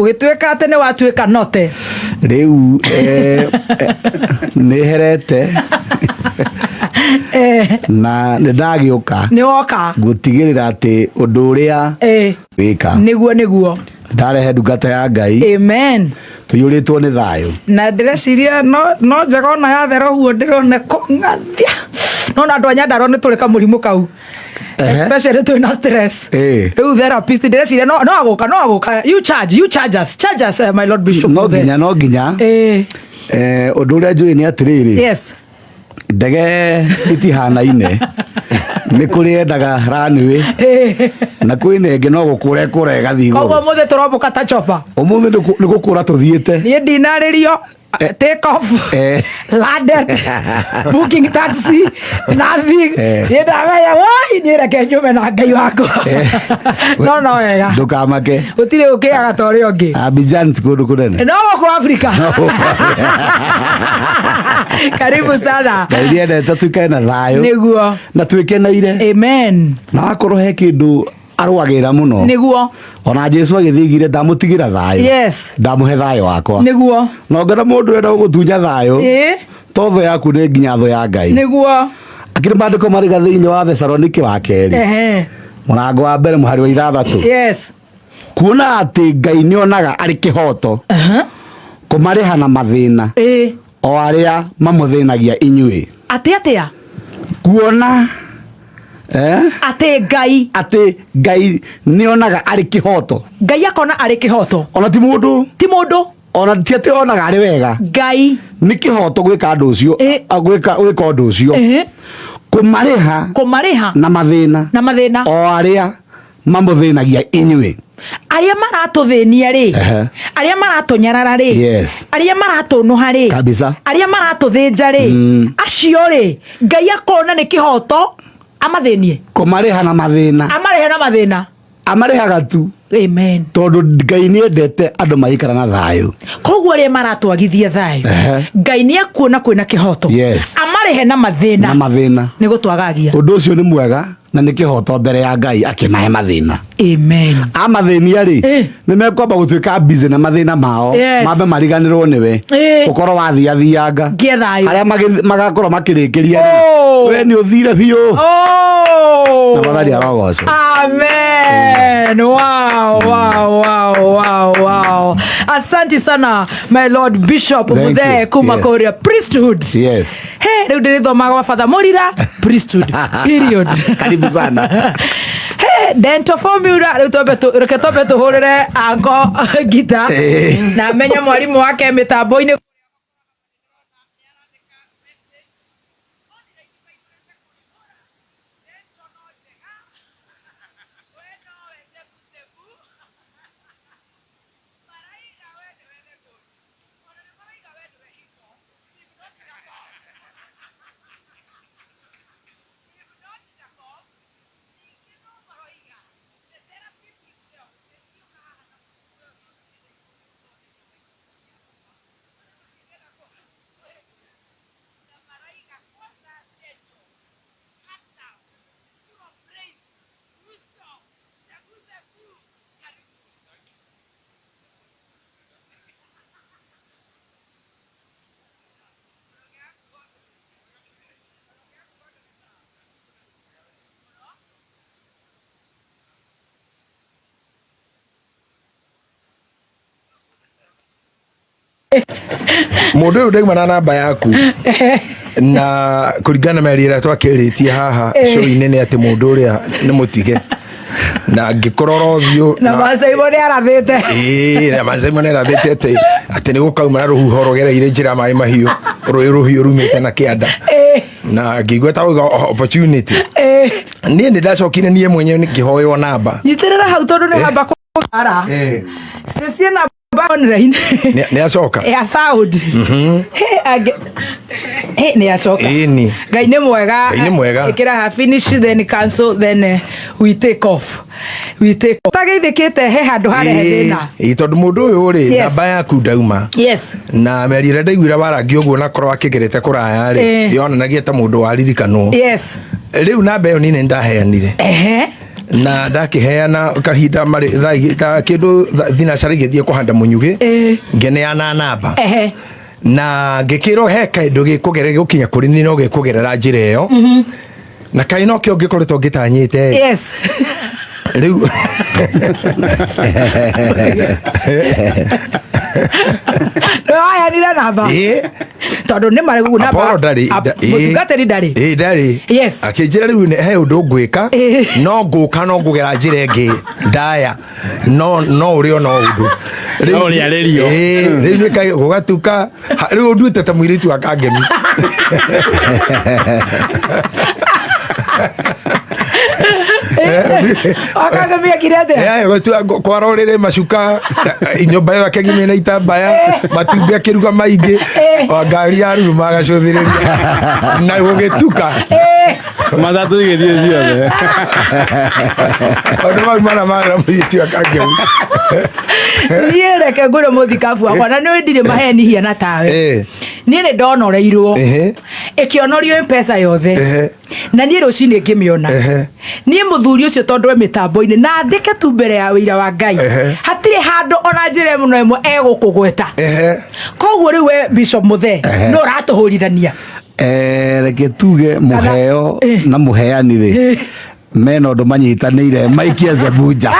Ũgĩtuĩka atĩ nĩ watuĩka note. Rĩu nĩ herete na nĩ ndagĩũka Nĩ woka. Gũtigĩrĩra atĩ ũndũ ũrĩa wĩka. Nĩguo nĩguo. Ndarehe ndungata ya Ngai. Amen. Tũiyũrĩtwo nĩ thayũ. Na ndĩreciria no njega ona yathera ũguo ndĩrona kũng'athia. No na andũ a Nyandarua nĩ tũrĩ kamũrimũ kau. Especially twĩna stress. Rĩu therapist ndĩreciria no agũka, no agũka. You charge us, charge us, my Lord Bishop. No nginya, no nginya. Ũndũ ũrĩa njũĩ nĩ atĩrĩrĩ, ndege itihanaine, nĩ kũrĩ yendaga runway na kwĩna ĩngĩ no gũkũra ĩkũra ĩgathiĩ Koguo igũrũ. Ũmũthĩ tũrombũka ta chopper. Ũmũthĩ nĩ gũkũra tũthiĩte. Niĩ ndinarĩrio, take off, landed, booking taxi, nothing. Niĩ ndamenya woi, niĩ reke nyume na Ngai wakwa. No wega. Ndũkamake. Gũtirĩ ũkĩaga ta ũrĩa ũngĩ. Abidjan ti kũndũ kũnene. No gũkũ Afrika. Karibu sana. Ngai nĩendete tuikare na thayũ na twĩkeneire. Amen. Na wakorwo he kĩndũ arũagĩra mũno, ona Jesu agĩthiĩ igire, ndamũtigĩra thayũ, ndamũhe thayũ wakwa. Na ũngĩona mũndũ ũrenda gũgũtunya thayũ, to thũ yaku, nĩ nginya thũ ya Ngai. Akĩrĩ maandĩko marĩga thĩinĩ wa Thesalonike wa kerĩ, mũrango wa mbere, mũhari wa 6, kuona atĩ Ngai nĩonaga arĩ kĩhoto kũmarĩha na mathĩna o arĩa mamũthĩnagia inyuĩ. Atĩ atĩa? Kuona Atĩ Ngai atĩ Ngai nĩonaga arĩ kĩhoto. Ngai akona arĩ kĩhoto. Ona ti mũndũ. Ti mũndũ. Ona ti atĩ onaga arĩ wega. Ngai. Nĩ kĩhoto gwĩka ũndũ ũcio, gwĩka ũndũ ũcio, kũmarĩha Kũmarĩha na mathĩna na mathĩna o arĩa mamũthĩnagia inyuĩ. Arĩa maratũthĩnia rĩ, arĩa maratũnyarara rĩ, arĩa maratũnũha rĩ, arĩa maratũthĩnja rĩ, acio rĩ, Ngai akona nĩ kĩhoto amathĩnie. Kũmarĩha na mathĩna. Amarĩhe na mathĩna. Amarĩhaga tu. Amen. Tondũ Ngai nĩendete andũ maikara na thayũ. Koguo arĩa maratwagithia thayũ, Ngai nĩ akuona kwĩna kĩhoto amarĩhe na mathĩna. Na mathĩna. Nĩ gũtwagagia. Ũndũ ũcio nĩ mwega na nĩ kĩhoto mbere ya Ngai akĩmahe mathĩna. Amen. Amathĩnia rĩ, nĩ mekwamba gũtuĩka busy na mathĩna mao, mambe mariganĩrwo nĩwe, ũkorwo wathiathianga Ngĩe thayũ. Arĩa magakorwo makĩrĩkĩria rĩ, we nĩ ũthire biũ. Na Mwathani arogocwo. Amen. Wow. Asante sana, my Lord Bishop Thank Muthee you. kuma kũrĩa priesthood. He, rĩu ndĩrĩthomaga gwa Father Mũrira priesthood. Period. Karibu sana. He, dental formula rĩu reke twambe tũhũrĩre anko ngita na menye mwarimũ wake mĩtambo-inĩ. Mũndũ ũyũ ndauma na namba yaku na kũringana na mĩario ĩrĩa twakĩrĩtie haha show-inĩ nĩ atĩ mũndũ ũrĩa nĩ mũtige na ngĩkũrora ũthiũ. Na Macaimo nĩ arathĩte. Ĩĩ, na Macaimo nĩ arathĩte atĩ nĩ gũkauma na rũhuho rũgereire njĩra maĩ mahiũ, rũĩ rũhiũ rumĩte na kĩanda, na ngĩigua ta ũiga opportunity. Niĩ nĩ ndacokire niĩ mwenyewe ngĩhoywo namba. Nyitĩrĩra hau tondũ nĩ hamba kũgara. Stacy na online. Nĩ acoka. Ya sound. He, he, nĩ acoka. Ĩni. Ngai nĩ mwega. Ngai nĩ mwega. Ĩkĩra ha finish, then cancel, then we take off, we take off. Tageithĩkĩte he handũ harehe thĩna. Ĩĩ, tondũ mũndũ ũyũ rĩ, namba yaku ndauma na mĩario ĩrĩa ndaiguire warangi ũguo na korwo akĩgerete kũraya rĩ, yonanagia ta mũndũ waririkanwo. Rĩu namba ĩyo niĩ nĩ ndaheanire. Na ndakiheana kahinda marĩ thaa kĩndũ thinacara igĩthiĩ kũhanda mũnyugĩ. Ngĩneana namba. Na ngĩkĩrwo he kaĩndũ gĩkũgere gũkinya kũrĩ niĩ no gĩkũgerera njĩra ĩyo. Na kaĩ nokĩo ngĩkoretwo ngĩtanyĩte. Rĩu Nĩ waheanire namba? Ĩĩ. Tondũ nĩ marĩ namba. Apollo ndarĩ Mũtungatĩri ndarĩ. Ĩĩ, ndarĩ. Akĩnjĩra rĩu he ũndũ ngwĩka, no ngũka no ngũgera njĩra ĩngĩ ndaya, no no ũrĩ ona ũndũ. No ũrĩarĩrio. Ĩĩ, rĩu nĩ gũgatuka rĩu ũnduĩte ta mũirĩtu wa Kangemi. Wakangemi ekire atĩa? Eh, kwara ũrĩrĩ macuka, nyũmba ĩyo akĩgimia na itambaya, matumbĩ akĩruga maingĩ, o ngari ya ruruma agacũthĩrĩria na gũgĩtuka. Matatu igĩthiĩ ciothe. Maũndũ mau mana mara mũirĩtu wa Kangemi. Niĩ reke ngwĩre mũthikabu wakwa, na nĩ ndirĩ maheni hiana tawe. Niĩ nĩ ndonoreirwo. Ĩkĩonorio mpesa yothe. Na niĩ rũcinĩ ngĩmĩona. Niĩ mũthuri ũcio tondũ e mĩtambo-inĩ na andĩke tu mbere ya wĩira wa Ngai, hatirĩ handũ ona njĩra ĩmwe na ĩmwe egũkũgweta. Koguo rĩu we Bishop Mũthee no ũratũhũrithania. Reke tuge mũheo na mũheani rĩ mena ũndũ manyitanĩire maikie zebunja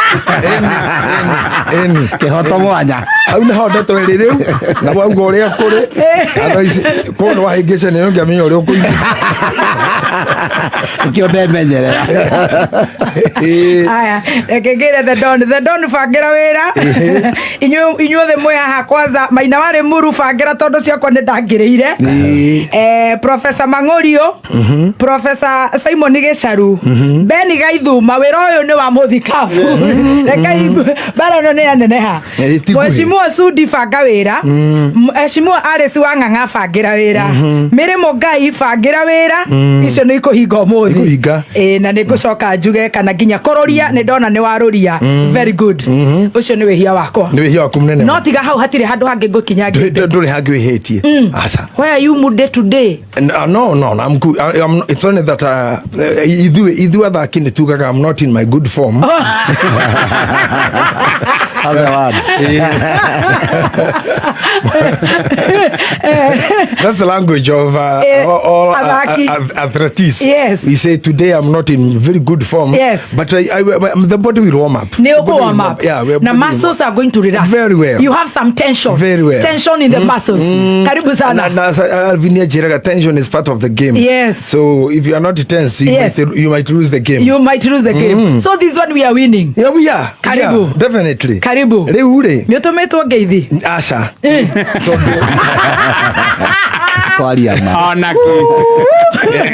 kĩhoto mwanya. Hau nĩho ndeto ĩrĩ rĩu, na wauga ũrĩa kũrĩ thaa ici kũu nĩ wahĩngĩca, nĩ ũngĩamenya ũrĩa ũkũigua. Nĩkĩo ndemenyerera. Aya, reke ngĩre The Don. The Don, bangĩra wĩra. Inyuothe mwĩ haha, kwanza Maina warĩ muru, bangĩra tondũ ciakwa nĩ ndangĩrĩire. Professor Mang'ũriũ, Professor Simon Gĩcaru, Ben Gaithuma, wĩra ũyũ nĩ wa mũthikabu. Rekei mbara ĩno nĩ yaneneha. Ti nguhĩ. Mheshimiwa Sudi, banga wĩra. Mheshimiwa Alice wa Ng'ang'a, bangĩra wĩra. Mary Mũngai, bangĩra wĩra. Icio nĩ ikũhinga ũmũthĩ. Ikũhinga. Ĩĩ, na nĩ ngũcoka njuge kana nginya kũrũria nĩ ndona nĩ warũria. Very good. Ũcio nĩ wĩhia wakwa. Nĩ wĩhia waku mũnene. No tiga hau hatirĩ handũ hangĩ ngũkinya ngĩte. Ndũrĩ hangĩ wĩhĩtie, aca. Why are you moody today? No, I'm good. It's only that ithuĩ athaki nĩ tugaga I'm not in my good form. That's a word. That's the language of all athaki. Athletes. Yes. We say today I'm not in very good form. But the body will warm up. Nĩ The body ũkũ will warm up. Yeah, we Na body will muscles are going to relax. Very well. You have some tension. Very well. Tension in the muscles. Karibu sana. Na Alvin anjĩraga tension is part of the game. So if you are not tense, you might lose the game. You might lose the game. So this one we are winning. Yeah, we are. Karibu. Yeah, definitely. Karibu. Rĩu rĩ. Nĩ ũtũmĩtwo ngeithi? Aca. Kwaria ma. Ona kĩ.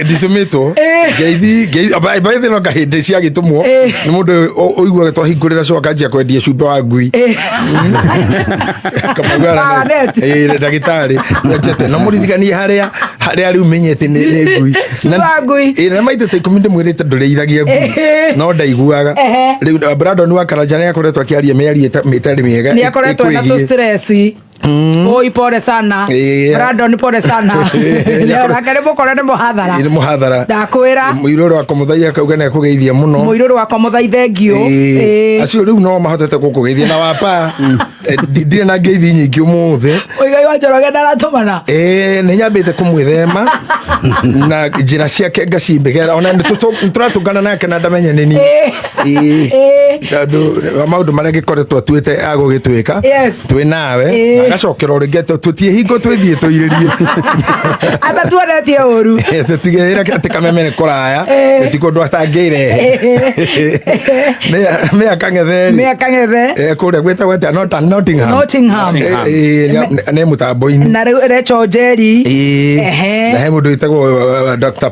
Nditũmĩtwo ngeithi ngeithi no kahĩndĩ ciagĩtũmwo nĩ mũndũ ũiguaga twahingũrĩra coka akanjia kwendia cumbĩ wa ngui. Kamau Aranet. Ndagĩtarĩ njete na mũririkanie harĩa harĩa rĩu menyete nĩ ngui. Cumbĩ wa ngui. Na maita ta 10 ndĩmwĩrĩte ndũrĩithagia ngui no ndaiguaga. Rĩu Brandon wa Karanja nĩ akoretwo akĩaria mĩario ĩtarĩ mĩega Nĩ akoretwo na tũ ĩkwĩgiĩ. stress. Oi, pole sana. Brandon, pole sana. Nake nĩ mũkore nĩ mũhathara. Nĩ mũhathara. Ndakwĩra. Mũirũrũ wakwa mũthaiya akauga nĩ akũgeithia mũno. Mũirũrũ wakwa mũthai, thengio. Acio rĩu no mahotete gũkũgeithia na wapa. Ndirĩ na ngeithi nyingĩ ũmũthĩ. Mũigai wa Njoroge ndaratũmana. Nĩ nyambĩte kũmwĩthema na njĩra ciake ngacimbĩgera, ona nĩ tũratũngana nake na ndamenye nĩ niĩ. Tondũ wa maũndũ marĩa ngĩkoretwo atuĩte agũgĩtwĩka twĩ nawe, agacokera o rĩngĩ atĩ tũtiĩ hingo twĩthiĩ tũirĩrie. Atatuonetie ũru. Tũtigĩrĩre atĩ kameme nĩ kũraya, ti kũndũ atangĩrehe. Mĩa Kang'ethe rĩ, Mĩa Kang'ethe. Kũrĩa gwĩtagwo atĩa? Nottingham. Nottingham. Nĩ mũtambo-inĩ. Na rĩu Rachel Njeri. Na he mũndũ wĩtagwo Dr.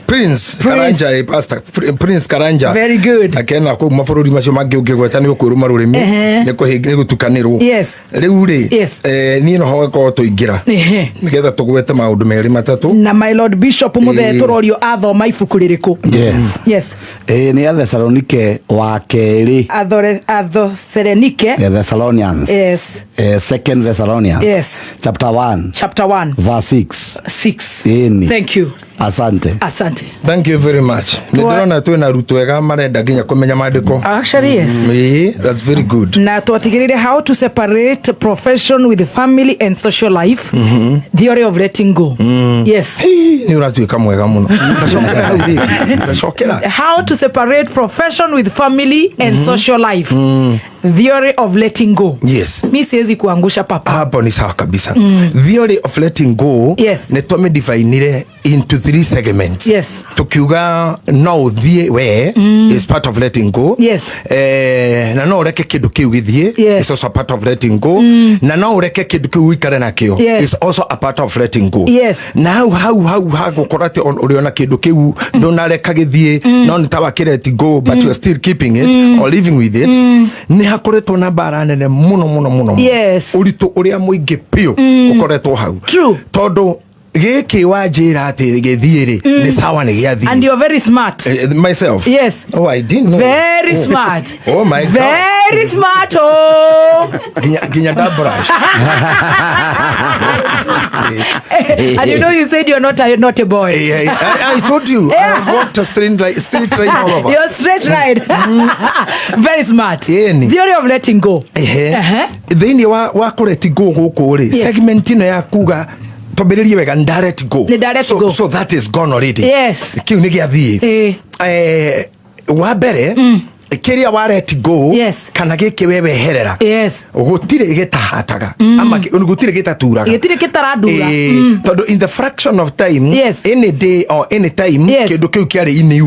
Prince Karanja, Pastor Prince Karanja. Very good. Akena kũu mabũrũri macio mangĩ ũngĩgweta nĩ ũkwĩrũma rũrĩmĩ, nĩ gũtukanĩrwo. Rĩu rĩ, niĩ noho gakorwo tũingĩra nĩgetha tũgwete maũndũ merĩ matatũ. Na my Lord Bishop Mũthee, tũrorio athoma ibuku rĩrĩkũ? Yes. Yes. Nĩ Athesalonike wa kerĩ. Athoserenike. Yeah, Thessalonians. Yes. Second Thessalonians. Yes. Chapter 1. Chapter 1. Verse 6. 6. Ĩni. Thank you. Asante. Asante. Thank you very much. Nä ndä rona twä na arutwo ega marenda nginya kå menya mandä ko. Actually, yes. Ĩĩ, that's very good. Na twatigĩrĩire how to separate profession with family and social life, theory of letting go. Yes. Hii, nä å ratuä ka mwega må no. Ndacokera hau rĩngĩ, ndacokera. How to separate profession with family and social life, theory of letting go. Yes. Mi siwezi kuangusha, papa. Hapo ni sawa kabisa. Theory of letting go, nä twamĩdivinire into three segments. Tukiuga no ũthiĩ we is part of letting go. Na no ũreke kĩndũ kĩu gĩthiĩ is also a part of letting go, na no ũreke kĩndũ kĩu ũikare nakĩo is also a part of letting go. Na hau hagũkorwo atĩ ũrĩ ona kĩndũ kĩu ndũnareka gĩthiĩ, no nĩ ta wakĩ let go, but you are still keeping it or living with it, nĩ hakoretwo na mbara nene mũno mũno mũno mũno. Ũritũ ũrĩa mũingĩ biũ ũkoretwo hau. Tondũ gĩkĩ wanjĩra atĩ gĩthiĩ rĩ, nĩ sawa, nĩ gĩathiĩ. And you're very smart. Myself? Yes. Oh, I didn't know. Very smart. Oh my God. Very smart, oh. Nginya nda brush. And you know you said you're not a naughty boy. Yeah, I told you I have walked a straight line all over. You're straight line, very smart. Ĩni. Theory of letting go. Ehe. Thĩinĩ wa kũ let go gũkũ rĩ, segment ĩno ya kuga twambĩrĩrie wega, nda let go. Nĩ nda let So, go. so that is gone already. Kĩu nĩ gĩathiĩ. Wa mbere, kĩrĩa wa let go kana gĩkĩ we weherera, gũtirĩ gĩtahataga ama gũtirĩ gĩtaturaga. Gĩtirĩ gĩtarandura. Tondũ in the fraction of time, any day or any time, kĩndũ kĩu kĩarĩ in you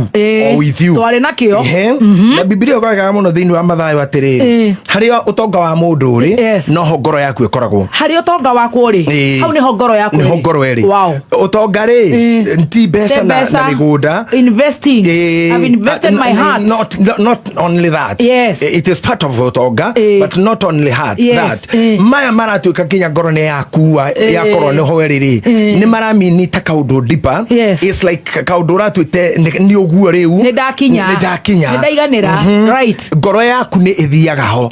or with you. Twarĩ nakĩo. Ehe. Na Bibilia ĩgaga mũno thĩinĩ wa Mathayo atĩrĩrĩ, harĩa ũtonga wa mũndũ ũrĩ, noho ngoro yaku ĩkoragwo. Harĩa ũtonga wakwa ũrĩ, hau nĩho ngoro yaku nĩho ĩrĩ. Ngoro ĩrĩ. Ũtonga rĩ, ti mbeca Te na mbeca. mĩgũnda. Investing. I've invested my heart. Not only that. It is part of ũtonga, but not only heart, that. Maya maratuĩka nginya ngoro nĩ yakua, yakorwo nĩho ĩrĩ rĩ, nĩ maramini ta kaũndũ deeper. It's like kaũndũ ũratuĩte nĩ ũguo rĩu. Nĩ ndakinya. Nĩ ndakinya. Nĩ ndaiganĩra, right. Ngoro yaku nĩ ĩthiaga ho.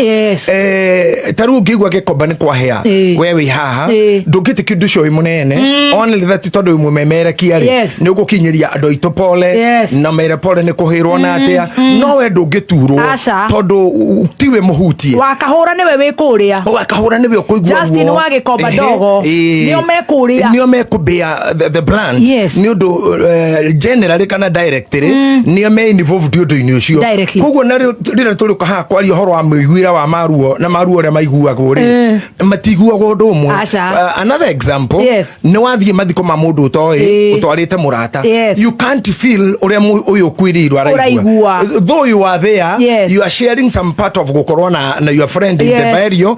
Ta rĩu ũngĩigua Gĩkomba nĩ kwahĩa, we wĩ haha, ndũngĩtĩkia ũndũ ũcio wĩ mũnene, only that tondũ wĩ mũmemerekia rĩ, nĩ ũgũkinyĩria andũ aitũ pole, na mere pole nĩ kũhĩrwo na atĩa, no we ndũngĩturwo Aca. tondũ tiwe mũhutie. Wakahũra nĩwe wĩ kũrĩa. Wakahũra nĩwe ũkũigua Justin ruo. wa Gĩkomba ndogo. Nĩo mekũrĩa. Nĩo mekũbĩa the brand. Nĩ ũndũ generally kana directly nĩo me involved ũndũ-inĩ ũcio. Koguo na rĩrĩa tũrĩũka haha kwaria ũhoro wa mũiguĩre wa maruo na maruo ũrĩa maiguagwo rĩ, matiguagwo ũndũ ũmwe. Aca. Another example, nĩ wathiĩ mathiko ma mũndũ ũtoĩ, ũtwarĩte mũrata, you can't feel ũrĩa ũyũ ũkuĩrĩirwo araigua. Ũraigua. Though you are there, you are sharing some part of gũkorwo na your friend in the burial,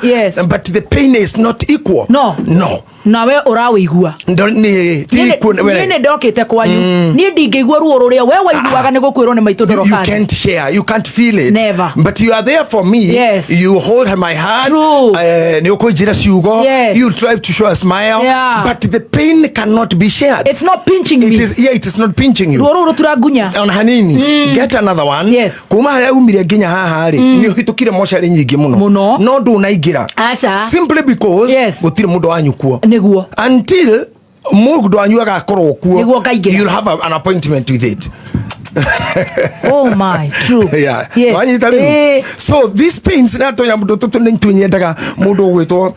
but the pain is not equal. No. No. Nawe ũrawĩigua. Nĩ ti equal, Niĩ nĩ ndokĩte kwanyu, niĩ ndingĩigua ruo rũrĩa we waiguaga nĩ gũkwĩrwo nĩ maitũ. You Ndorokani. can't share, you can't feel it. Never. But you are there for me. You hold my hand. Nĩ ũkũnjĩra ciugo. You try to show a smile. But the pain cannot be shared. It's not pinching It me. is, yeah, it is not pinching you. Ruo rũu rũturangunya. Ona hanini. Get another one. Kuma harĩa umire nginya haha rĩ, nĩ ũhĩtũkire mocarĩ nyingĩ mũno. Mũno. No ndũnaingĩra. Aca. Simply because gũtirĩ mũndũ wanyu kuo. Until mũndũ wanyu agakorwo kuo, Nĩguo ngaingĩra. you'll have an appointment with it. Oh my, true. Wanyita rĩu? So these pains na tonya mũndũ tũtũ nĩ tũnyendaga mũndũ ũgwĩtwo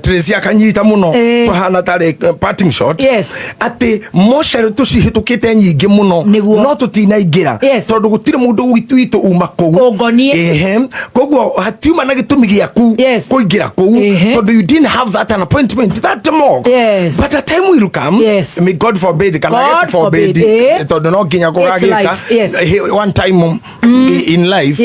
Tracy akanyita mũno, tũhana tarĩ parting shot, atĩ mocarĩ tũcihĩtũkĩte nyingĩ mũno, no tũtinaingĩra tondũ gũtirĩ mũndũ witũ uma kũu Ũngoniĩ. Ehe. Koguo hatiuma na gĩtũmi gĩaku kũingĩra kũu, tondũ you didn't have that an appointment that morgue. But a time will come, may God forbid, kana God God forbid, forbid, tondũ no nginya It's kũgagĩka life, yes. one time in life,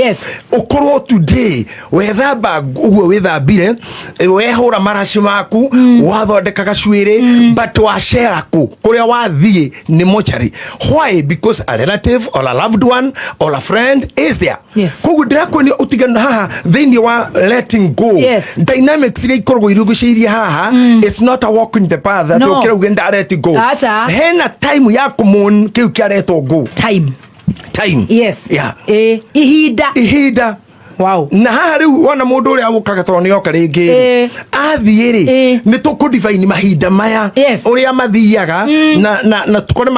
ũkorwo today wethamba ũguo wĩthambire, wehũra maraci maku, wathondeka gacuĩrĩ, but wacera kũ kũrĩa wathiĩ nĩ mochari. Why? Because a relative or a loved one or a friend is there. Koguo ndĩrakuonia ũtiganu haha thĩinĩ wa letting go. Dynamics iria ikoragwo irugũcĩirie haha, it's not a walk in the path atĩ No. ũkĩra uge nda let go. Aca. Hena time ya kũmon kĩu kĩaretwo go. Time. Time. Ihinda. Ihinda. Wow. Na haha rĩu wona mũndũ ũrĩa ũkaga tondũ nĩ oka rĩngĩ athiĩ rĩ, nĩ tũkũdivaini mahinda maya ũrĩa mathiaga na tũkore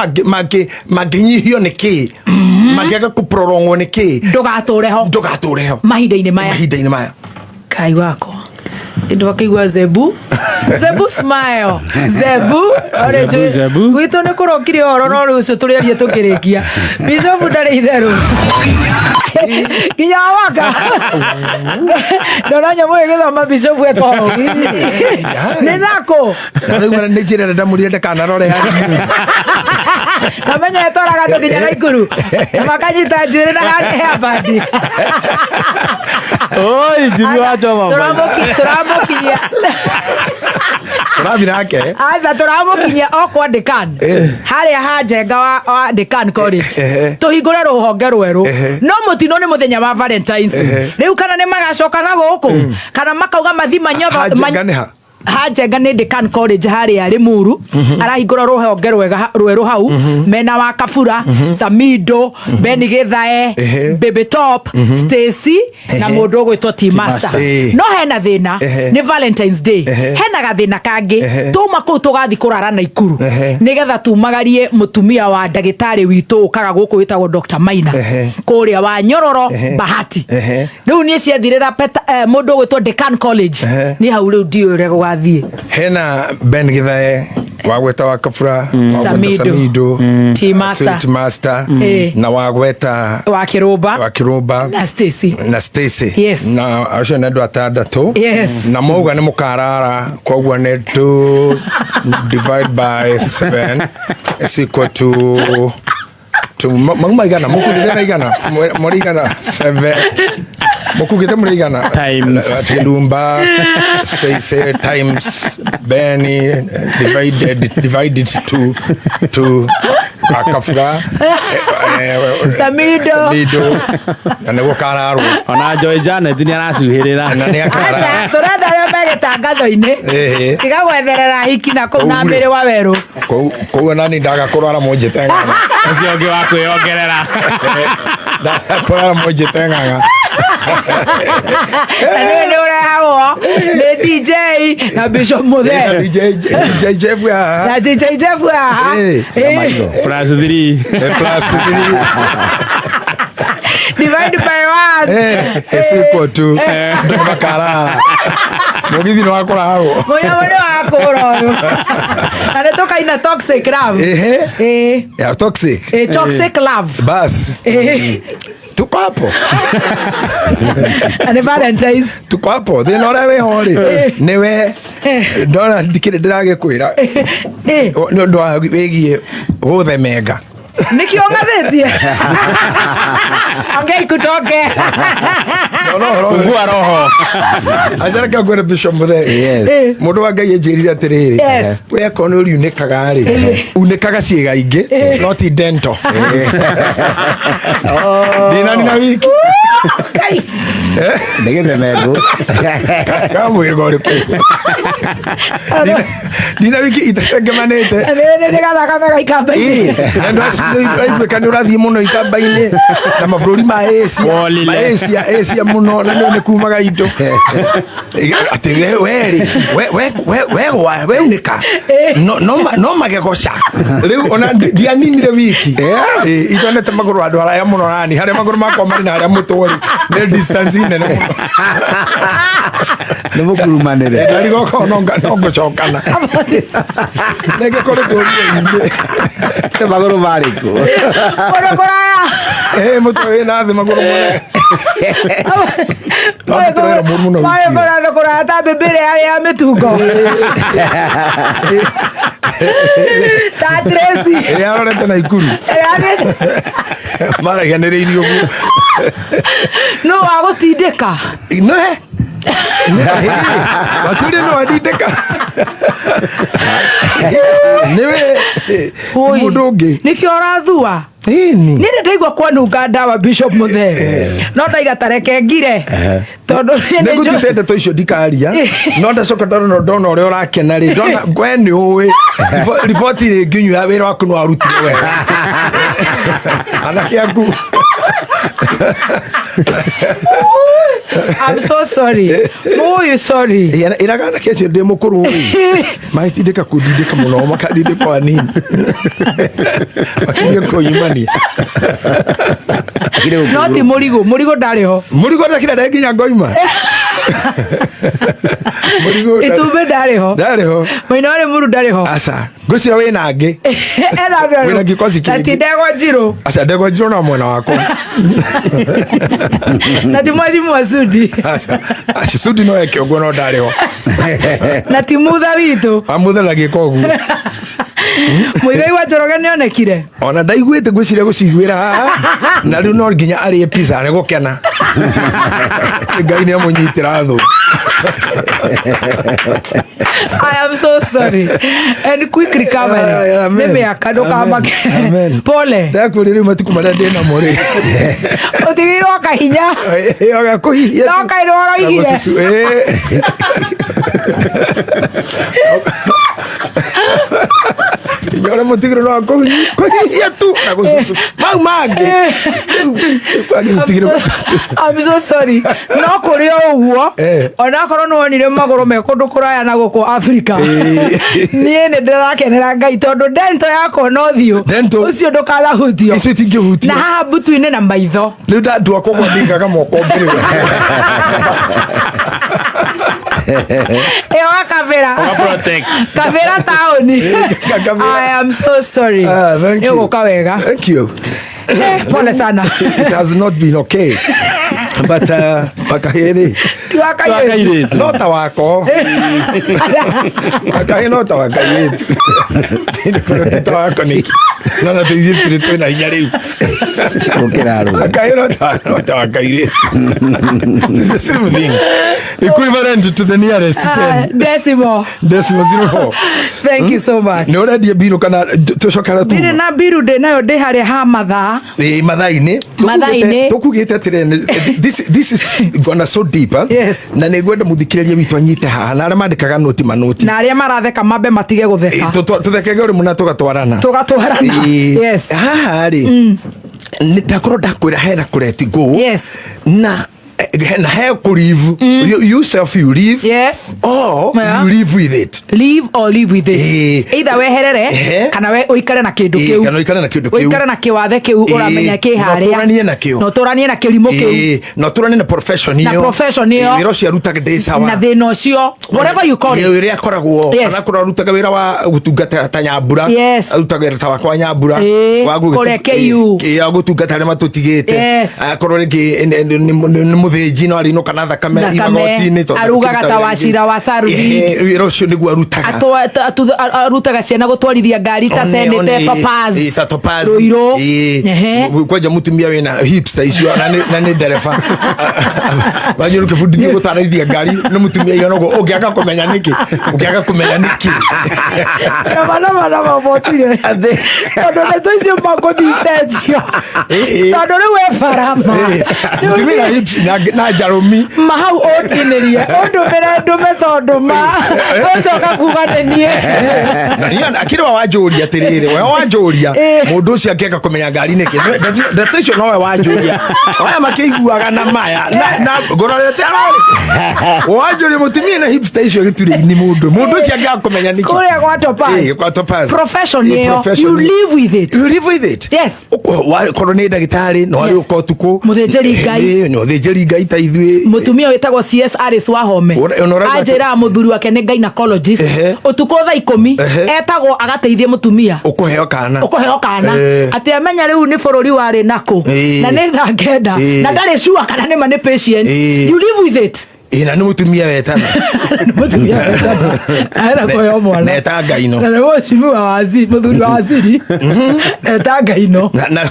mangĩnyihio nĩ kĩ, mangĩaga kũprolongwo nĩ kĩ. Ndũgatũre ho. Ndũgatũre ho. Mahinda-inĩ maya. Mahinda-inĩ maya. Kai wakwa. Ndwakĩigua Zebu. Zebu smile. Zebu. Ore. Zebu, Zebu. Gwitũ nĩ kũrokire ũhoro no rĩu ũcio tũrĩarie tũkĩrĩkia. Bishop ndarĩ itherũ. Nginya waka. Ndona nyamũ ĩgĩthoma Bishop eko hau. Nĩ nako. Na rĩu ona nĩ njĩra ndamũrire ndakanarore hanini. Na menya ĩtwaraga andũ nginya Naikuru. Na makanyita njuĩrĩ na hairband. Oi, Jimmy wa choma. Tũramũkinyia. Tũrathiĩ nake. Aca, tũramũkinyia o kwa Dekan. Harĩa ha Njenga wa Dekan College. Tũhingũre rũhonge rwerũ. No mũtino nĩ mũthenya wa Valentines. Rĩu kana nĩ magacoka na gũkũ kana makauga mathi manyotho. Ha Njenga nĩ ha? Ha Njenga nĩ Dekan College harĩa Limuru. Arahingũra rũhonge rwega rwerũ hau mena wa Kabura, Samido, Ben Githae, Baby Top, Stacy na mũndũ ũgwĩtwo T Master. Master. No hena thĩna. Nĩ Valentines Day. Hena gathĩna kangĩ. Tuma kũu tũgathi kũrara Naikuru nĩgetha tumagarie mũtumia wa ndagĩtarĩ witũ ũkaga gũkũ wĩtagwo Dr. Maina kũrĩa wa Nyororo Bahati. Rĩu niĩ ciathirĩra mũndũ ũgwĩtwo Dekan College. Niĩ hau rĩu ndiũĩ ũrĩa gũgathiĩ. Hena Ben Githae, wagweta wa Kabura, wagweta Samido. Samido, T Master. Sweet Master, na wagweta wa Kĩrũmba wa Kĩrũmba na Stacy. Na Stacy. Na acio nĩ andũ atandatũ. Na mauga nĩ mũkarara, koguo nĩ 2 divide by 7 is equal to mauma igana, mũkugĩte na igana, mũrĩ igana 7, mũkugĩte mũrĩ igana. Times. Chilumba, Stacy times Benny divided to Akafura, Samido. Samido na nĩguo kararwo. Ona Joy Janet nĩ aracuhĩrĩra. Na nĩ akarara. Aca, tũrenda arĩa megĩtangatho-inĩ. Tiga gwetherera hiki na kũu na mĩrĩ wa werũ. Kũu ona ni ndaga kũrwara mũnjĩte ng'ang'a. Ũcio ũngĩ wa kwĩongerera. Ndaga kũrwara mũnjĩte ng'ang'a. Na nĩwe nĩ ũrehagwo nĩ DJ na Bishop Muthee. DJ Jeff haha. Na DJ Jeff haha. Plus 3. Plus 3. Divide by 1. Is equal to makarara. Mũgithi nĩ wakũrarwo. Mũnyamũ nĩ wakũra ũyũ. Na nĩ tũkaina Toxic Love. Ya toxic. Toxic Love. Bas. Tuko hapo. Na nĩ Valentines. Tuko hapo. Thĩna ũrĩa wĩho rĩ, nĩwe ndona ndikĩrĩ ndĩragĩkwĩra. Nĩ ũndũ wa wĩgiĩ gũthemenga. Nĩkĩo ng'athĩtie. Ongea ikutoke. No, no, no. Fungua roho. Aca reke ngwĩre Bishop Muthee. Mũndũ wa Ngai anjĩrire atĩrĩrĩ, we akorwo nĩ ũriunĩkaga rĩ, unĩkaga ciĩga ingĩ, no ti dental. Ndinani na wiki. Kai. Nĩ gĩthemengũ. Ka mwĩrĩ ũrĩkũ? Ndina wiki itatengemanĩte. Nĩ gathakame gaikamba-inĩ. Ĩĩ, na nĩwaiguĩka nĩ ũrathiĩ mũno ikamba-inĩ na mabũrũri ma Asia, Wolile. ma Asia, Asia mũno, na nĩ kumaga indo. Atĩ we, we rĩ, we, we, we, we, we, we unĩka. No, no, no magego ca. Rĩu ona ndianinire wiki. Ĩĩ, itonete magũrũ handũ haraya mũno nani, harĩa magũrũ makwa marĩ na harĩa mũtwe rĩ, nĩ distance nene mũno. Nĩ mũkurumanĩre. Ndarigoka no no ngũcokana. Rĩngĩ kũrĩ tũruo-inĩ. Nĩ magũrũ marĩkũ? Kũndũ kũraya. Mũtwe wĩna thĩ magũrũ mũnene. No mũtwe wĩna mũru mũno Marĩ wiki. kũndũ kũraya ta mbĩmbĩ ĩrĩa yarĩ ya mĩtungo. Ta Tracy. Ĩrĩa arorete na Ikuru. Ĩrĩa Maragianĩrĩirie ũguo. Nũ wa gũtindĩka? No he. Wakiri no andindĩka. Nĩwe Oi. mũndũ ũngĩ. Nĩkĩo ũrathua? Ĩni. Niĩ nĩ ndaigua kwanunga ndawa Bishop Muthee. No ndaiga ta reke ngire. Tondũ niĩ nĩ njũ- Nĩngũtuĩte ndeto icio ndikaria, no ndacoka ndona ũrĩa ũrakena rĩ, ndona we nĩ ũĩ riboti rĩ nginyu ya wĩra waku nĩ warutire wega. Anake aku. I'm so sorry. Mũyũ sorry. Ĩraga anake acio ndĩ mũkũrũ magĩtindĩka kũndindĩka mũno, makandindĩka hanini, makirie kũnyumania. No ti mũrigo, mũrigo ndarĩ ho. Mũrigo ndakira ndare nginya ngoima. Mũrigo Itumbĩ ndarĩ ho. Ndarĩ ho. Maina warĩ mũru ndarĩ ho. Aca, ngwĩciria wĩna angĩ. Ena andũ Wĩna gĩkosi Na ti kĩngĩ. ndegwa njirũ. Aca, ndegwa njirũ no mwena wakwa. Na ti mwacimu Sudi. Aca, aca, Sudi no eke ũguo, no ndarĩ ho. Na ti mutha witũ. Amutha na gĩko ũguo. Mũigai wa Njoroge nĩonekire. Ona ndaiguĩte, ngwĩciria gũciguĩra haha na rĩu no nginya arĩe pizza nĩ gũkena. Ngai nĩ amũnyitĩra thũ. I am so sorry. And quick recovery. Ah, amen. Nĩ mĩaka ndũkamake. Amen. Pole. Ndakwĩrĩ rĩu matukũ marĩa ndĩ namo rĩ. Ũtigĩirwo kahinya. Gakũhihia. No kaĩ nĩwaroigire. Kinya ũrĩa mũtigĩrwo no kũhihia tu na gũcucu mau mangĩ agĩtigĩrwo. I'm so sorry. No kũrĩ o ũguo, onakorwo nĩ wonire magũrũ me kũndũ kũraya na gũkũ Afrika, niĩ nĩ ndĩrakenera Ngai tondũ dento yakwa no thiũ Dental. ũcio ndũkanahutio. Icio itingĩhutio. Na haha mbutu-inĩ na maitho. Rĩu ndandua kũgwa ndingaga moko mbere. Ĩyo gakabĩra. Ũga-protect. Kabĩra taũni. Kabĩra. I am so sorry. Ah, thank Nĩ you. ũgũka wega. Thank you. Pole sana. It has not been okay, but wakahĩrĩ Ti wa kairĩtu. Wa kairĩtu. No ta wako wakahĩ, no ta wakairĩtu ti ta wako nĩkĩ, no na tũithuĩ tũrĩ twĩna hinya rĩu. Gũkĩra arũme. Wakahĩ no ta wakairĩtu. It's the same thing, equivalent to the nearest Ah, 10 decimal. decimal 04. Thank you so much. Nĩ ũrendia mbirũ kana tũcokera tu? Ndirĩ na mbiru, ndĩ nayo ndĩ harĩa ha mathaa. Ĩ, mathaa-inĩ. Mathaa-inĩ. Tũkugĩte atĩrĩ, this is gonna so deep, eh? Yes. Na nĩ ngwenda mũthikĩrĩria witũ anyite haha na arĩa mandĩkaga noti manoti. Na arĩa maratheka mambe matige gũtheka. Tũthekege ũrĩ mũna tũgatwarana. Tũgatwarana. Ĩ, Yes. haha rĩ nĩ ndakorwo ndakwĩra hena kũ let go na na he kũ live you, yourself you live or you live with it. Live or live with it. Either weherere kana we ũikare na kĩndũ kĩu. Kana ũikare na kĩndũ kĩu. Ũikare na kĩwathe kĩu ũramenya kĩ Na harĩa. ũtũranie nakĩo. Na ũtũranie na kĩrimũ kĩu. Na ũtũranie na profession Na ĩyo. profession ĩyo. Wĩra ũcio arutaga ndĩ sawa. Na thĩna ũcio, whatever you call it. Ĩ, ũrĩa akoragwo anakorwo arutaga wĩra wa gũtungata ta nyambura, arutaga wĩra ta wakwa nyambura wa Kũrĩa KU. Wa gũtungata arĩa matũtigĩte. Akorwo rĩngĩ nĩ mũthĩnji no arĩinũka na thakame Thakame, igoti-inĩ tondũ arugaga akĩruta ta wĩra wacira ingĩ. wa Sarvi. Wĩra ũcio nĩguo arutaga. Arutaga ciana gũtwarithia ngari ta Senator Topaz. Ta Topaz. Ruiru. Kwanja mutumia wĩna hips ta icio na nĩ ndereba wanjĩrũ kĩbundithio gũtwarithia ngari nĩ mũtumia igana ũguo, ũngĩaga kũmenya nĩkĩ, ũngĩaga kũmenya nĩkĩ. Nama nama nama motige tondũ ndeto icio makũthicenjio tondũ rĩu we barama. Rĩu Mũtumia na hips na njarũmi. Ma hau ũntinĩrie ũndũmĩre ndũme tondũ ma ũcoka kuga nĩ niĩ. Na niĩ akĩrĩ wa wanjũria atĩrĩrĩ, we wanjũria mũndũ ũcio angĩaga kũmenya ngari nĩkĩ. Ndeto icio nowe wanjũria, aya makĩiguaga na maya na ngũrorete arorĩ wanjũria mũtumia na hips ta icio gĩturĩ-inĩ, mũndũ ũcio angĩaga kũmenya nĩkĩ. Kũrĩa gwa Topaz. Kwa Topaz. Profession ĩyo, Profession you ĩyo. live with it. You live with it. Korwo nĩ ndagĩtarĩ no arĩ ũka ũtukũ. Mũthĩnjĩri Ngai. Nĩ mũthĩnjĩri Ngai ta ithuĩ. Mũtumia wĩtagwo CS Alice Wahome Ona ũraigua anjĩraga mũthuri wake nĩ gynecologist. Ũtukũ thaa 10 etagwo agateithie mũtumia ũkũheo kana. Ũkũheo kana. Atĩ amenya rĩu nĩ bũrũri warĩ nakũ na nĩ thaa 9 na ndarĩ sure kana nĩ ma nĩ patient. You live with it. Na nĩ mũtumia wetana. Nĩ mũtumia wetana arenda kũheo mwana. Neta Ngai no. Na nĩ mũcimiwa wa waziri, mũthuri wa waziri eta Ngai no. Na Na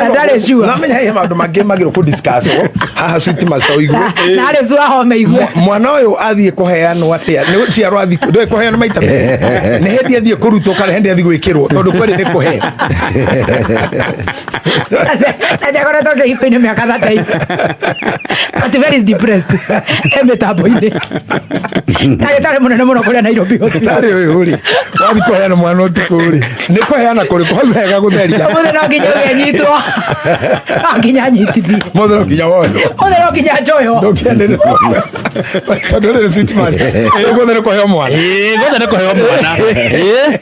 ndarĩ sure. Namenya he maũndũ mangĩ magĩrwo kũ discuss haha, sweet master, ũigue. Na Alice Wahome igue. Mwana ũyũ athiĩ kũheanwo atĩa? Nĩ gũciarwo athiĩ, ndũĩ kũheanwo maita merĩ, nĩ hĩndĩ athiĩ kũrutwo kana hĩndĩ athiĩ gwĩkĩrwo? Tondũ kweri nĩ kũheo. Na nĩakoretwo kĩhiko-inĩ mĩaka 38, but very depressed e mĩtambo-inĩ, ndagĩtarĩ mũnene mũno kũrĩa Nairobi Hospital. Tarĩ ũyũ rĩ, wathiĩ kũheana mwana ũtukũ rĩ, nĩ kũheana kũrĩkũ hau hega gũtheria? Ũmũthĩ no nginya ũgenyitwo, no nginya anyitithie. Mothe no nginya woywo. Ũmũthĩ no nginya njoyo. Ndũngĩanĩrĩra tondũ rĩrĩ sweet master guothe nĩ kũheo mwana. Ĩĩ, guothe nĩ kũheo mwana. Ĩĩ.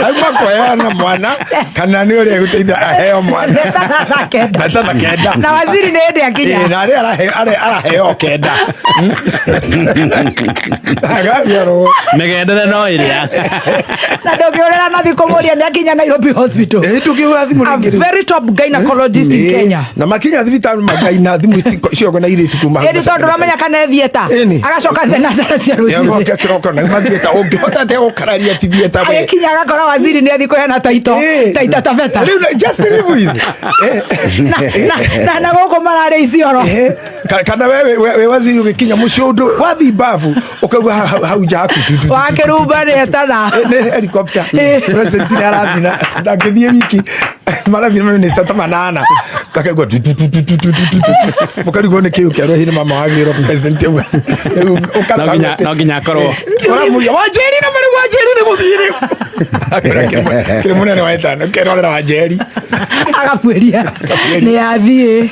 Auma kũheana mwana kana nĩ ũrĩa gũteithia aheo mwana. Metana thaa kenda. Metana kenda. Na waziri nĩ hĩndĩ akinya. Ĩĩ, na arĩa araheo kenda agaciarwo. Mĩgendere no ĩrĩa. Na ndũngĩũrĩra na thikũ mũria nĩ akinya Nairobi Hospital. Ĩĩ, ndũngĩhũra thimũ A rĩngĩ rĩu. very top gynecologist in Ĩĩ, Kenya. Na makinya thibitarĩ magaina thimũ ciongo na irĩtu kuma hau. Ĩni tondũ ũramenya kana e theatre. Ĩni. Agacoka thenacera cia rũcinĩ. Nĩagoka kĩroko na mathiĩta ũngĩhota atĩa gũkararia ti theatre we? Agĩkinya agakora waziri nĩ athiĩ kũheana taito. Ĩĩ. Taita Taveta. Rĩu just live with. Na gũkũ mararĩ Isiolo. Kana we waziri ũgĩkinya mũciĩ ũndũ wathiĩ babu ũkaigua hau nja haku tu, tu, tu, tu, Wakĩrumba nĩ etana. Nĩ helicopter. President nĩ arathiĩ na ndangĩthiĩ wiki marathiĩ na minista ta manana akaigua tu, tu, tu, tu, tu, tu, tu, tu, tu. Mũkarigwo nĩ kĩũ kĩarwo hihi nĩ mama wagĩrwo president ũguo. Rĩu ũkarora No nginya akorwo. Ũramũria Wanjeri na marĩ Wanjeri nĩ gũthiĩ rĩu. Akĩra kĩrĩ mũnene wa ĩtano kĩrorera Wanjeri. Agabuĩria. Nĩ athiĩ.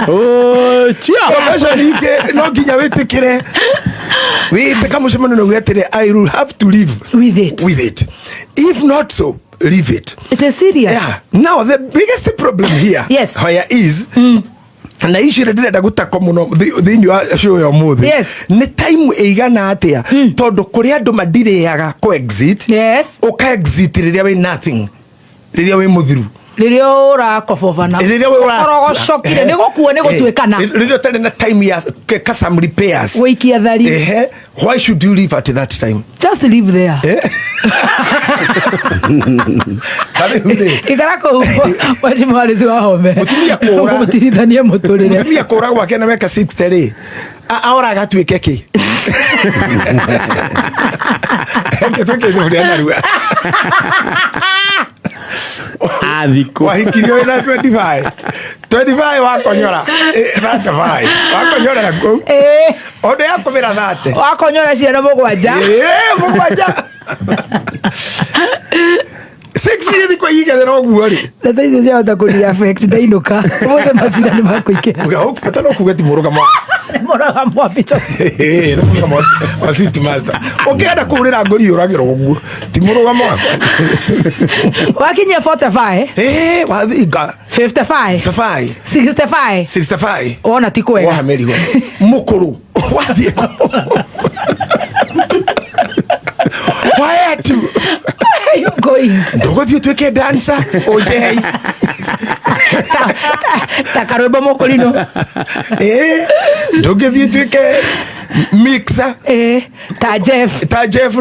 Ũchia. Profession ingĩ no nginya wĩtĩkĩre wĩtĩka mũcemanio na uge atĩrĩ, I will have to live With it. with it. If not so, leave it. It is serious. Yeah. Now the biggest problem here, Yes. where is na icio ĩrĩa ndĩrenda gũtako mũno thĩinĩ wa show ya ũmũthĩ. Yes. Nĩ time ĩigana atĩa tondũ kũrĩ andũ madirĩaga kũ exit. Yes. Ũka exit rĩrĩa wĩ nothing, rĩrĩa wĩ mũthiru, Rĩrĩa ũrakobobana. Rĩrĩa wĩ Ũkorogocokire nĩ gũkua nĩ gũtuĩkana. Rĩrĩa ũtarĩ na time ya some repairs. Gũikia thari. Ehe, why should you leave at that time? Just leave there. Ta rĩu rĩ, Ikara kũu mheshimiwa Alice Wahome. Mũtumia kũũra. Mũtirithanie mũtũrĩre. Mũtumia kũra gwake na meka 60 rĩ, aoraga atuĩke kĩ? Atuĩke thaburia narua. Athikũ. Wahikirio wĩna 25 25 wakonyora, 35 wakonyorera kũu. Ĩĩ. Ũndũ yakũmĩra 30. Wakonyora ciana mũgwanja. Ĩĩ, mũgwanja. Six nĩ thikũ igĩrĩra ũguo rĩ. Ndeto icio ciahota kũni affect ndainũka. Ũmũthĩ macira nĩ makũingĩra. Bata no kuga ti mũrũgamo wa Mũrũgamo wa Bishop. Ĩĩ, nĩ mũrũgamo wa sweet master. Ũngĩenda kũũrĩra ngũri ũragĩrwo ũguo ti mũrũgamo wakwa. Wakinyia 45. Ĩĩ, wathinga. 55. 55. 65. 65. Wona ti kwega. Woha mĩrigo mũkũrũ wathiĩ kũ? Why tu? Where are you going? Ndũgũthiĩ ũtuĩke dancer ũnjehei. Ta karwĩmbo mũkũrinũ. Ĩĩ, ndũngĩthiĩ ũtuĩke mixer. Ĩĩ, ta Jeff. Ta Jeff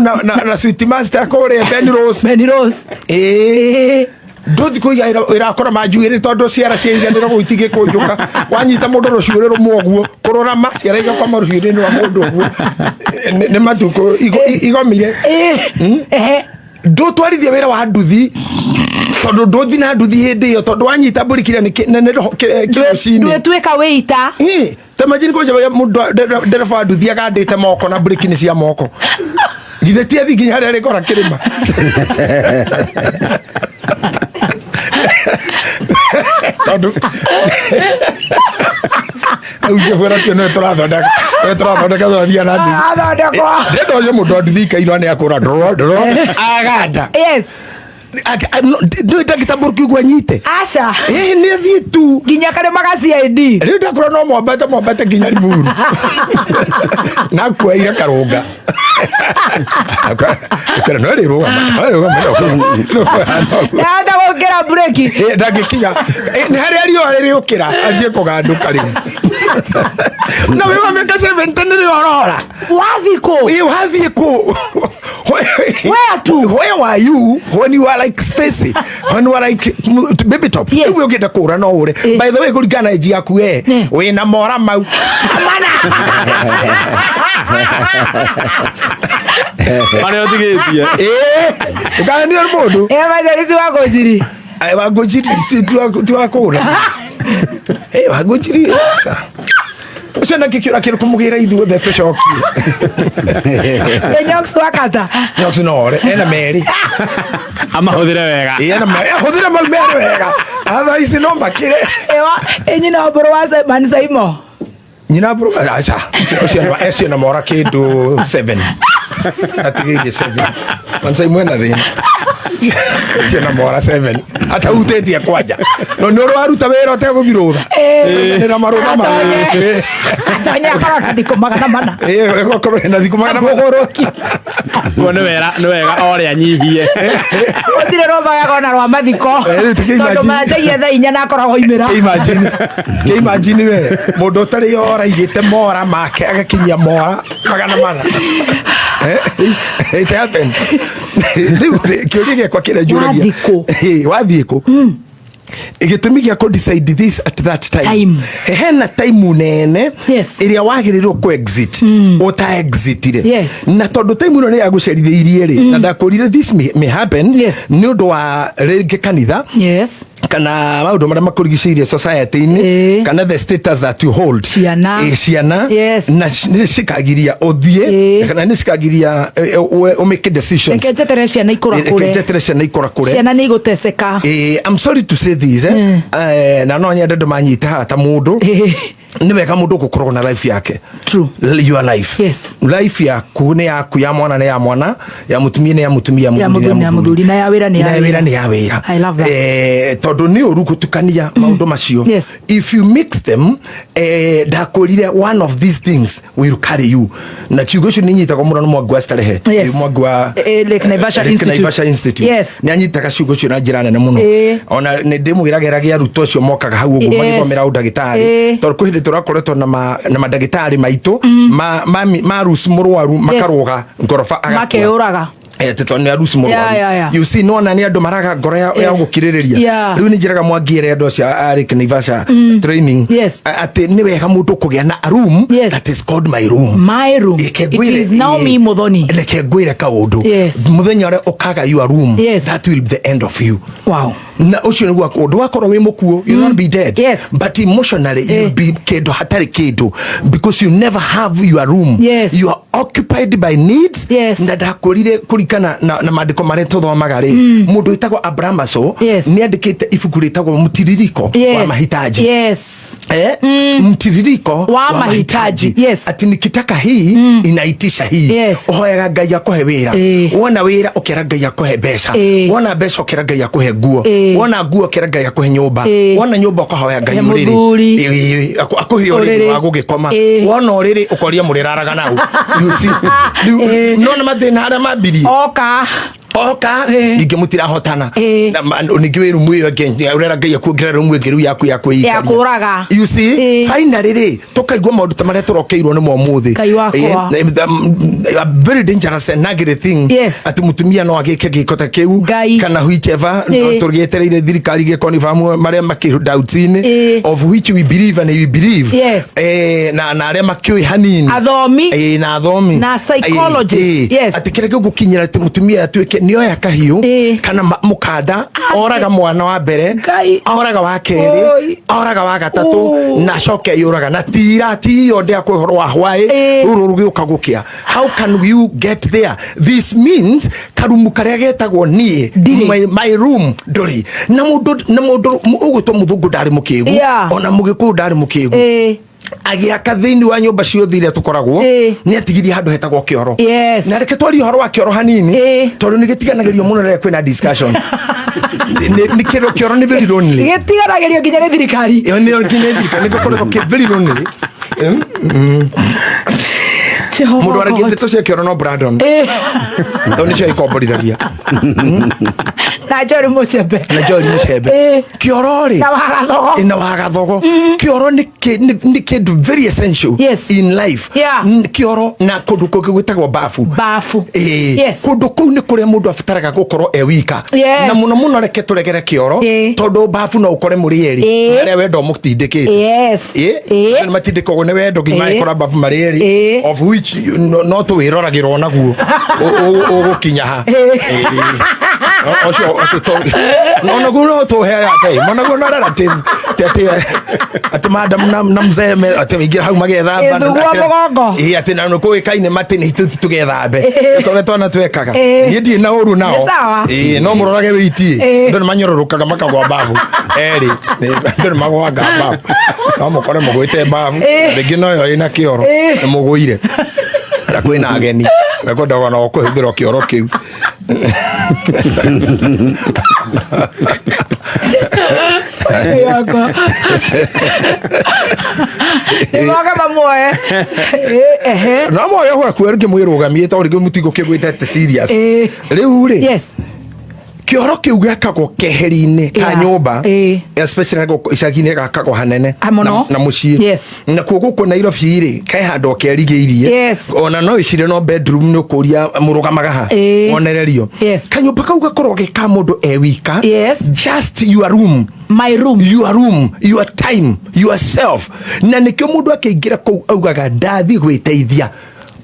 na Sweet Master kũrĩa Ben Rose. Ben Rose. Ĩĩ. Ĩĩ. Ndũthi kũiga ĩrakora manjuĩrĩ tondũ ciara cia iganĩro gũu itingĩkũnjũka. Wanyita mũndũ rũcuĩrĩ rũmwe ũguo kũrũrama ciara igakwama rũcuĩrĩ-inĩ rwa mũndũ ũguo. Nĩ matukũ igomire. Ĩĩ. Ehe. Ndũtwarithie wĩra wa nduthi tondũ ndũthi na nduthi hĩndĩ ĩyo tondũ wanyita mbũri kĩrĩa nĩ nĩ roho kĩrũcinĩ. Ndwĩtuĩka wĩita. Ĩĩ, ta imagine kũnja mũndũ ndereba wa nduthi agandĩte moko na breki nĩ cia moko. Githĩ ti athi nginya harĩa arĩkora kĩrĩma. Tondũ rĩu ngĩbwĩra kĩo nĩwe tũrathondeka, nĩwe tũrathondeka tũrathiĩ na nduthi. Athondekwo. Ndĩrenda ũcio mũndũ wa nduthi ikairwo nĩ akũra ndũrũ ndũrũ aganda. Yes. Ndũĩ ndangĩtambũrũkia ũguo anyite. Aca. Ĩĩ, nĩ athiĩ tu. Nginya karĩma ga CID. Rĩu ndakũra no mwambate mwambate nginya Limuru. Na kuaire karũnga. Akera no rĩrũgama, no rĩrũgama, no rĩrũgama. Ndahota gũkĩra breki. Ĩĩ, ndangĩkinya. Ĩĩ, nĩ harĩa riũa rĩrĩũkĩra anjie kũgandũka rĩu. Na wĩ wa mĩaka 70 nĩrĩo ũrora. Wathiĩ kũ? Ĩĩ, wathiĩ kũ? Where to? Where were you when you were like Stacy? When you were like baby top? Yes. Rĩu ũngĩenda kũũra no ũre. By the way, kũringana na age yaku we, wĩna mora mau. Mana. Marĩa ũtigĩtie. Ĩĩ, ndũkananio nĩ mũndũ. Ĩĩ, Evangelist wa Ngũnjiri. Ai, wa Ngũnjiri si ti wa kũũra. Ĩĩ, wa Ngũnjiri, aca. Ũcio nake kĩũra kĩrĩ kũmũgĩra ithuothe tũcokie. Ĩ, Nyox wa Kata. Nyox no ore, ena merĩ. Amahũthĩre wega. Ĩĩ, na hũthĩra mau merĩ wega, otherwise no makĩre. Ewa ĩ nyina wa mbũrũ wa Simon Saimo. Nyina bro, aca, ũcio ũcio na mora kĩndũ 7, atigĩirie 7 mansai mwena thĩna ũcio na mora 7 atahutĩtie kwanja, no nĩ ũrĩ waruta wĩra ũtegũthi rũtha nĩ marũtha ma Atonye. Atonye akorwo na thikũ 400. Ĩĩ, ĩgakorwo na thikũ 400. Mũgũrũki. Guo nĩ wega orĩa anyihie. Gũtirĩ rũtha gagona rwa mathiko. Eh, rĩu ti tondũ imagine. manjagia thaa 4 na akoragwo oimĩra. Kĩ imagine we mũndũ ũtarĩ ora igĩte mora make agakinyia mora 400. Eh, it happens. Rĩu kĩũria gĩakwa kĩrĩa njũragia. Wathiĩ kũ? Eh, wathiĩ kũ? Gĩtũmi gĩa kũ decide this at that time, Time. Hena time nene ĩrĩa wagĩrĩirwo kũ exit ũta exitire. Na tondũ time ĩno nĩ yagũcerithĩirie rĩ, na ndakũrire this may happen nĩ ũndũ wa rĩngĩ kanitha kana maũndũ marĩa makũrigicĩirie society-inĩ kana the status that you hold. Ciana. Ciana. Na nĩ cikagiria ũthiĩ kana nĩ cikagiria ũmake decisions. Reke njetere ciana ikũra Reke kũre. njetere ciana ikũra kũre. Ciana nĩ igũteceka. I'm sorry to say this, eh? Na no nyende andũ manyite haha ta mũndũ nĩ wega mũndũ gũkorwo na life yake. True. Your life. Life yaku nĩ yaku, ya mwana nĩ ya mwana, ya mũtumia nĩ ya mũtumia, ya mũthuri mũthuri nĩ nĩ ya mũthuri, na ya wĩra nĩ na ya ya wĩra nĩ ya wĩra. I love that. Tondũ nĩ ũru gũtukania maũndũ macio. If you mix them, ndakwĩrire one of these things will carry you, na kiugo ũcio nĩ nyitagwo mũno nĩ Mwangi wa Starehe. Mwangi wa Lake Naivasha Lake Institute. Naivasha Institute. Nĩ anyitaga ciugo icio na njĩra nene mũno. Ona nĩ ndĩmwĩragĩragia arutwo acio mokaga hau ũguo magĩthomera ũndagĩtarĩ, tondũ kwĩ hĩndĩ tũrakoretwo na mandagĩtarĩ maitũ ma ruci mũrwaru makarũga ngoroba agakua. Makeyũraga. Atĩ tondũ nĩ aruci mũrwaru. Yeah. You see, nona nĩ andũ maraga ngoro ya gũkirĩrĩria. Rĩu nĩ njĩraga Mwangi ere andũ acio a Lake Naivasha training atĩ nĩ wega mũndũ kũgĩa na a room that is called my room. My room. Reke It is now me, Muthoni. Reke ngwĩre kaũndũ. Mũthenya ũrĩa ũkaga your room, that will be the end of you. Na ũcio nĩguo ũndũ wakorwo wĩ mũkuo, you not be dead, but emotionally you'll be kĩndũ hatarĩ kĩndũ, because you never have your room. You are occupied by needs. Na ndakwĩrire kũringana na maandĩko marĩa tũthomaga rĩ, mũndũ wĩtagwo Abraham Maslow nĩ andĩkĩte ibuku rĩtagwo Mtiririko wa Mahitaji. Mtiririko wa mahitaji. Yes. Ati nikitaka hii, inaitisha hii. Ũhoyaga Ngai akũhe wĩra. Wona wĩra, ũkera Ngai akũhe mbeca. Wona mbeca, ũkera Ngai akũhe nguo. Wona nguo, ũkera Ngai akũhe nyũmba. Wona nyũmba, ũkahoya Ngai He ũrĩrĩ. mũthuri. Akũhe ũrĩrĩ Ũrĩrĩ. wa gũgĩkoma. Wona ũrĩrĩ, ũkoria mũrĩraraga nau. You see? Rĩu, nona mathĩna harĩa mambirie. Oka. Oka ningĩ mũtirahotana. Na ningĩ wĩ rumu ĩyo ĩngĩ ũrera Ngai akuongerera rumu ĩngĩ rĩu yaku ya kwĩikaria. Ya kũraga. You see, finally rĩ, tũkaigua maũndũ ta marĩa tũrokeirwo nĩmo ũmũthĩ. Ngai wakwa. A very dangerous and ugly thing atĩ mũtumia no agĩke gĩko ta kĩu Ngai. kana whichever. Tũgĩetereire thirikari gĩkonifirm marĩa makĩ doubts-inĩ, of which we believe and we believe. Na arĩa makĩũĩ hanini. Athomi. Na athomi. Na psychologists. Atĩ kĩrĩa gĩgũkinyĩra atĩ mũtumia atuĩke nĩoya kahiũ kana mũkanda, oraga mwana wa mbere, Ngai. oraga wa kerĩ, Oi. oraga wa gatatũ, Oh. na acoke eyũraga na tira tiyo ndĩa kwĩ ũhoro wa hwaĩ rũrũ rũgĩũka gũkĩa. How can you get there? This means karumu karĩa getagwo niĩ Ndirĩ. my room ndũrĩ na mũndũ ũgwĩtwo mũthũngũ ndarĩ mũkĩgu, ona mũgĩkũyũ ndarĩ mũkĩgu. Agĩaka thĩinĩ wa nyũmba ciothe iria tũkoragwo, nĩ atigirie handũ hetagwo kĩoro. Na reke twarie ũhoro wa kĩoro hanini, tondũ nĩ gĩtiganagĩrio mũno rĩrĩa kwĩna discussion. Nĩ kĩoro, kĩoro nĩ very lonely. Gĩtiganagĩrio nginya nĩ thirikari. Ĩyo nĩyo nginya thirikari nĩ gũkoretwo kĩ very lonely. Jehovah Mũndũ waragia God. ndeto cia kĩoro no Brandon, tondũ nĩcio ikomborithagia. Na Jory Muchembe. Na Joel Muchembe. Kĩoro rĩ, Na wagathogo. Na wagathogo. Kĩoro nĩ kĩndũ very essential in life. Kĩoro na kũndũ kũngĩ gwĩtagwo bafu. Bafu. Kũndũ kũu nĩ kũrĩa mũndũ abataraga gũkorwo e wika. Na mũno mũno reke tũregere kĩoro, tondũ bafu no ũkore mũrĩ erĩ, harĩa wendo mũtindĩkĩte. Nĩ matindĩkagwo nĩ wendo nginya magĩkora bafu marĩ erĩ, of which Which no tũwĩroragĩrwo naguo ũgũkinya ha. Ĩĩ. Ũcio atĩ onaguo no tũheaga time, onaguo no relative. Ti atĩ madam na mzee atĩ maingĩra hau magethamba. Ĩ, thuguo mũgongo. Ĩĩ, atĩ na nĩkũĩkaine matĩ nĩ ithuĩ tũgethambe. Tondũ twana twekaga. Niĩ ndirĩ na ũru nao. Nĩ sawa. Ĩĩ, no mũrorage wĩiti. Andũ nĩ manyororokaga makagwa mbabu. Erĩ, andũ nĩ magwaga mbabu. No mũkore mũgwĩte mbabu. Rĩngĩ no yo ĩna kĩoro. Nĩ mũgũire. Na kwĩna ageni. Mekwendaga ona kũhithĩrwo kĩoro kĩu. Yakwa. Nĩmoke mamuoe. Ehe. No moyo gwaku rĩngĩ mwĩrũgamie tondũ rĩngĩ mũtigũkĩgwĩte atĩ serious. Rĩu rĩ, Yes. kĩoro kĩu gĩakagwo keheri-inĩ ka nyũmba, especially gũkũ icagi-inĩ gakagwo hanene Ah, mũno. na mũciĩ. Nakuo gũkũ Nairobi rĩ, ke handũ kerigĩirie. Ona no ĩcire no bedroom nĩ ũkũria mũrũgamaga ha wonererio. Kanyũmba kau gakorwo ge ka mũndũ e wika. Just your room. My room. Your room, your time, yourself. Na nĩkĩo mũndũ akĩingĩra kũu augaga ndathiĩ gwĩteithia.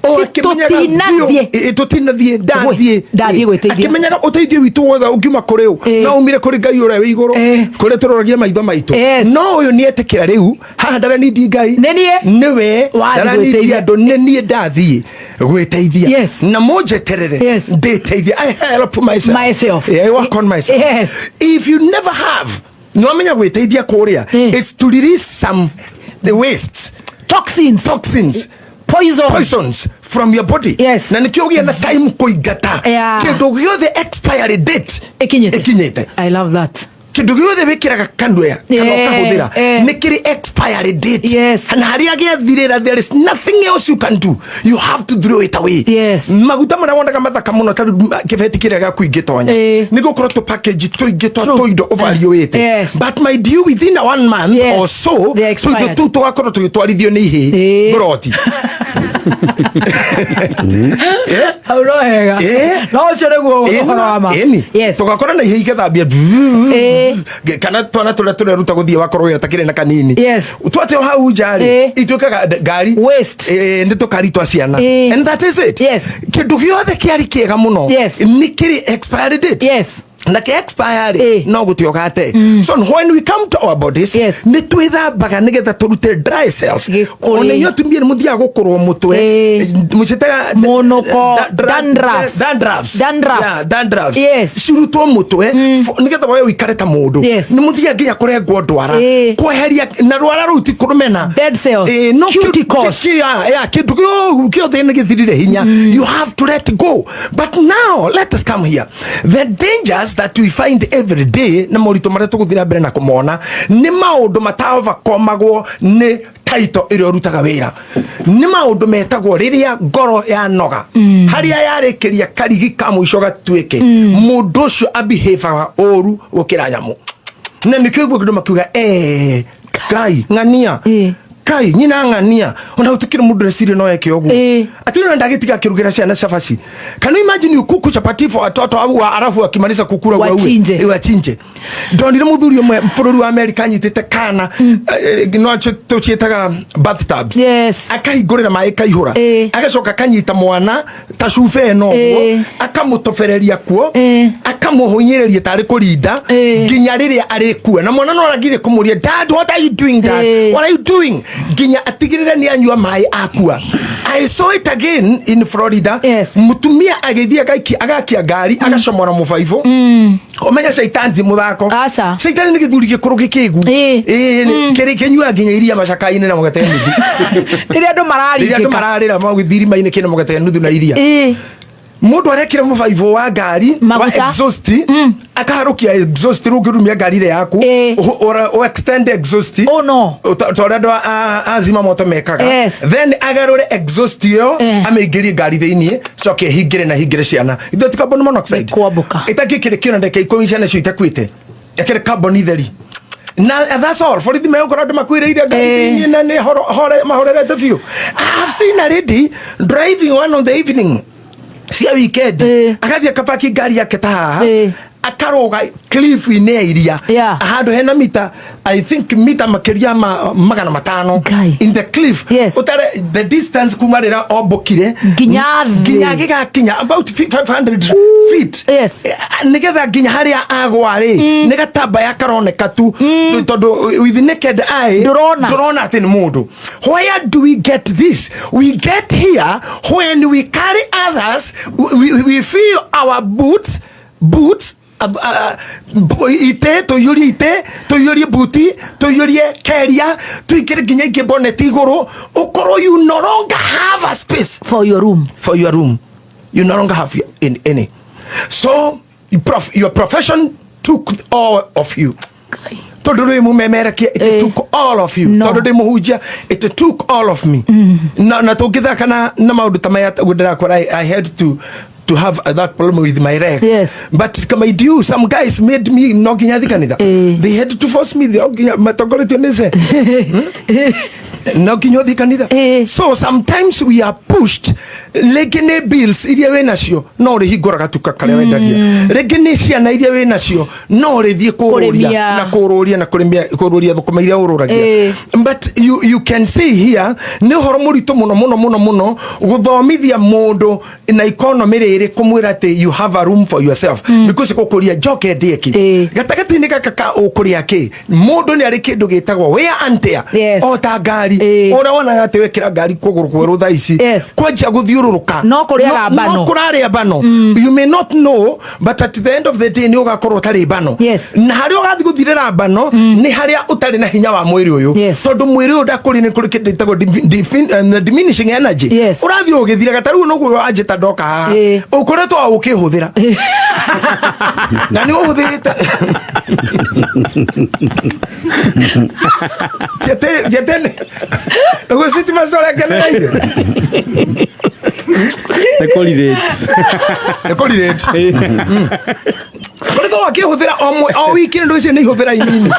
O akĩmenyaga Tũtinathiĩ. biũ, tũtinathiĩ, ndathiĩ. Ndathiĩ gwĩteithia. Akĩmenyaga ũteithio witũ wothe ũngiuma kũrĩ ũ. No umire kũrĩ Ngai ũrĩa wĩ igũrũ. Kũrĩa tũroragia maitho maitũ. No ũyũ nĩ etĩkĩra rĩu, haha ndaranindi Ngai. Nĩ niĩ. Nĩwe. Wathiĩ Ndaranindi gwĩteithia. andũ, nĩ niĩ ndathiĩ gwĩteithia. Na mũnjeterere. Ndĩteithie. I help myself. Myself. Yeah, I work on myself. If you never have, nĩwamenya gwĩteithia kũrĩa, it's to release some the waste. Toxins. Toxins. Poison. Poisons from your body. Na nĩkĩo ũgĩa na time kũingata. Kĩndũ gĩothe expiry date Ĩkinyĩte. ĩkinyĩte. I love that. Kĩndũ gĩothe wĩkĩraga kanua kana ũkahũthĩra, nĩ kĩrĩ expiry date. Na harĩa gĩathirĩra, there is nothing else you can do. You have to throw it away. Maguta marĩa wonaga mathaka mũno ta rĩu kĩbeti kĩrĩa gĩaku ingĩtonya. Nĩ gũkorwo tũ package tũingĩ twa tũindo ũvariũĩte. But my dear, within a 1 month or so, They are tũindo expired. tũu tũgakorwo tũgĩtwarithio nĩ ihĩĩ mburoti. Hau no hega. No ũcio nĩguo ũhoro wa ma. Ĩni. Tũgakora na ihĩĩ igĩthambia. Kana twana tũrĩa tũreruta gũthiĩ wakorwo wĩ ũtakĩrĩ na kanini. Twate o hau nja rĩ, ituĩkaga ngari. Waste. Nĩ tũkari twa ciana. And that is it. Kĩndũ gĩothe kĩarĩ kĩega mũno. Nĩ kĩrĩ expiry date. Na kĩ expire rĩ, no gũtĩ ũgate. So when we come to our bodies, nĩ twĩthambaga nĩgetha tũrute dry cells. Gĩkũrĩ. Ona inyuĩ atumia nĩ mũthiaga gũkũrwo mũtwe. Mũciĩtaga Mũnũko. Dandruffs. Dandruffs. Dandruffs. Yeah, dandruffs. Cirutwo mũtwe, nĩgetha we ũikare ta mũndũ. Nĩ mũthiaga nginya kũrengwo ndwara. Kweheria, na rwara rũu ti kũrũmena. Dead cells. No Cuticles. kĩndũ gĩothe nĩ gĩthirire hinya. You have to let go. But now, let us come here. The dangers that we find every day, na moritũ marĩa tũgũthiĩ na mbere na kũmona, nĩ maũndũ mataovercomagwo nĩ title ĩrĩa ũrutaga wĩra. Nĩ maũndũ metagwo rĩrĩa ngoro yanoga. Harĩa yarĩkĩria karigi ka mũico gatuĩke, mũndũ ũcio abehavaga ũru gũkĩra nyamũ. Na nĩkĩo ũguo andũ makiuga, Ngai, ng'ania. Kai, nyina ng'ania. Ona gũtikĩrĩ mũndũ reciria no eke ũguo. Atĩ rĩu ndagĩtiga akĩrugĩra ciana cabaci. Can you imagine you cook chapati for watoto au alafu akimaliza kukula waue? Wachinje. Wachinje. Ndonire mũthuri ũmwe bũrũri wa Amerika anyitĩte kana, no tũciĩtaga bathtubs. Akahingũrĩra maĩ kaihũra. Agacoka akanyita mwana ta cuba ĩno ũguo, akamũtobereria kuo, akamũhũnyĩrĩria tarĩ kũrinda, nginya rĩrĩa arĩkua. Na mwana no aragire kũmũria, Dad, what are you doing, Dad? What are you doing? Nginya atigĩrĩre nĩ anyua maĩ akua. I saw it again in Florida. Mũtumia agĩthiĩ agakia ngari, agacomora mũbaibũ. Ũmenye caitani ti mũthako. Aca. Caitani nĩ gĩthuri gĩkũrũ gĩkĩgu. Kĩrĩ kĩnyuaga nginya iria macaka-inĩ na mũgate nuthu. Rĩrĩa andũ mararingĩka. Rĩrĩa andũ mararĩra magĩthirima-inĩ kĩna mũgate nuthu na iria. Mũndũ arekĩra mũbaibũ wa ngari, wa Maguta. exhaust, akaharũkia exhaust rĩu ũngĩrumia ngari ĩrĩa yaku, o extend exhaust. Oh, no. Ta ũrĩa andũ a zima moto mekaga. Then agarũre exhaust ĩyo, amĩingĩrie ngari thĩiniĩ, coke ĩhingĩre na hingĩre ciana. Ithuĩ ti carbon monoxide. Nĩ kwambũka. Ĩtangĩkĩrĩ kĩona ndagĩka ikũmi ciana icio itakuĩte. Ĩkĩrĩ carbon itheri. Na that's all. Borithi megũkorwo andũ makuĩrĩire ngari thĩiniĩ na nĩ mahorerete biũ. I have seen a lady driving one on the evening cia weekend. Agathiĩ akapaki ngari yake ta haha. Akarũga cliff-inĩ ya iria, handũ hena mita, I think mita makĩria ma 500 Ngai. in the cliff. Ũtare the distance kuma rĩrĩa ombũkire Nginya thĩ. Nginya gĩgakinya about 500 feet. Nĩgetha nginya harĩa agwa rĩ, nĩ gatambaya karoneka tu, tondũ with naked eye Ndũrona. Ndũrona atĩ nĩ mũndũ. Where do we get this? We get here when we carry others. We feel our boots, ite tũiyũrie, ite tũiyũrie buti, tũiyũrie keria, tũingĩre nginya ingĩ boneti igũrũ, ũkorwo you no longer have a space for your room. For your room. You no longer have in any. So your profession took all of you. Ngai. Tondũ rĩ mũmemerekia, it took all of you. No. Tondũ ndĩ mũhunjia, it took all of me. Na tũngĩthaka na maũndũ ta maya ũguo ndĩrakwĩra, I had to have that problem with my leg. But mind you, some guys made me no nginya thiĩ kanitha. They had to force me, no nginya matongoretio nĩ ce. No nginya ũthiĩ kanitha. So sometimes we are pushed. Rĩngĩ nĩ bills iria wĩ nacio, no ũrĩhingũra gatuka karĩa wendagia. Rĩngĩ nĩ ciana iria wĩ nacio, no ũrĩthiĩ kũrũria Kũrĩmia. Na kũrũria na kũrĩmia, kũrũria thũkũma iria ũrũragia. But you can see here nĩ ũhoro mũritũ mũno mũno mũno mũno gũthomithia mũndũ na economy rĩrĩ, kũmwĩra atĩ you have a room for yourself, because gũkũria njoke ndĩe kĩ gatagatĩ-inĩ gaka ka ũkũrĩa kĩ. Mũndũ nĩ arĩ kĩndũ gĩtagwo wear and tear. O ta ngari, ũrĩa wonaga atĩ wekĩra ngari kũgũrũ kwerũ thaa ici, kwanjia gũthiũrũrũka. No kũrĩaga mbano. No kũrarĩa mbano. You may not know, but at the end of the day nĩ ũgakorwo ũtarĩ mbano. Na harĩa ũgathiĩ gũthirĩra mbano nĩ harĩa ũtarĩ na hinya wa mwĩrĩ ũyũ. Tondũ mwĩrĩ ũyũ ndakũrĩ, nĩ kũrĩ kĩndũ gĩtagwo diminishing energy. Ũrathiĩ ũgĩthiraga. Ta rĩu noguo wanjĩta ndoka haha, ũkoretwo o ũkĩhũthĩra na nĩ ũhũthĩrĩte. Tiatene nĩguo sitima ũrengenereire. Nĩ kũ-relate. Nĩ kũ-relate. Koretwo wakĩhũthĩra o wiki, nĩ ndũgĩcio nĩ ihũthĩra inini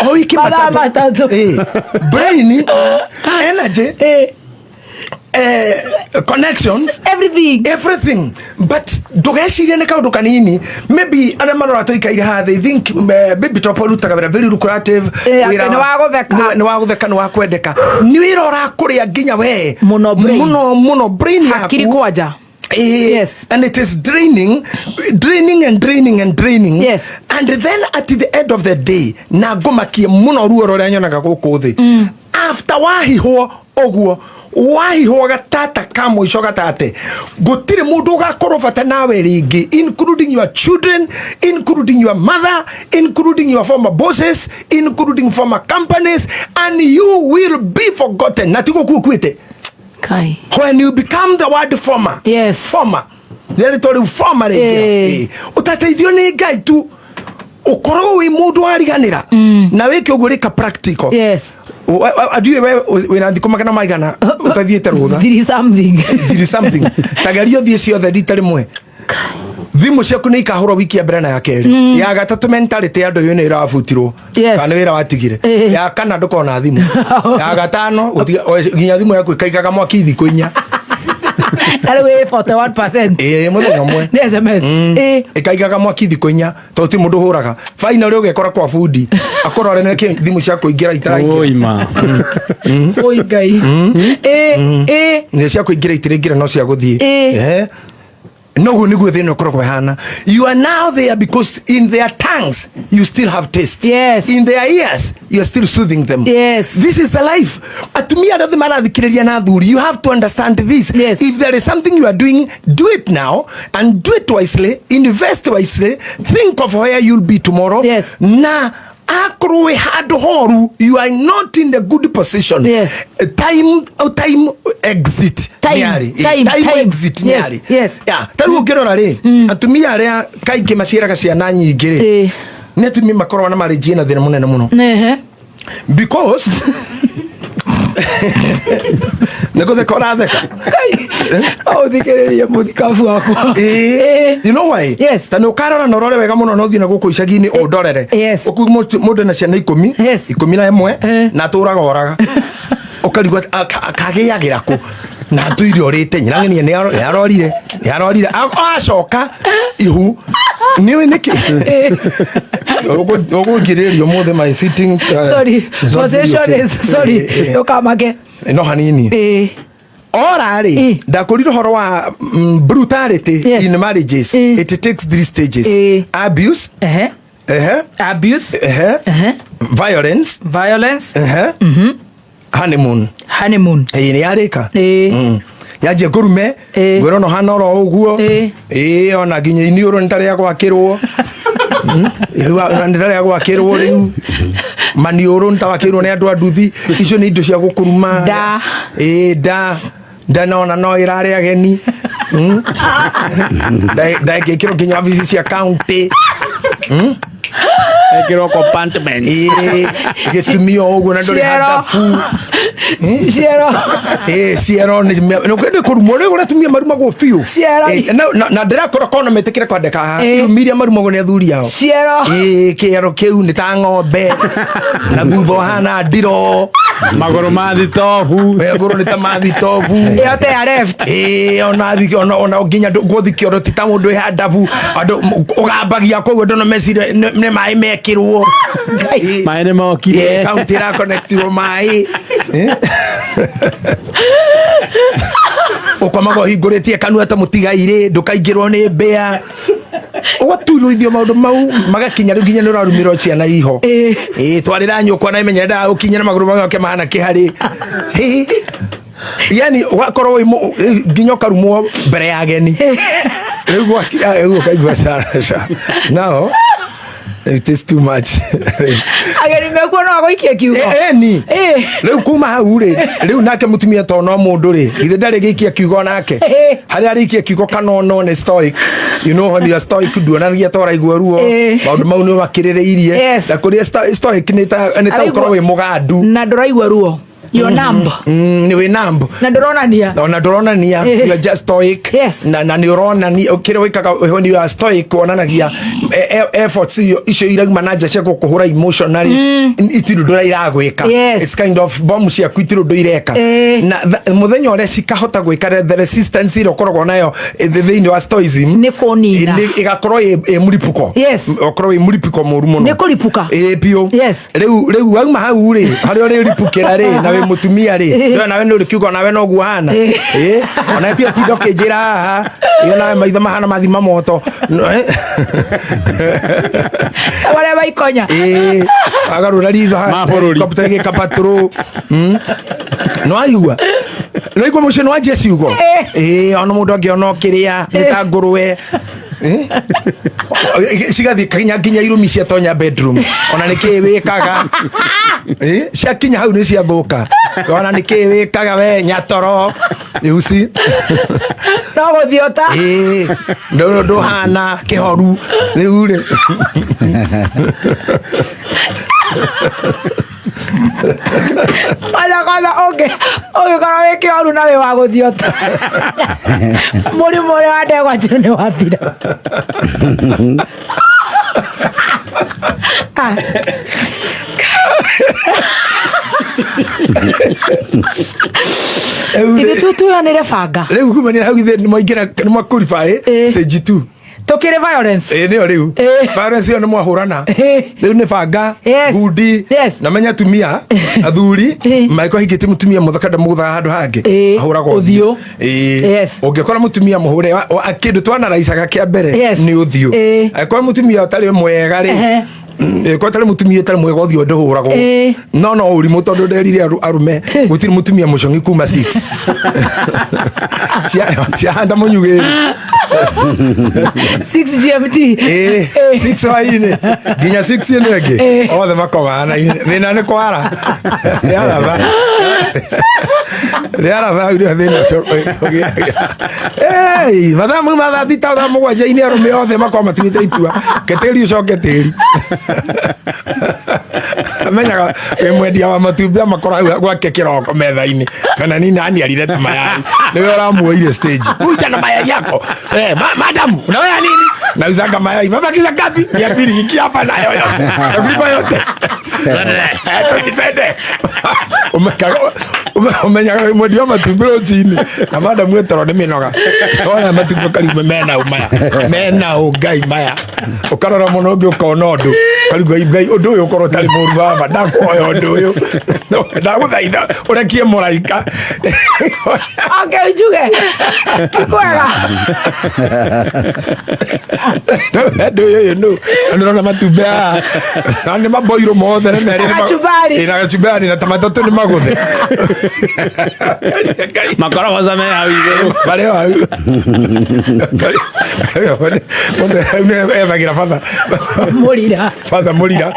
o wiki. Mathaa 3. Brain energy, connections, everything. Everything. But ndũgecirie nĩ kaũndũ kanini. Maybe arĩa marora tũikaire haha, they think maybe top ũrutaga wĩra very lucrative. Atĩ nĩ wa gũtheka. Nĩ wa gũtheka, nĩ wa kwendeka, nĩ wĩra ũrakũrĩa nginya we. Mũno brain. Mũno mũno brain yaku. Hakiri kwanja. And it is draining, draining and draining and draining. And then at the end of the day, na ngũmakie mũno ruo rũrĩa nyonaga gũkũ thĩ, after wahihwo ũguo, wahihwo gatata ka mũico gatate, gũtirĩ mũndũ ũgakorwo bata nawe rĩngĩ, including your children, including your mother, including your former bosses, including former companies, and you will be forgotten. Na tiguo kuo kuĩte. Kai. When you become the word "former", former rĩrĩ rĩu former rĩngĩ, ũtateithio nĩ Ngai tu, ũkoragwo wĩ mũndũ wariganĩra na wĩke ũguo rĩka practical. Ndiũĩ we wĩna thikũ magana maigana ũtathiĩte rũtha. Three something. Three something. Tageria ũthiĩ ciothe rita rĩmwe. Thimũ ciaku nĩ ikahũrwo wiki ya mbere na ya kerĩ, ya gatatũ mentality ya andũ ĩyo nĩ ĩrabutirwo kana nĩ wĩra watigire. Ya kana ndũkona thimũ, ya gatano nginya thimũ yaku ĩkaigaga mwaki thikũ 4. Na rĩu ĩ 41%. Ĩĩ, mũthenya ũmwe. Nĩ SMS. Ĩkaigaga mwaki thikũ 4, tondũ ti mũndũ ũhũraga faina ũrĩa ũgekora kwa bundi akorwo arĩ nĩkĩ thimũ cia kũingĩra itaraingĩra. Oi ma. Oi Ngai. Nĩ cia kũingĩra itiraingĩra, no cia gũthiĩ. Noguo nĩguo thĩna ũkoragwo ĩhana. You are now there because in their tongues you still have taste. In their ears you are still soothing them. This is the life. Atumia arĩa othe marathikĩrĩria na athuri, you have to understand this. If there is something you are doing, do it now and do it wisely. Invest wisely. Think of where you'll be tomorrow. Na akorwo wĩ handũ horu, you are not in the good position. Time exit. Time, nĩ arĩ. time, time time. Exit nĩ arĩ. Yeah, ta rĩu ũngĩrora rĩ, atumia arĩa kaingĩ maciaraga ciana nyingĩ rĩ, nĩ atumia makoragwo na marriage ĩna thĩna mũnene mũno, because nĩ gũtheka ũratheka. Ngai. Ũthikĩrĩrie mũthikabu wakwa. You know why? Yes. Ta nĩ ũkarora na ũrore wega mũno, na ũthiĩ na gũkũ icagi-inĩ ũndorere. Ũkuĩ mũndũ na ciana 10, 11, na atũraga oraga, ũkarigwo kagĩagĩra kũ na atũire ũrĩte nyina ng'ania nĩ arorire acoka ihu. Nĩ nĩkĩ ũgũngirĩrĩria ũmũthĩ my sitting Sorry, is not really position okay. is sorry. Ndũkamake. No hanini. Ora rĩ, ndakũrire ũhoro wa brutality in marriages. It takes three stages: abuse, ehe, Abuse. Ehe, violence, Violence. Ehe, honeymoon. Honeymoon. Ĩĩ, nĩ yarĩka. Yanjia ngũrume, ngwĩra ona hana oro ũguo. Ĩĩ, ona nginya iniũrũ nĩ tarĩa gwakĩrwo. Rĩu nĩ tarĩa gwakĩrwo rĩu maniũrũ nĩ tawakĩrwo nĩ andũ a nduthi. Icio nĩ indo cia gũkũruma. Nda. Ĩĩ, nda nda nona no ĩrarĩ ageni. Nda ĩngĩkĩrwo nginya wabici cia county. Ekĩrwo compartments. Ĩĩ, gĩtumia o ũguo na ndũrĩ Ciero. handabu. Ciero. Ĩĩ, ciero nĩ kũrumwo rĩu ũrĩa atumia marumagwo biũ. Ciero. Ĩĩ, na ndĩrakora kona metĩkĩre kwandĩka haha, irumi iria marumagwo nĩ athuri ao. Ciero. Ĩĩ, kĩero kĩu nĩ ta ng'ombe na thutha ũhana ndiro. Magũrũ ma thitobu. Magũrũ nĩ ta ma thitobu. Ĩyo te ya left. Ĩĩ, ona ona nginya gũthiĩ kĩoro ti ta mũndũ wĩ handabu, andũ ũgambagia kũu andũ no meciria nĩ maĩ mekĩrwo. Ĩĩ. Maĩ nĩ mokire. Ĩĩ, kaunti ĩrakonektirwo maĩ. Ũkomaga ũhingũrĩtie kanua ta mũtigairĩ, ndũkaingĩrwo nĩ mbĩa, ũgaturithio maũndũ mau magakinya rĩu nginya nĩ ũrarumĩrwo ciana iho. Ĩĩ, twarĩra nyũkwa na imenyere ndagagũkinyĩra magũrũ make mahana kĩharĩ. Ĩĩ. Yani ũgakorwo wĩ nginya ũkarumwo mbere ya ageni rĩu rĩu ũkaigua ca ca now it is too much. Ageni mekuo no agũikie kiugo. Eni. Rĩu kuma hau rĩ, rĩu nake mũtumia to no mũndũ rĩ, githĩ ndarĩ gĩikia kiugo nake? Harĩa arĩikia kiugo kana ono nĩ stoic. You know when you are stoic, nduonanagia ta ũraigua ruo. Maũndũ mau nĩ ũmakĩrĩrĩirie. Na kũrĩa stoic nĩ ta Araigua- ũkorwo wĩ mũgandu. Na ndũraigua ruo, you're numb. Nĩ wĩ numb. Na ndũronania. Ona ndũronania. You are just stoic. Na nĩ ũronania kĩrĩa wĩkaga when you are stoic, wonanagia efforts icio irauma na nja cia gũkũhũra emotionally, itirĩ ũndũ iragwĩka. It's kind of bomb ciaku itirĩ ũndũ ireka. Na mũthenya ũrĩa cikahota gwĩka, the resistance ĩrĩa ũkoragwo nayo thĩinĩ wa stoicism Nĩ kũnina. Ĩgakorwo ĩ mũripũko. Ũkorwo ĩ mũripũko mũru mũno. Nĩ kũripũka. Ĩ, biũ. Rĩu wauma hau rĩ, harĩa ũrĩripũkĩra rĩ, na wĩ mũtumia rĩ, ndũĩ nawe nĩ ũrĩ kiugo nawe noguo hana. Ĩ, ona ti ũtinda ũkĩnjĩra haha, ĩ, nawe maitho mahana mathima moto. No. Marĩa maikonya. Ĩ, agarũra ritho haha, Ma bũrũri. Helicopter ĩgĩka patrol. No aigua no igua mũciĩ no anjie ciugo. Ĩ, ona mũndũ angĩona ũkĩrĩa nĩ ta ngũrwe. Cigathiĩ nginya irumi ciatonya bedroom, ona nĩ kĩĩ wĩkaga? Ciakinya hau nĩ ciathũka, ona nĩ kĩĩ wĩkaga we nyatoro, you see? No gũthiota. Ĩ, ndũhana kĩhoru rĩu rĩ. Kwanza kwanza ũngĩkorwo wĩ kĩoru na wĩ wa gũthiota, mũrimũ ũrĩa wa ndegwa njirũ nĩ wathira. Ah. Rĩu rĩ- Ithuĩ tuyanĩre banga. Rĩu kumania hau ithe nĩ mwaingĩra, nĩ mwa qualify stage 2. Tũkĩrĩ violence. Ĩ, nĩyo rĩu. Violence ĩyo nĩ mwahũrana. Rĩu nĩ banga, ngundi. Na menya atumia athuri mangĩkorwo hingĩtie mũtumia mũthaka, ndamũgũthaga handũ hangĩ, ahũragwo. Ũthiũ. Ĩ. Ũngĩkora mũtumia mũhũre kĩndũ twanaraicaga kĩa mbere nĩ ũthiũ. Angĩkorwo mũtumia ũtarĩ mwega rĩ, angĩkorwo ũtarĩ mũtumia ũtarĩ mwega ũthiũ ndũhũragwo. No ũrimũ, tondũ nderire arũme gũtirĩ mũtumia mũcong'i kuma 6 ciahanda mũnyugĩri. 6 GMT. Ĩ, 6 hwainĩ nginya 6 ĩno ĩngĩ, othe makomaga na thĩna nĩ kwara rĩaratha rĩaratha hau nĩho thĩna ũcio ũgĩaga. Ĩĩ, mathaa mau ma thaa thita, thaa mũgwanja-inĩ, arũme othe makorwo matuĩte itua ke tĩri ũcoke tĩri. Amenyaga wĩ mwendia wa matumbĩ, amakora hau gwake kĩroko metha-inĩ, kana ni nani alileta mayai, niwe ũramuoire stage, kuja na mayai yako. Madam, unawea nini? Nauzanga mayai. Mabakisha ngapi? 200. Ikia hapa nayo yote, nakulipa yote. Twende. Ũmenyaga mwendia wa matumbĩ rũcinĩ na madamu etoro nĩ mĩnoga ona matumbĩ ũkarigwo mena ũ maya mena ũ ngai maya ũkarora mũno ũngĩ ũkona ũndũ ũkarigwo ngai ũndũ ũyũ ũkorwo ũtarĩ mũru baba ndakuoya ũndũ ũyũ ndagũthaitha ũrekie mũraika. Okay, njuge ti kwega. Ũndũ ũyũ nũ ndĩrona matumbĩ haha na nĩ maboirwo mothe nĩ merĩ. Na kachumbari. Ĩ, na kachumbari na ta matatũ nĩ magũthe. Makorogoca me hau igũrũ. Marĩ o hau. Mũndũ ethagĩra batha. Mũrira. Batha mũrira.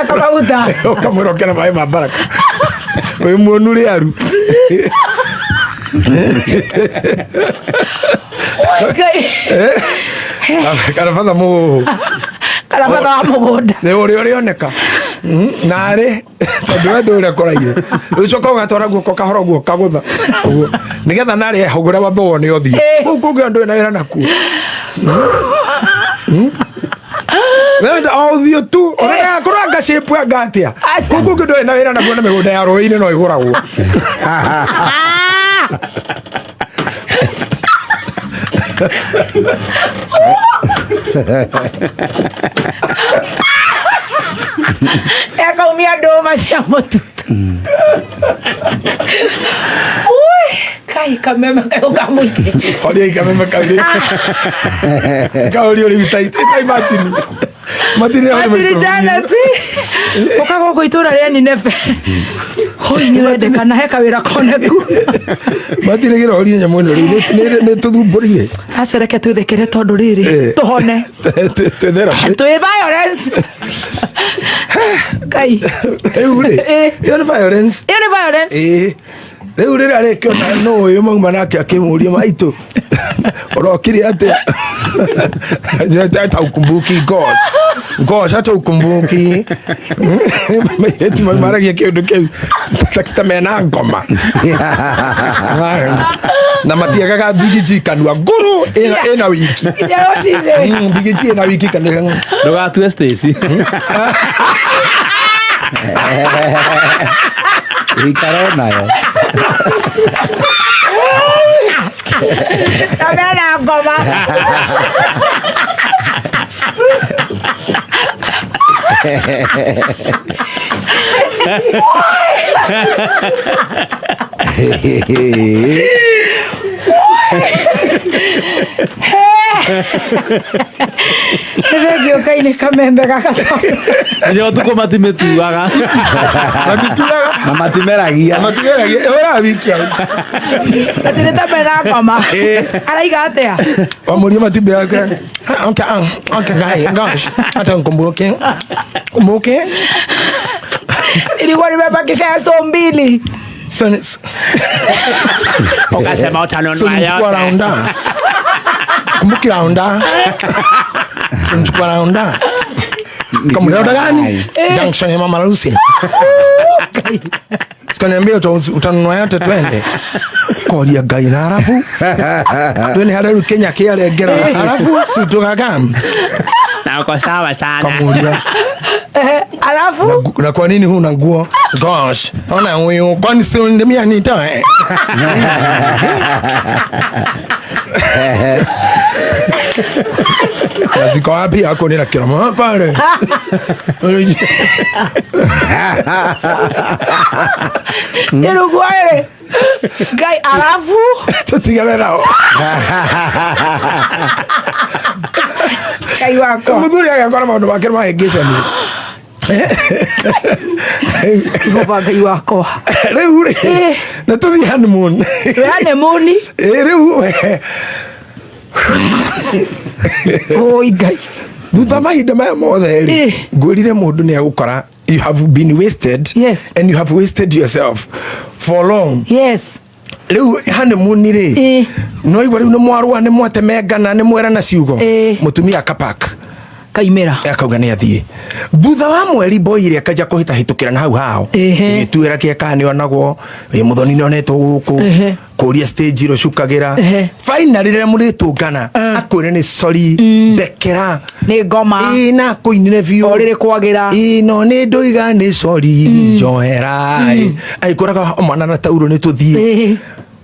Akamaguta. Ũkamwĩra ũke na maĩ ma baraka wĩ muonu rĩaru. Oi, Ngai. Kana batha mũhũhũ. Kana batha wa mũgũnda. Nĩ ũrĩa ũrĩoneka narĩ tondũ we ndũrĩa kũraire ũcoka ũgatwara guoko kahora ũguo kagũtha ũguo nĩgetha narĩ hũgũra wambe wone ũthiũ. Kũu kũngĩ ndũrĩ na wĩra nakuo. Wenda o ũthiũ tu ũrĩa kũranga shape anga atĩa. Aca. Kũu kũngĩ ndũrĩ na wĩra nakuo na mĩgũnda ya rũĩ-inĩ no ĩgũragwo. Ekaumia ndũma cia mũtutu. Ui, kai kameme kayo ka mũingĩ. Horia ikameme kau rĩ kauria ũrĩ tai tai Martin Martin Matiri Janet ũka gũkũ itũra rĩa Nineve. Hoi nĩ ũrendekana he kawĩra koneku. Martin gĩra horia nyamũ ĩno rĩu nĩ tũthumbũrire. Aca reke twĩthekere tondũ rĩrĩ tũhone. Twĩ therapy. Twĩ violence. Kai. Rĩu rĩ ĩyo nĩ violence. Ĩyo nĩ violence. Ĩĩ rĩu rĩrĩa rĩkĩona nũ ũyũ mauma nake akĩmũria maitũ ũrokire atĩa hata ukumbuki gosh gosh hata ukumbuki mairĩtu mau maragia kĩũndũ kĩu ta mena ngoma na matiagaga mbigiji kanua ngũrũ ĩna wiki. Nginya rũcinĩ. Mbigiji ĩna wiki kanua. Ndũgatue Stacy. Ikara nayo. Na mena ngoma. Nĩ thengio Ngai nĩ kamembe gaka tondũ Nĩ ũtukũ matimĩtuaga. Matituaga. Na matimeragia. Matimeragia ĩhũraga wiki hau. Atĩ nĩ ta mena ngoma. Araiga atĩa? Wamuria matumbĩ yake okay guy gosh hata nkumbuke kumbuke. Ilikuwa nimebakisha so mbili. So Ukasema utanunua so nichukua yote. raunda kumbuki raunda so nichukua raunda kama raunda gani junction ya Mama Lucy sikaniambia utanunua yote twende koria Ngai na harafu twende harĩa rĩu Kenya kĩarengera harafu si tũgagam. Na uko sawa sana. Kamuria. Alafu na kwa nini huna nguo gosh ona huyu kwani si ndemia nitoe na ziko wapi ako nina kiromo pale. Ĩrugwo-rĩ Ngai alafu tutigane nao. Ngai wakwa. Mũthuri agakora maũndũ make mahĩngĩcani. Jehova Ngai wakwa. Rĩu rĩ nĩ tũthiĩ honeymoon. Twĩ honeymoon. Ĩ rĩu Oi Ngai. Thutha mahinda maya mothe rĩ ngwĩrire mũndũ nĩ agũkora you have been wasted. Yes. And you have wasted yourself for long. Yes. Rĩu honeymoon rĩ no igua rĩu nĩ mwarũa nĩ mwatemengana nĩ mwerana ciugo mũtumia akapak kaimĩra akauga nĩ athiĩ thutha wa mweri boy ĩrĩa akanja kũhĩtahĩtũkĩra na hau hao gĩtuĩra kĩa kana nĩonagwo ĩ mũthoni nĩonetwo gũkũ kũria stage ĩro cukagĩra finally rĩrĩa mũrĩtũngana Akwĩre nĩ sorry, ndekera. Nĩ ngoma. Ĩ, na akũinĩre biũ. O rĩrĩ kwagĩra. Ĩ, no nĩ ndoiga nĩ sorry, njohera. Agĩkwĩraga mwana na tauro nĩ tũthiĩ.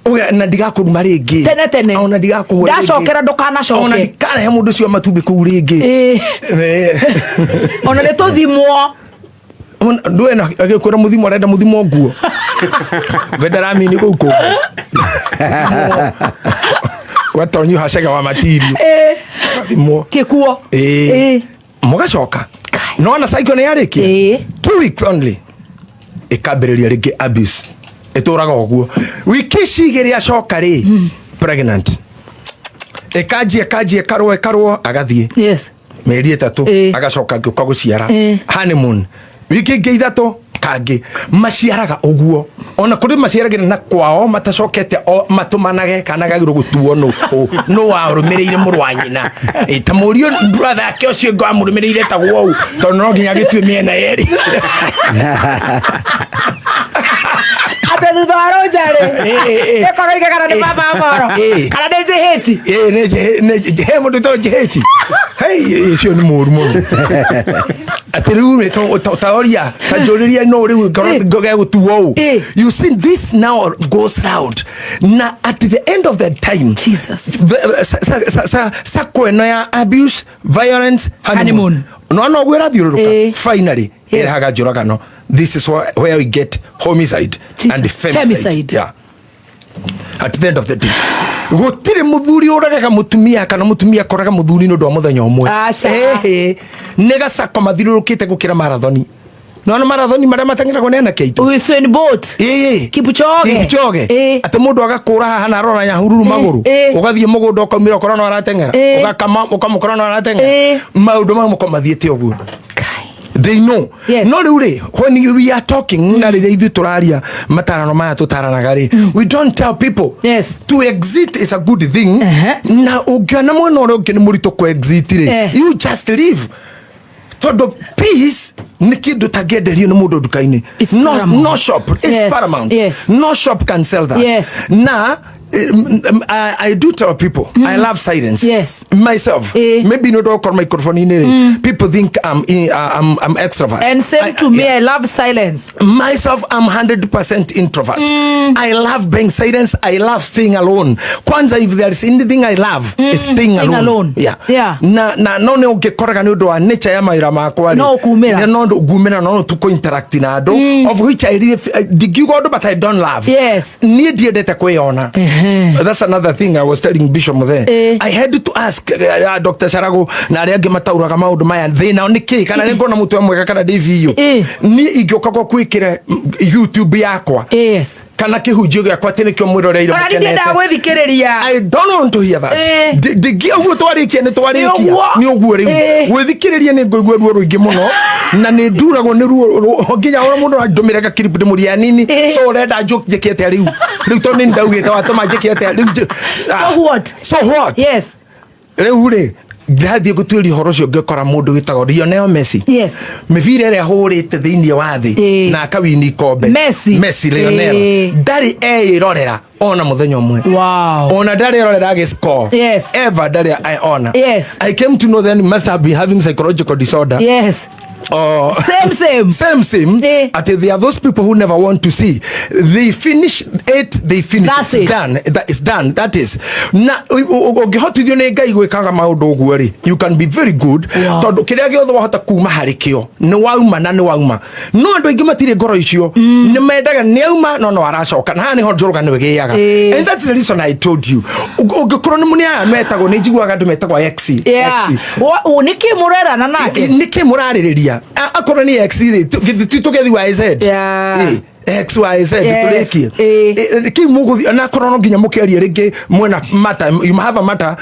Uge, na ndigakũruma rĩngĩ. Tene tene. Ona ndigakũhũra rĩngĩ. Ndacokera ndũkanacoke. Ona ndikarehe mũndũ ũcio wa matumbĩ kũu rĩngĩ. Ona nĩ tũthimwo. Ndũe na agĩkwĩra mũthimo, arenda mũthimo nguo wenda ramini kũu kũngĩ watonyu hacega wa matirio thimwo. Kĩkuo. Mũgacoka nona cycle nĩ yarĩkia. 2 weeks only ĩkambĩrĩria rĩngĩ abuse, ĩtũraga ũguo wiki ici igĩrĩ, acoka rĩ pregnant, ĩkanjia ĩkanjia, ĩkarwo ĩkarwo, agathiĩ mĩeri 3, agacoka ngĩũka gũciara, honeymoon wiki ingĩ 3, kangĩ maciaraga ũguo. Ona kũrĩ maciaragĩra na kwao matacokete o matũmanage kana gagĩrwo gũtuo nũ nũ warũmĩrĩire mũrũ wa nyina. Ta mũriũ brother yake ũcio ũngĩ wamũrũmĩrĩire tagwo ũũ, tondũ no nginya agĩtue mĩena yerĩ. Atĩ thutha wa rũnja rĩ, ĩkorwo ige kana nĩ baba moro kana nĩ njĩhĩti. Ĩ, he mũndũ wĩtagwo Jeheti. Hei, ũcio nĩ mũru mũno. Atĩ rĩu rĩ, taoria ta njũrĩria no rĩu gegũtuo ũũ. You see, this now goes round na at the end of the time, Jesus. sako ĩno ya abuse, violence, honeymoon, Honeymoon. no no ũguo ĩrathiũrũrũka, finally ĩrehaga njũragano. This is where we get homicide Jesus. and femicide. Femicide. Yeah. At the end of the day, gũtirĩ mũthuri ũragaga mũtumia kana mũtumia akoraga mũthuri nĩ ũndũ wa mũthenya ũmwe. Aca. Ĩhĩ, nĩ gacako mathiũrũrũkĩte gũkĩra marathoni. Nona marathoni marĩa mateng'eragwo nĩ anake aitũ. Usain Bolt. Ĩĩ. Kipchoge. Kipchoge. Atĩ mũndũ agakũra haha na arora Nyahururu magũrũ, ũgathiĩ mũgũnda ũkaumĩra ũkora no arateng'era, ũgakama ũkamũkora no arateng'era. Maũndũ mau mũko mathiĩte ũguo. Kai. They know. No rĩu rĩ, when we are talking, na rĩrĩa ithuĩ tũraria matarano maya tũtaranaga rĩ, we don't tell people to exit is a good thing. Na ũngĩona mwena ũrĩa ũngĩ nĩ mũritũ kũ exit rĩ, you just leave, tondũ peace nĩ kĩndũ tangĩenderio nĩ mũndũ nduka-inĩ. It's No, paramount. no shop. It's paramount. No shop can sell that. Na I do tell people I love silence myself. Maybe no don't microphone in it. People think I'm extrovert. And same to me. I love silence. Myself, I'm 100% introvert. I love being silence. I love staying alone. Kwanza, if there is anything I love, is staying Staying alone. alone. Yeah. Na no nĩ ũngĩkoraga nĩ ũndũ wa nature ya mawĩra makwa rĩ, No ũkumĩra. No ngumĩra, no tukũ interact na andũ, of which I really ndingiuga ũndũ, but I don't love. Niĩ ndiendete kwĩyona. That's another thing I was telling Bishop Muthe. I had to ask Dr. Sarago na arĩa angĩ matauraga maũndũ maya, thĩna nĩ kĩ, kana nĩ ngona mũtwe mwega kana ndĩ biũ. Niĩ ingĩũka gwaku ĩkĩre YouTube yakwa kana kĩhunjio gĩakwa atĩ nĩkĩo mwĩroreire Ona niĩ ndiendaga mũkenete, gwĩthikĩrĩria. I don't want to hear that. Ndingi ũguo twarĩkia nĩ twarĩkia. Nĩ ũguo. Nĩ ũguo rĩu. Gwĩthikĩrĩria nĩ ngũigua ruo rũingĩ mũno na nĩ nduragwo nĩ ruo nginya ũrĩa mũndũ andũmĩre gakiripu ndĩmũria nini. So ũrenda njĩke atĩa rĩu rĩu, tondũ nĩ ndaugĩte watũma njĩke atĩa rĩu? So what? So what? Rĩu rĩ, ndathiĩ gũtuĩria ũhoro ũcio, ngĩkora mũndũ wĩtagwo Lionel Messi, mĩbira ĩrĩa ahũrĩte thĩinĩ wa thĩ na akawini ikombe. Messi. Messi Lionel ndarĩ eĩrorera ona mũthenya ũmwe. Ona ndarĩ erorera agĩscore. Ever ndarĩ ona. I came to know then he must have been having psychological disorder. Oh. Same same. Same same. Ati there are those people who never want to see. They finish it, they finish. That's It's it. done. That is done. That is na ũngĩhotithio nĩ Ngai gwĩkaga maũndũ ũguo rĩ, you can be very good, tondũ kĩrĩa gĩothe wahota kuma harĩ kĩo nĩ wauma na nĩ wauma. No andũ aingĩ matirĩ ngoro icio, nĩ mendaga nĩ auma no no aracoka, na haha nĩho njũrũgano ĩgĩaga. And that's the reason I told you, ũngĩkorwo nĩ mũnĩ aya metagwo, nĩ njiguaga andũ metagwo ex. Ex. Nĩkĩ mũrerana nake? Nĩkĩ mũrarĩrĩria? Akorwo nĩ x rĩ, tũgethi y z. X y z. Tũrĩkie kĩu mũgũthiĩ na akorwo no nginya mũkĩarie rĩngĩ mwena mata, you have a matter,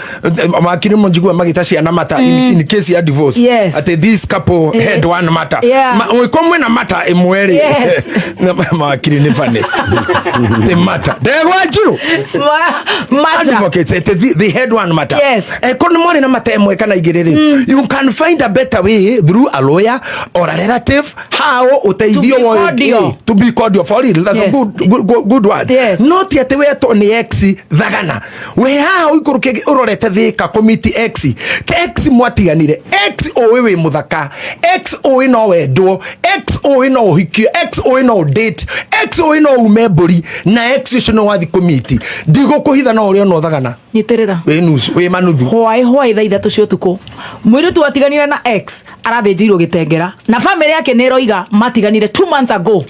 makiri njigua magĩta ciana mata in case ya divorce, atĩ this couple had one matter. Ũngĩkorwo mwena mata ĩmwe rĩ, mawakiri nĩ funny, the matter ndegwa njirũ. Mata. Advocates, they had one matter. Korwo nĩ mwarĩ na mata ĩmwe kana igĩrĩ rĩ, you can find a better way through a lawyer or a relative, how ũteithio To be wa cordial. To be cordial. cordial for real. That's a good, good, good, good word. No ti atĩ wetwo nĩ ex thagana we haha ũikũrũke ũrorete thĩka kũmiti ex Ke ex mwatiganire, ex ũĩ wĩ mũthaka, ex ũĩ no wendwo, ex ũĩ no ũhikio, ex ũĩ no date, ex ũĩ no ume mbũri, na ex ũcio no wathi kũmiti. Ndigũkũhitha, no ũrĩa no thagana. Nyitĩrĩra. Wĩ nusu, wĩ manuthu. Hwaĩ hwaĩ thaa 3 cia ũtukũ, mũirĩtu watiganire na ex arathĩnjĩirwo gĩtengera, na famĩlĩ yake nĩ ĩroiga matiganire 2 months ago.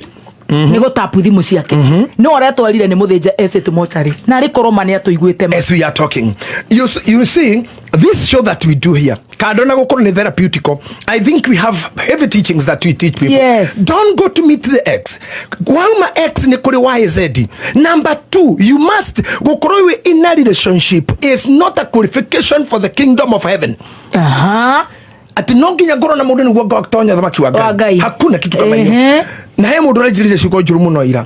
Nĩ gũtapu thimũ ciake no aretwarire nĩ mũthĩnje esĩte mocarĩ na arĩ korwo ma nĩ atũiguĩte ma. As we are talking, you see this show that we do here, kando na gukorwo ni therapeutical, I think we have heavy teachings that we teach people. Don't go to meet the ex. Wauma ex ni kuri YZ. Number two, you must gukorwo wi in a relationship is not a qualification for the kingdom of heaven. Ati no nginya ngorwo na mundu niguo ngatonya thamaki wa Wa Ngai. Hakuna kitu kama hiyo. Na he mundu ũranjĩrire ciugo njũru mũno ira.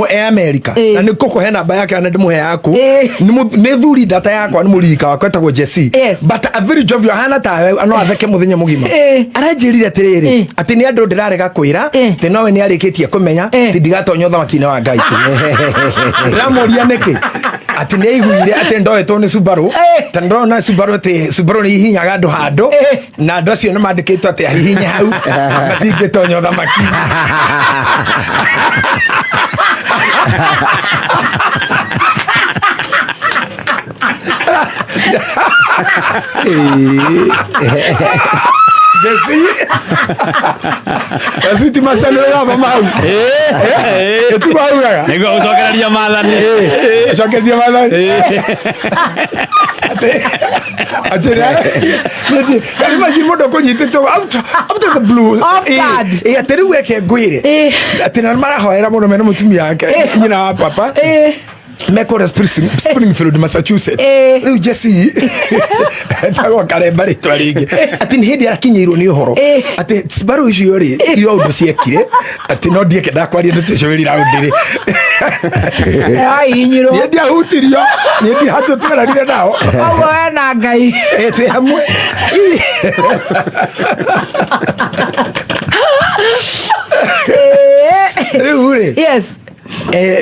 E America. Na nĩ ngũkũhe namba yake na ndĩmũhe yaku. Nĩ thuri ndata yakwa, nĩ mũririka wakwa, etagwo Jesse. But a very jovial, hana tawe, no atheke mũthenya mũgima. Aranjĩrire atĩrĩrĩ, atĩ nĩ andũ ndĩrarega kwĩra, atĩ nowe nĩ arĩkĩtie kũmenya atĩ ndigatonya ũthamaki-inĩ wa Ngai. Ndĩramũria nĩkĩ, atĩ nĩ aiguire atĩ ndoetwo nĩ Subaru. Ta ndĩrona Subaru, atĩ Subaru nĩ ihinyaga andũ handũ, na andũ acio nĩ mandĩkĩtwo atĩ ahihinye hau matingĩtonya ũthamaki. Jesse, Jesse ti macani ũrathoma hau. Ĩtiguo augaga. Nĩguo gũcokereria maathani. Cokeria maathani atĩ atĩ imagine mũndũ ũkũnyitĩtwo out of the blue. Off guard. Atĩ rĩu eke ngwĩre atĩ na marahoera mũno mena mũtumia wake, nyina wa papa, mekũrĩa Springfield, Massachusetts. Rĩu Jesse etagwo Karemba rĩtwa rĩngĩ, atĩ nĩ hĩndĩ arakinyĩirwo nĩ ũhoro atĩ Subaru icio rĩ irio ũndũ ciekire, atĩ no ndieke kwaria ndeto icio wĩri raundi rĩ. Ahihinyirwo. Niĩ ndiahutirio, niĩ ndihatũ tweranire nao. Koguo we na Ngai. Twĩ hamwe. Rĩu rĩ,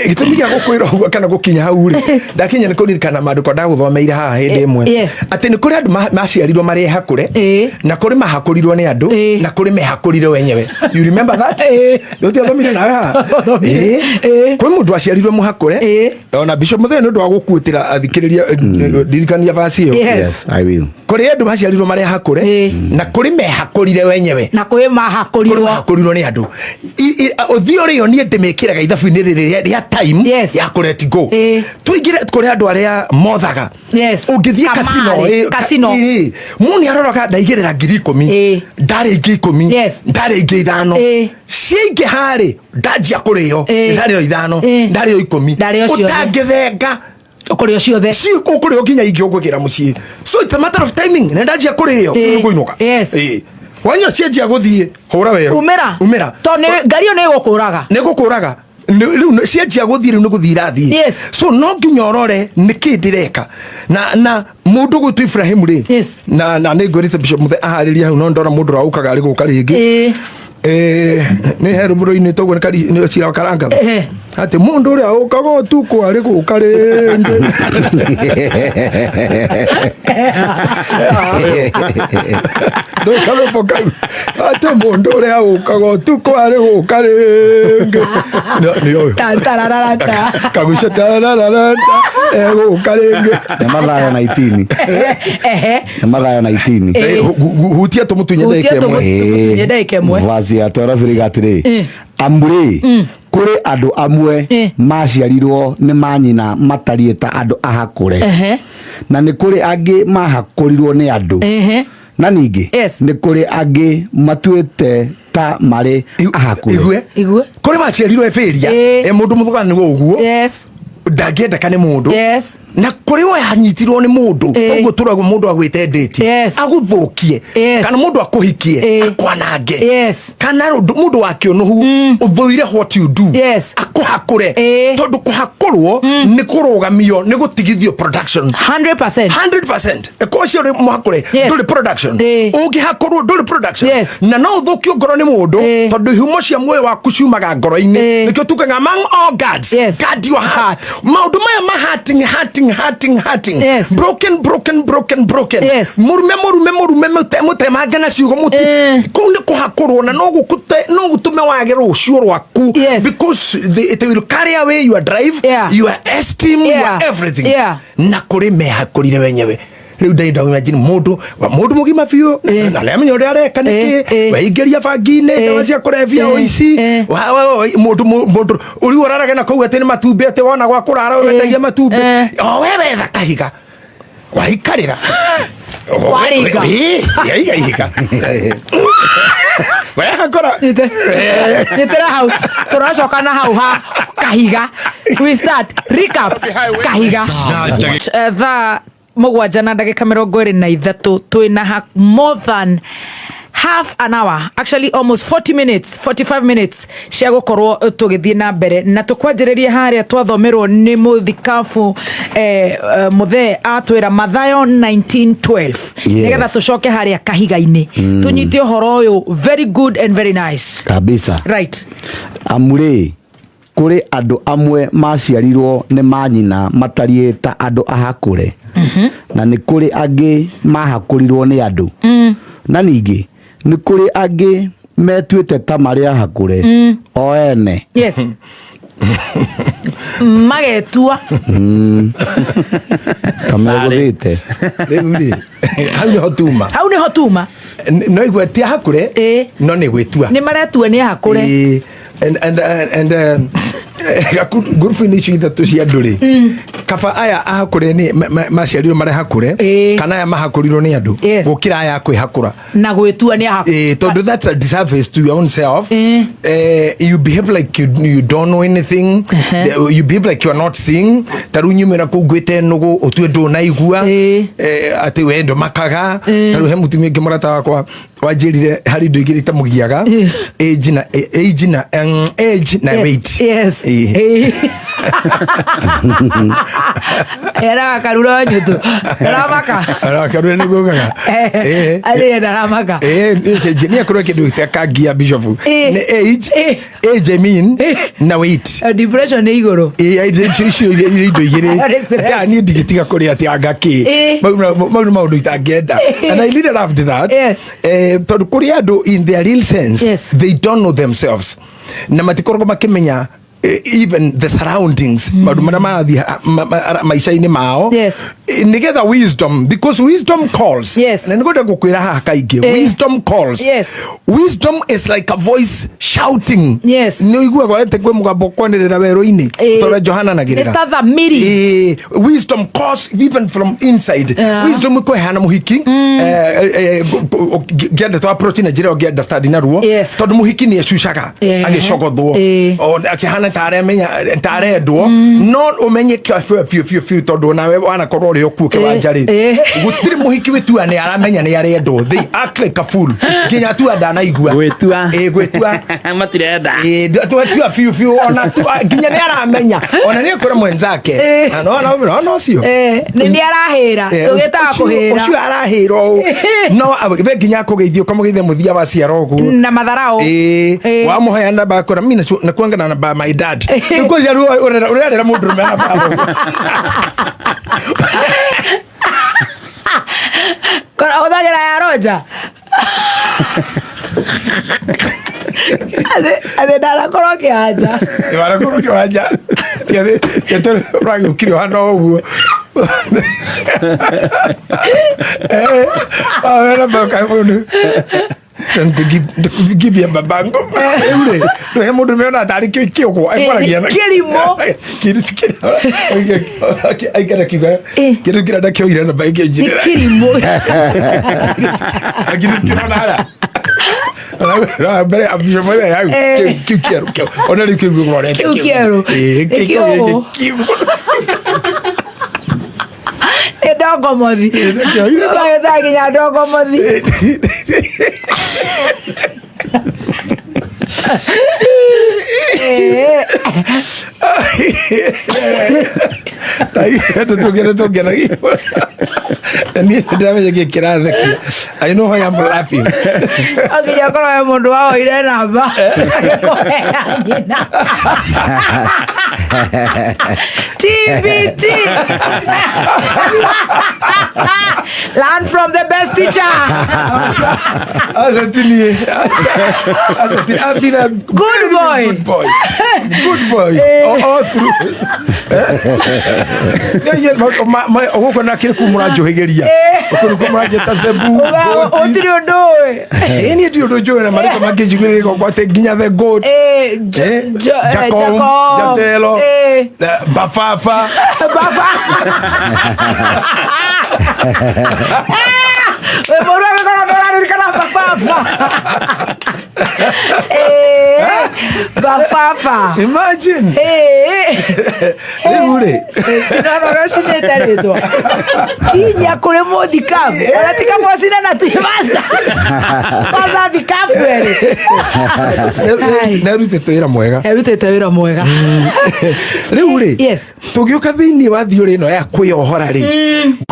gĩtũmi gĩa gũkwĩra ũguo kana gũkinya hau rĩ ndakinya nĩ kũririkana maandĩko ndagũthomeire haha hĩndĩ ĩmwe, atĩ nĩ kũrĩ andũ maciarirwo marĩ hakũre, na kũrĩ mahakũrirwo nĩ andũ, na kũrĩ mehakũrire wenyewe. You remember that? Ũtiathomire nawe haha? Thomire. Kwĩ mũndũ aciarirwo mũhakũre. Ona Bishop Mũthenya, nĩ ũndũ wa gũkuĩtĩra athikĩrĩria, ndirikania verse ĩyo. Yes. Yes, I will. Kũrĩ andũ maciarirwo marĩ hakũre, na kũrĩ mehakũrire wenyewe, na kwĩ kũrĩ mahakũrirwo. Mahakũrirwo nĩ andũ. Ũthiũ rĩo niĩ ndĩmĩkĩraga ithabu-inĩ rĩrĩ rĩa time ya kũ let go. Tũingĩre kũrĩ andũ arĩa mothaga. Ũngĩthiĩ Kamari, casino, casino. Mũndũ nĩ aroraga ndaigĩrĩra 10,000, ndarĩ ingĩ 10, ndarĩ ingĩ 5, ciaingĩha rĩ ndanjia kũrĩo. Ndarĩo 5, ndarĩo 10. Ndarĩo ciothe. Ũtangĩthenga. Ũkũrĩo ciothe. Ci ũkũrĩo nginya ingĩ ũkwĩgĩra mũciĩ. So it's a matter of timing. Nĩ ndanjia kũrĩo, nĩ ngũinũka. Wanyua cianjia gũthiĩ, hũra werũ. Umĩra. Umĩra. Tondũ ngari ĩyo nĩ ĩgũkũraga. Nĩ gũkũraga. Rĩu cianjia gũthiĩ, rĩu nĩ gũthiĩ irathiĩ. So no nginya ũrore nĩkĩ ndĩreka na mũndũ gwĩtwo Ibrahim rĩ, na nĩ ngwĩrĩte Bishop Muthe aharĩrie hau, no ndona mũndũ ũrĩa ũkaga arĩ gũka rĩngĩ. Nĩ he rũmũrũ-inĩ toguo nĩ cira wa karanga atĩ mũndũ ũrĩa ũkaga ũtukũ arĩ gũka rĩngĩ. Ndũkarũmbo kau atĩ mũndũ ũrĩa ũkaga ũtukũ arĩ gũka rĩngĩ. Nĩ ũyũ. Ta, tarararata. Kagucia tarararata egũka rĩngĩ. Nĩ Mathayo 19. Nĩ Mathayo 19. Hutia tũmũtunye Hutia ndagĩka ĩmwe. Tũmũtunye ndagĩka ĩmwe. Verse ya 12 ĩrĩga atĩrĩ, amu rĩ, kũrĩ andũ amwe maciarirwo nĩ manyina matariĩ ta andũ ahakũre, na nĩ kũrĩ angĩ mahakũrirwo nĩ andũ, na ningĩ nĩ kũrĩ angĩ matuĩte ta marĩ ahakũre. Igue. Igue. Kũrĩ maciarirwo eberia e mũndũ mũthugana nĩguo ũguo ndangĩendeka nĩ mũndũ, na kũrĩ we anyitirwo nĩ mũndũ, ũguo tũragwo mũndũ agwĩte ndĩti, agũthũkie, kana mũndũ akũhikie, akwanange, kana mũndũ wa kĩũnũhu ũthũire what you do, akũhakũre, tondũ kũhakũrwo nĩ kũrũgamio, nĩ gũtigithio production. 100%. 100%. Ĩkorwo Waciarwo mũhakũre, ndũrĩ production. Ũngĩhakũrwo, ndũrĩ production. Na no ũthũkio ngoro nĩ mũndũ, tondũ ihumo cia muoyo waku ciumaga ngoro-inĩ. Nĩkĩo tugaga, among all guards, guard your heart. Maũndũ maya ma hurting, hurting, hurting, hurting, broken, broken, broken, broken, mũrume, mũrume, mũrume, mũtemange na ciugo mũti, kũu nĩ kũhakũrwo na no gũtũme wage rũciũ rwaku, because it will carry away your drive, your esteem, your everything. Na kũrĩ mehakũrire wenyewe. Rĩu ndenda imagine mũndũ mũndũ mũgima biũ na nĩamenya ũrĩa areka nĩkĩ, weingĩria bangi-inĩ, ndawa cia kũrebia, ũici, mũndũ mũndũ ũrĩu ũrarage na kũu atĩ nĩ matumbĩ, atĩ wona gwa kũrara wendagia matumbĩ, o we wetha kahiga waikarĩra. Waringa. Yaiga ihiga wehakũra. Nyitĩra hau, tũracoka na hau ha kahiga. We start recap kahiga. Thaa 7:23, twĩna more than half an hour, actually almost 40 minutes, 45 minutes cia gũkorwo tũgĩthiĩ na mbere na tũkwanjĩrĩria harĩa twathomerwo nĩ mũthikabu mũthee atwĩra Mathayo 19:12, nĩgetha tũcoke harĩa kahiga-inĩ, tũnyite ũhoro ũyũ very good and very nice. Kabisa. Right. Amu rĩ, kũrĩ andũ amwe maciarirwo nĩ manyina matariĩ ta andũ ahakũre, na nĩ kũrĩ angĩ mahakũrirwo nĩ andũ, na ningĩ nĩ kũrĩ angĩ metuĩte ta marĩ ahakũre o ene. Yes, magetua. Ta megũthĩte. Rĩu rĩ, hau nĩho tuma. Hau nĩho tuma. No igua ti ahakũre, no nĩ gwĩtua. Nĩ maretua nĩ ahakũre. Ĩĩ, and ngurubu-inĩ icio ithatũ cia andũ rĩ, kaba aya ahakũre nĩ maciarirwo marĩ hakũre, kana aya mahakũrirwo nĩ andũ, gũkĩra aya akwĩhakũra na gwĩtua nĩ ahakũre. Eh, tondũ that's a disservice to your own self. You behave like you don't know anything. You behave like you are not seeing. Ta rĩu nyumĩra kũu ngwĩte nũgũ, ũtue ndũnaigua, atĩ we ndũmakaga. Ta rĩu he mũtumia ũngĩ mũrata wakwa wanjĩrire harĩ indo igĩrĩ itamũgiaga, age na weight. Eraga karura nyutu ndaramaka. Arakarure nĩguo ugaga. Arĩ ndaramaka. Nĩ akorwo kĩndũ gĩtakangia bishop nĩ age, age I mean, na weight. Depression nĩ igũrũ. Icio indo igĩrĩ. Nĩ stress. Niĩ ndingĩtiga kũrĩa atĩ anga kĩ. Mau nĩ maũndũ itangĩenda, and I really loved that. Tondũ kũrĩ andũ in their real sense, they don't know themselves na matikoragwo makĩmenya even the surroundings, maũndũ marĩa marathiĩ maica-inĩ mao. Nĩgetha wisdom, because wisdom calls. Na nĩngwenda gũkwĩra haha kaingĩ, wisdom calls. Wisdom is like a voice shouting. Nĩ ũiguaga atĩ kwĩ mũgambo kwanĩrĩra werũ-inĩ, ta ũrĩa Johana anagĩrĩra. Nĩ ta thamiri. Wisdom calls even from inside. Wisdom ĩkũhana mũhiki, ngĩenda to approach na njĩra ũngĩ understand naruo, tondũ mũhiki nĩ ecucaga agĩcogothwo, o akĩhana ta aramenya ta arendwo, no ũmenye biũ biũ biũ biũ, tondũ nawe wanakorwo ũrĩ o kuo kĩwanja rĩ, gũtirĩ mũhiki wĩtua nĩ aramenya nĩ arendwo. They act like a fool nginya tua ndanaigua. Gwĩtua. Gwĩtua. Matirenda. Tua biũ biũ, ona nginya nĩ aramenya, ona nĩ ekwĩra mwenzake. No no no no ũcio. Nĩ arahĩra, tũgĩtaga kũhĩra. Ũcio arahĩra ũũ, no we nginya akũgeithia, ũkamũgeithia mũthia wa ciara ũguo. Na matharau. Wamũhoya namba akora mi nakuanga na namba ya my dad. Nĩkũria rĩu ũrerera mũndũ ũrũme namba ya thoguo. Kora hũthagĩra ya Roger. Atĩ ndanakorwo kĩwanja. Wanakorwo kĩwanja. Ti atĩ ũragĩũkire ũhana o ũguo. Wahoya namba ũkahe mũndũ. Give you babangu. Rĩu rĩ, ndũhe mũndũ meona tarĩ kĩũgwo ekwaragia na Kĩrimũ. Kĩndũ kĩrĩa aikara kiuga, kĩndũ kĩrĩa ndakĩoire namba ĩngĩ Nĩ njĩrĩra. kĩrimũ. Lakini kĩrona haya. Na mbere abisho mwene hau. Kĩu kĩerũ kĩu. Ona rĩu kĩu gũrorete. Kĩu kĩerũ. Nĩ kĩũgũ. Kĩu. Nĩ ndongomothi. Magĩtaga nginya ndongomothi. Tũngene tũngenagia na niĩ ndĩramenya kĩ kĩrathekia. I know why I'm laughing. Nginya korwo he mũndũ waoire namba agĩkũhea nyina. TBT. Learn from the best teacher. Aca ti niĩ. Aca ti I've been a Good boy. Good boy. Good boy. All through. Gũkũ na kĩrĩ kuu mũranjũhĩgĩria. Gũkũ nĩkuo mũranjĩta Zebu. Goat. Ũtirĩ ũndũ ũĩ. Ĩ, niĩ ndirĩ ũndũ njũĩ na marĩtwa mangĩnjiguĩrĩra gwakwa atĩ nginya the goat. Jacob, Jacob. Jatelo, Bafafa. Baba. Wĩ mũndũ agĩkorwo ndũraririkana bababa. Bababa. Imagine. Rĩu rĩ. Sinano gacinĩte rĩtwa. Kinya kũrĩ mũthikabu. Ona ti kamwacina na ti maca. Maca thikabu erĩ. Nĩarutĩte wĩra mwega. Erutĩte wĩra mwega. Rĩu rĩ. Yes. Tũgĩũka thĩinĩ wa theory ĩno ya kwĩyohora rĩ.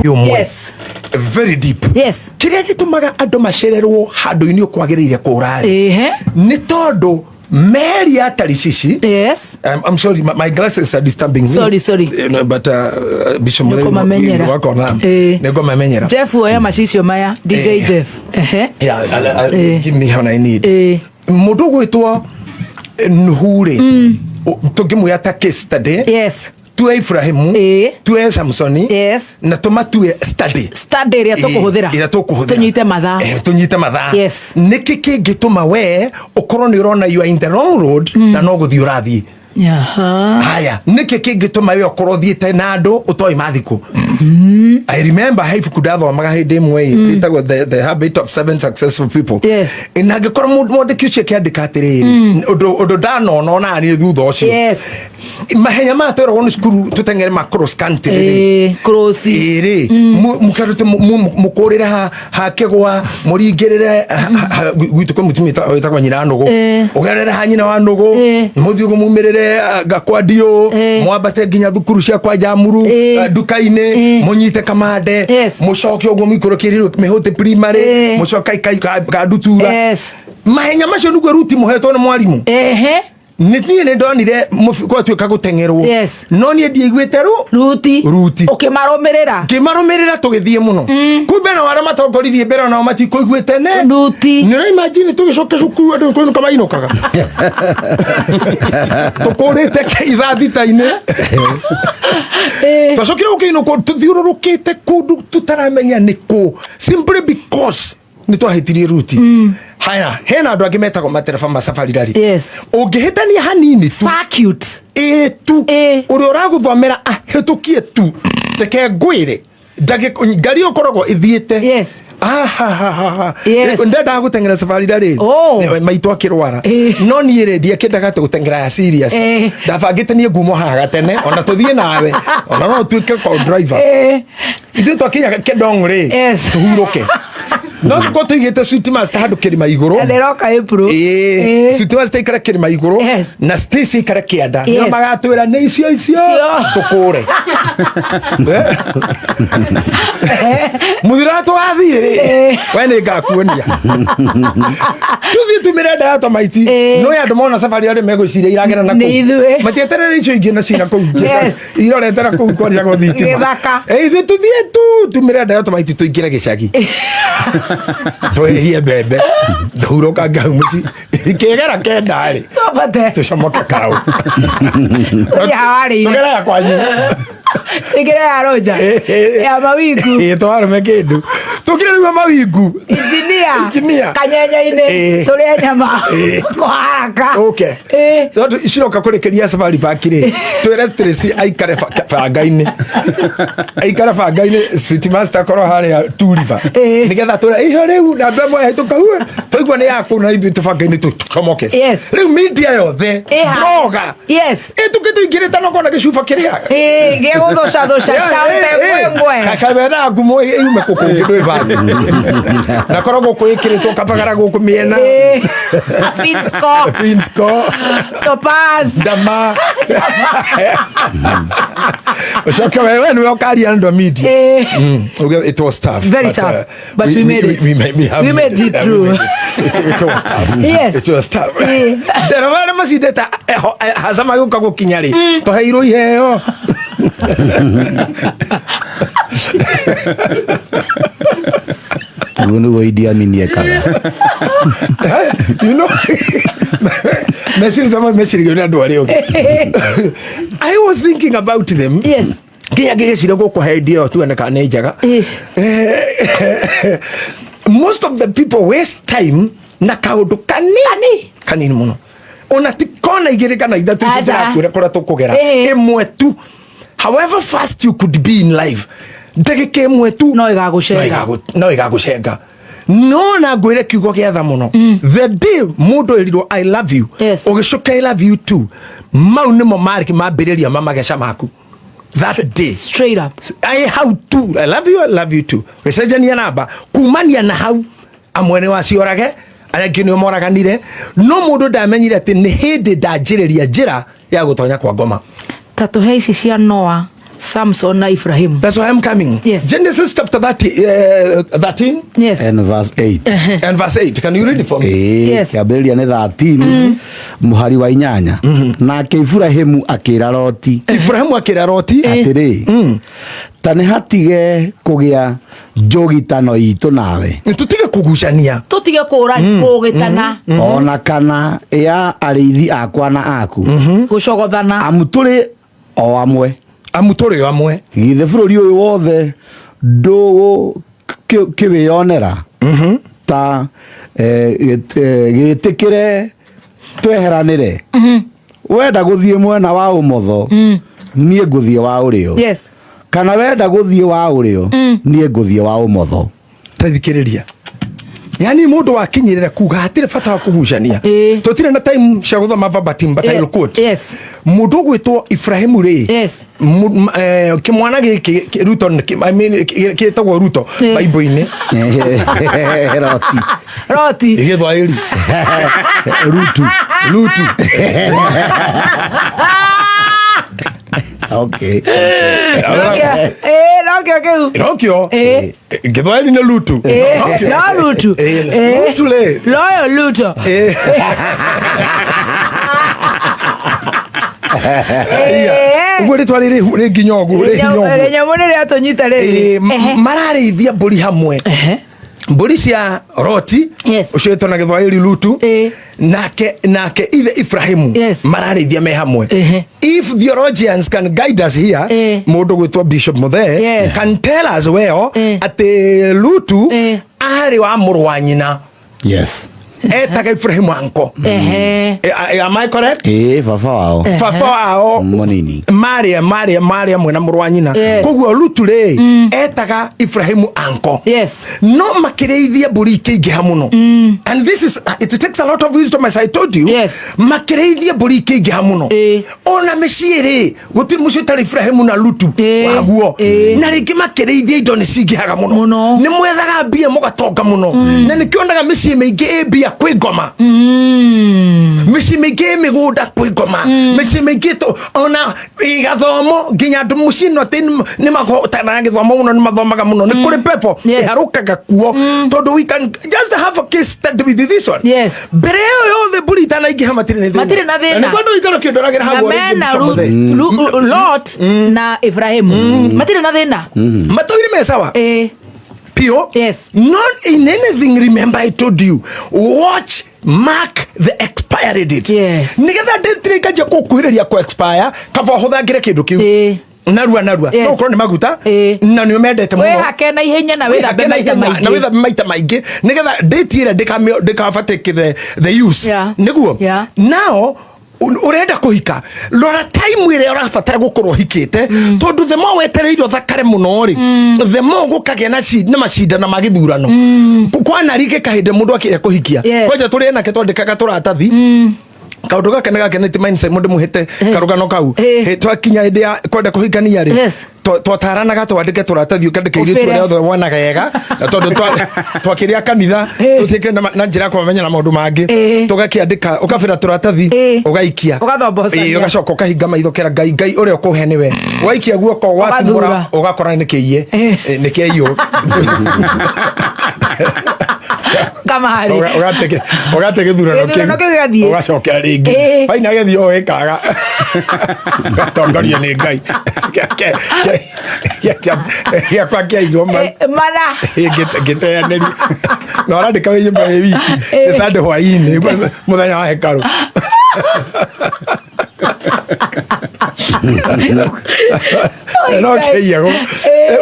Ũmwe. Yes. Very deep. Yes. Kĩrĩa gĩtũmaga andũ macererwo handũ-inĩ ũkwagĩrĩire kũra rĩ. Nĩ tondũ meri ya Tarishishi. Yes. I'm sorry, my glasses are disturbing me. Sorry, sorry. No, but Bishop Mutheu Nĩũkũmamenyera. wakona. Nĩngũmamenyera. Jeff oya macicio maya. DJ Jeff. Ehe. Yeah, give me what I need. Mũndũ ũgwĩtwo Nuhu rĩ, tũngĩmuoya ta case study. Yes. Tue Ibrahimu, tue Samsoni, Yes. na tũmatue study. Study ĩrĩa tũkũhũthĩra. Ĩrĩa tũkũhũthĩra. Tũnyite mathaa. Tũnyite mathaa. Yes. Nĩkĩ kĩngĩtũma we ũkorwo nĩ ũrona you are in the wrong road na no gũthiĩ ũrathiĩ? Haya, nĩkĩ kĩngĩtũma we ũkorwo ũthiĩte na andũ ũtoĩ mathikũ? I remember he ibuku ndathomaga hĩndĩ ĩmwe ĩ, rĩtagwo the Habit of Seven Successful People. Yes. Na angĩkorwo mwandĩki ũcio akĩandĩka atĩrĩrĩ, ũndũ ndanona ona niĩ thutha ũcio. Yes. Mahenya maya tweragwo nĩ cukuru tũteng'ere ma cross country rĩ. Cross. Ĩrĩ, mũkarute mũkũrĩre ha kĩgwa, mũringĩrĩre gwitũ kwĩ mũtumia wĩtagwo nyina nũgũ. Ũgerere ha nyina wa nũgũ, mũthiĩ ũguo mumĩrĩre ngakwa ndiũ, mwambate nginya thukuru cia kwa Njamuru, nduka-inĩ, mũnyite kamande, Yes. mũcoke ũguo mũikũrũkĩrĩrwo mĩhũtĩ primary, mũcoke ka ndutura. Yes. Mahenya macio nĩguo ruti mũhetwo nĩ mwarimũ. Nĩ niĩ nĩ ndonire gwatuĩka gũteng'erwo. Yes. No niĩ ndiaiguĩte Ruti. Ruti. Ũkĩmarũmĩrĩra. Ngĩmarũmĩrĩra tũgĩthiĩ mũno. Kumbe na arĩa matongoririe mbere onao matikũiguĩte ne. Ruti. Nĩ ũra imagine tũgĩcoka cukuru andũ kũinũka mainũkaga. Tũkũrĩte ithaa thita-inĩ. Twacokire gũkĩinũkwo tũthiũrũrũkĩte kũndũ tũtaramenya nĩ kũ. Simply because nĩ twahĩtirie ruti. Haya, hena andũ angĩ metagwo matereba ma safari rally. Yes. Ũngĩhĩtania hanini tu. Circuit. Ĩ tu. Ũrĩa ũragũthomera ahĩtũkie tu. Reke ngwĩre. Ngari ĩyo ĩkoragwo ĩthiĩte. Yes. Yes. Ndendaga gũteng'era safari rally. Maitũ akĩrwara. No niĩ rĩ, ndiakĩendaga atĩ gũteng'era ya serious. Ndabangĩte niĩ ngumo haha gatene, ona tũthiĩ nawe. Ona no ũtuĩke co driver. Ithuĩ twakinya Kedong rĩ, Yes. tũhurũke. No tũkorwo tũigĩte Sweet Master handũ kĩrĩma igũrũ. Na ndĩroka April. Sweet Master ikare kĩrĩma igũrũ. Yes. Na Stacy ikare kĩanda. Nĩo Yes. magatwĩra nĩ icio icio. Icio. Tũkũre. Mũthira tũgathiĩ rĩ, we nĩ ngakuonia. Tũthiĩ tumĩre nda ya tomaiti. No andũ mona safari arĩa megwĩciria iragera na Nĩ kũu. ithuĩ. Matieterere icio ingĩ na cina kũu. Yes. Iroretera kũu kwarĩagwo thitima. Gĩthaka. Ithuĩ tũthiĩ tu tumĩre nda ya tomaiti tũingĩre gĩcagi. Tũhĩhie mbembe. Tũhurũkange hau mũciĩ. Kĩgera kenda rĩ. Twambate. Tũcomoke karaũ. Tũthiĩ hawarĩire. Tũgere ya kwanyu. Tũingĩre ya Roja. Ya mawingu. Twarũme kĩndũ. Tũkire rĩu mawingu. Engineer. Engineer. Kanyenye-inĩ. Tũrĩe nyama. Kwa haraka. Ũke. Tondũ ciroka kũrĩkĩria safari park rĩ, twĩre Tracy aikare banga-inĩ. Aikare banga-inĩ, Sweet Master akorwo harĩa Two River. Nĩgetha twĩre, iho rĩu, na mbembe ĩyo ĩhĩtũka, twaigua nĩ yaku na ithuĩ tũbanga-inĩ tũcomoke. Yes. Rĩu media yothe, blogger. Yes. Ĩtũkĩte ingĩrĩte no kona gĩcuba kĩrĩa. Gĩa gũthũca thũca, Yeah, champe ngwe ngwe. Kabera ngumo yume kũ kũngĩ ndwĩ Thambi. Na korwo gũkũ ĩkĩrĩtwo kabagara gũkũ mĩena. Finsco. Finsco. Topaz. Ndama. Ũcoke wewe nĩwe ũkaria andũ a media. Okay, it was tough. Very but, tough, but we made it. We have We made it Yeah, we through. made it. It was tough. Yes. It was tough. Ndereba arĩa macindĩte haca magĩũka gũkinya rĩ tũheirwo iheo. Ũguo nĩguo Idi Amin ekaga. You know, meciria ta meciria nĩ andũ arĩa ũngĩ. I was thinking about them. Yes. Nginya ngĩgĩciria gũkũhe idea ĩyo tuone kana nĩ njega. Most of the people waste time na kaũndũ kanini Kani. kanini mũno ona ti kona igĩrĩ kana ithatũ icio Aca. cirakwĩra kũrĩa tũkũgera ĩmwe tu, however fast you could be in life, ndagĩka ĩmwe tu No ĩgagũcenga. No ĩgagũcenga. No na ngwĩre kiugo gĩa tha mũno, the day mũndũ ĩrirwo "I love you", ũgĩcoka "I love you too", mau nĩmo marĩ mambĩrĩria ma mageca maku that day. Straight up. I how to I love you, I love you too, gĩcenjania namba kumania na hau amwe nĩ waciorage, arĩa angĩ nĩo moraganire, no mũndũ ndamenyire atĩ nĩ hĩndĩ ndanjĩrĩria njĩra ya gũtonya kwa ngoma. Ta tũhe ici cia Noah, Samson na Ibrahim. That's why I'm coming. Yes. Genesis chapter 30, 13. Yes. And verse 8. And verse 8. Can you read it for me? Ĩĩ, Yes. kĩambĩrĩria nĩ 13 mũhari wa inyanya. Nake Iburahĩmu akĩra Loti Ibrahimu akĩra Loti atĩrĩ, ta nĩ hatige kũgĩa njũgitano itũ nawe, tũtige kũgucania, tũtige kũra kũgĩtana, ona kana ya arĩithi akwa na aku, gũcogothana, amu tũrĩ o amwe. Amu tũrĩ o amwe. Githĩ bũrũri ũyũ wothe ndũgũkĩwĩonera? Ta gĩtĩkĩre tweheranĩre. Wenda gũthiĩ mwena wa ũmotho, niĩ ngũthiĩ wa ũrĩo, kana wenda gũthiĩ wa ũrĩo, niĩ ngũthiĩ wa ũmotho. Tathikĩrĩria, yani mũndũ wakinyĩrĩra kuga hatirĩ bata wa kũgucania. Tũtirĩ na time cia gũthoma verbatim, but I'll quote. Mũndũ ũgwĩtwo Ibrahimu rĩ, kĩmwana gĩkĩ Ruto I mean, gĩtagwo Ruto Bible-inĩ. Roti. Roti. Gĩthwaĩri. Rutu. Lutu. Okay. Nokĩo kĩu. Nokĩo gĩthwaĩri nĩ Lutu. Nokĩo. No Lutu. Lutu rĩ. Loyo Luto. Ũguo rĩtwa rĩrĩ rĩ nginya ũguo rĩ hinya ũguo. Rĩnyamũ nĩ rĩatũnyita rĩrĩ. Mararĩithia mbũri hamwe, mbũri cia Roti, ũcio wĩtwo na gĩthwaĩri Lutu, nake ithe Ibrahimu, mararĩithia me hamwe. If theologians can guide us here, mũndũ gwĩtwo Bishop Muthee can tell us well atĩ Lutu arĩ wa mũrũ wa nyina. Etaga Ibrahimu uncle. Am I correct? Ĩĩ, baba wao. Baba wao. Mũnini. Marĩ amwe na mũrũ wa nyina. Koguo Lutu rĩ, etaga Ibrahimu uncle. No makĩrĩithia mbũri ikĩingĩha mũno, and this is, it takes a lot of wisdom, as I told you. Makĩrĩithia mbũri ikĩingĩha mũno, ona mĩciĩ rĩ, gũtirĩ mũciĩ ũtarĩ Ibrahimu na Lutu waguo. Na rĩngĩ makĩrĩithia indo nĩ cingĩhaga mũno. Mũno. Nĩ mwethaga mbia mũgatonga mũno, na nĩkĩonaga mĩciĩ mĩingĩ ĩ mbia kwĩ ngoma, mĩciĩ mĩingĩ ĩ mĩgũnda kwĩ ngoma, mĩciĩ mĩingĩ ona ĩgathomo nginya andũ mũciĩ no atĩ nĩ mahotanaga gĩthomo mũno, nĩ mathomaga mũno, nĩ kũrĩ pepo ĩharũkaga kuo, tondũ we can just have a case study with this one. Mbere ĩyo yothe mbũri itanaingĩha matirĩ nĩ thĩna. Matirĩ na thĩna. Na nĩguo andũ ikaro kĩndoragĩra Na hau rĩngĩ mena Bishop Muthee. Lot na Ibrahimu matirĩ na thĩna. Matũire me sawa pio. Not in anything. Remember I told you, watch, mark the expiry date. Nigetha date rĩkanjia kũkuhĩrĩria kũ expire, kaba ũhũthangĩre kĩndũ kĩu narua narua. No ũkorwo nĩ maguta na nĩ ũmendete mũno, wĩhake na ihenya na wĩthambe wĩhake na maita ihenya na maingĩ. wĩthambe maita maingĩ nĩgetha date ĩrĩa ndĩkabatĩke the use. Nĩguo now ũrenda kũhika, rora time ĩrĩa ũrabatara gũkorwo ũhikĩte, tondũ the more wetereire ũthakare mũno rĩ, the more gũkagĩa na macindano ma gĩthurano. Kwanarigĩka hĩndĩ mũndũ akĩrĩa kũhikia. Kwanja tũrĩ anake twandĩkaga tũratathi. Kaundu gaka nĩ gakenete Mind Simon, ndĩmũhĩte karũgano kau. Twakinya hĩndĩ ya kwenda kũhikania rĩ, twataranaga twandĩke tũratathi, ũkandĩka airĩtu Ũbĩre. arĩa othe wonaga ega, na tondũ twakĩrĩa kanitha, tũtiĩkĩre na njĩra ya kũmamenya na maũndũ mangĩ, tũgakĩandĩka, ũkabĩra tũratathi, ũgaikia. Ũgathombocagia. Ũgacoka ũkahinga maitho kera Ngai, Ngai ũrĩa ũkũhe nĩwe, waikia guoko watumũra, Ũgathura. ũgakora nĩ kĩiye. Nĩ kĩaiywo. Kamarĩ. Ũgate gĩthurano. Gĩthurano kĩu gĩgathiĩ. Ũgacokera rĩngĩ. Baina gĩthiĩ o ĩkaga gatongorio nĩ Ngai. Gĩakwa kĩairwo mau. Mana. Ngĩteanĩria na ũrandĩka wĩ nyũmba wĩ wiki ĩcandĩ hwainĩ mũthenya wa hekarũ. No kĩiyagwo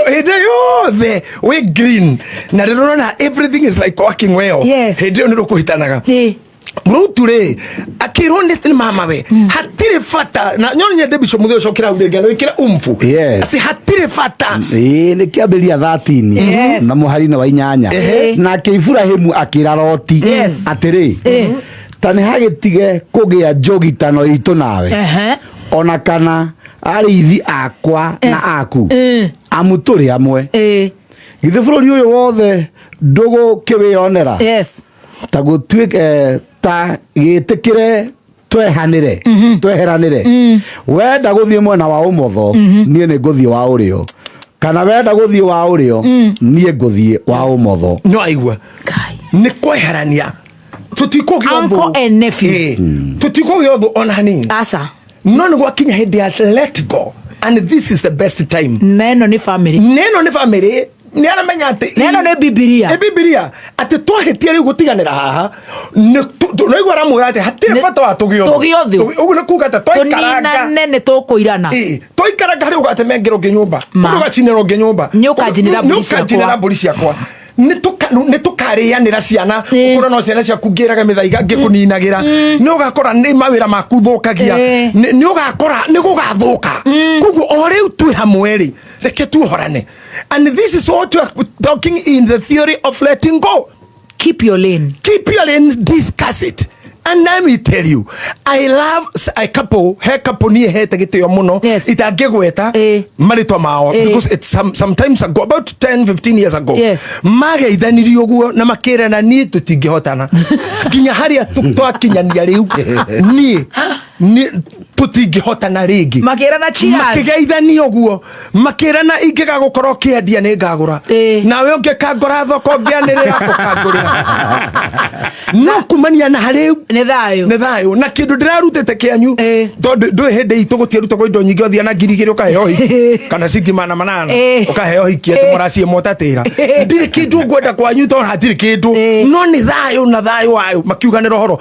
hĩndĩ yothe wĩ green na rĩrĩa ũrona everything is like working well, hĩndĩ ĩyo nĩ rũkũhitanaga. Rutu rĩ akĩrwo nĩ mama we hatirĩ bata na nyono nyende Bishop Mutheu ũcokera hau rĩngĩ na wĩkĩre umfu atĩ hatirĩ bata. Ĩĩ, nĩ kĩambĩrĩria 13 na mũhari-inĩ wa 8. Nake Iburahimu akĩra Loti atĩrĩ, ta nĩ hagĩtige kũgĩa njũgitano itũ nawe, ona kana arĩithi akwa na aku, amu tũrĩ amwe. Githĩ bũrũri ũyũ wothe ndũgũkĩwĩonera? Ta gũtuĩke ta gĩtĩkĩre twehanĩre, tweheranĩre. Wenda gũthiĩ mwena wa ũmotho, niĩ nĩ ngũthiĩ wa ũrĩo, kana wenda gũthiĩ wa ũrĩo, niĩ ngũthiĩ wa ũmotho. No aigua nĩ kweherania, tũtikũgĩa ũthũ. Uncle and nephew. Tũtikũgĩa ũthũ ona hanini. Aca. No nĩ gwakinya hĩndĩ ya let go, and this is the best time. Na ĩno nĩ family. Neno nĩ family, nĩ aramenya atĩ Na ĩno nĩ Bibilia. Ĩ Bibilia atĩ twahĩtia rĩu gũtiganĩra haha naigua aramwĩra atĩ hatirĩ bata wa tũgĩe ũthũ. Tũgĩe ũthũ. Ũguo nĩ kuga atĩ twaikaranga Tũninane nĩ tũkũirana. Twaikaranga harĩ ũgatemengera ũngĩ nyũmba, Ma. kũndũ ũgacinĩra ũngĩ nyũmba. Nĩ ũkanjinĩra mbũri Nĩ ũkanjinĩra ciakwa. mbũri ciakwa. Nĩ tũkarĩanĩra ciana, ũkorwo no ciana ciaku ngĩraga mĩthaiga ngĩkũninagĩra, nĩ ũgakora nĩ mawĩra maku thũkagia. Nĩ ũgakora nĩ gũgathũka. Koguo o rĩu twĩ hamwe rĩ, reke tuohorane, and this is what we are talking in the theory of letting go. Keep your lane. Keep your lane, discuss it. And let me tell you, I love a couple, he couple niĩ hete gĩtĩo mũno, itangĩgweta marĩtwa mao, because it's sometimes ago, about 10 15 years ago, mageithanirie ũguo na makĩrana niĩ tũtingĩhotana nginya harĩa twakinyania rĩu, niĩ tũtingĩhotana rĩngĩ. Makĩrana cheers. Makĩgeithania ũguo makĩrana ingĩgagũkorwo ũkĩendia nĩ ngagũra, nawe ũngĩkangora thoko ngĩanĩrĩra ũkangũrĩra, no kumania na harĩu Nĩ thayũ. Nĩ thayũ na kĩndũ ndĩrarutĩte kĩanyu, tondũ ndũĩ hĩndĩ itũ gũtiarutagwo indo nyingĩ, ũthia na 2000 ũkaheo hiki kana ciringi 800, ũkaheo hiki atĩ mũraciĩ motatĩra. Ndirĩ kĩndũ ngwenda kwanyu tondũ hatirĩ kĩndũ, no nĩ thayũ na thayũ wayo makiuganĩra ũhoro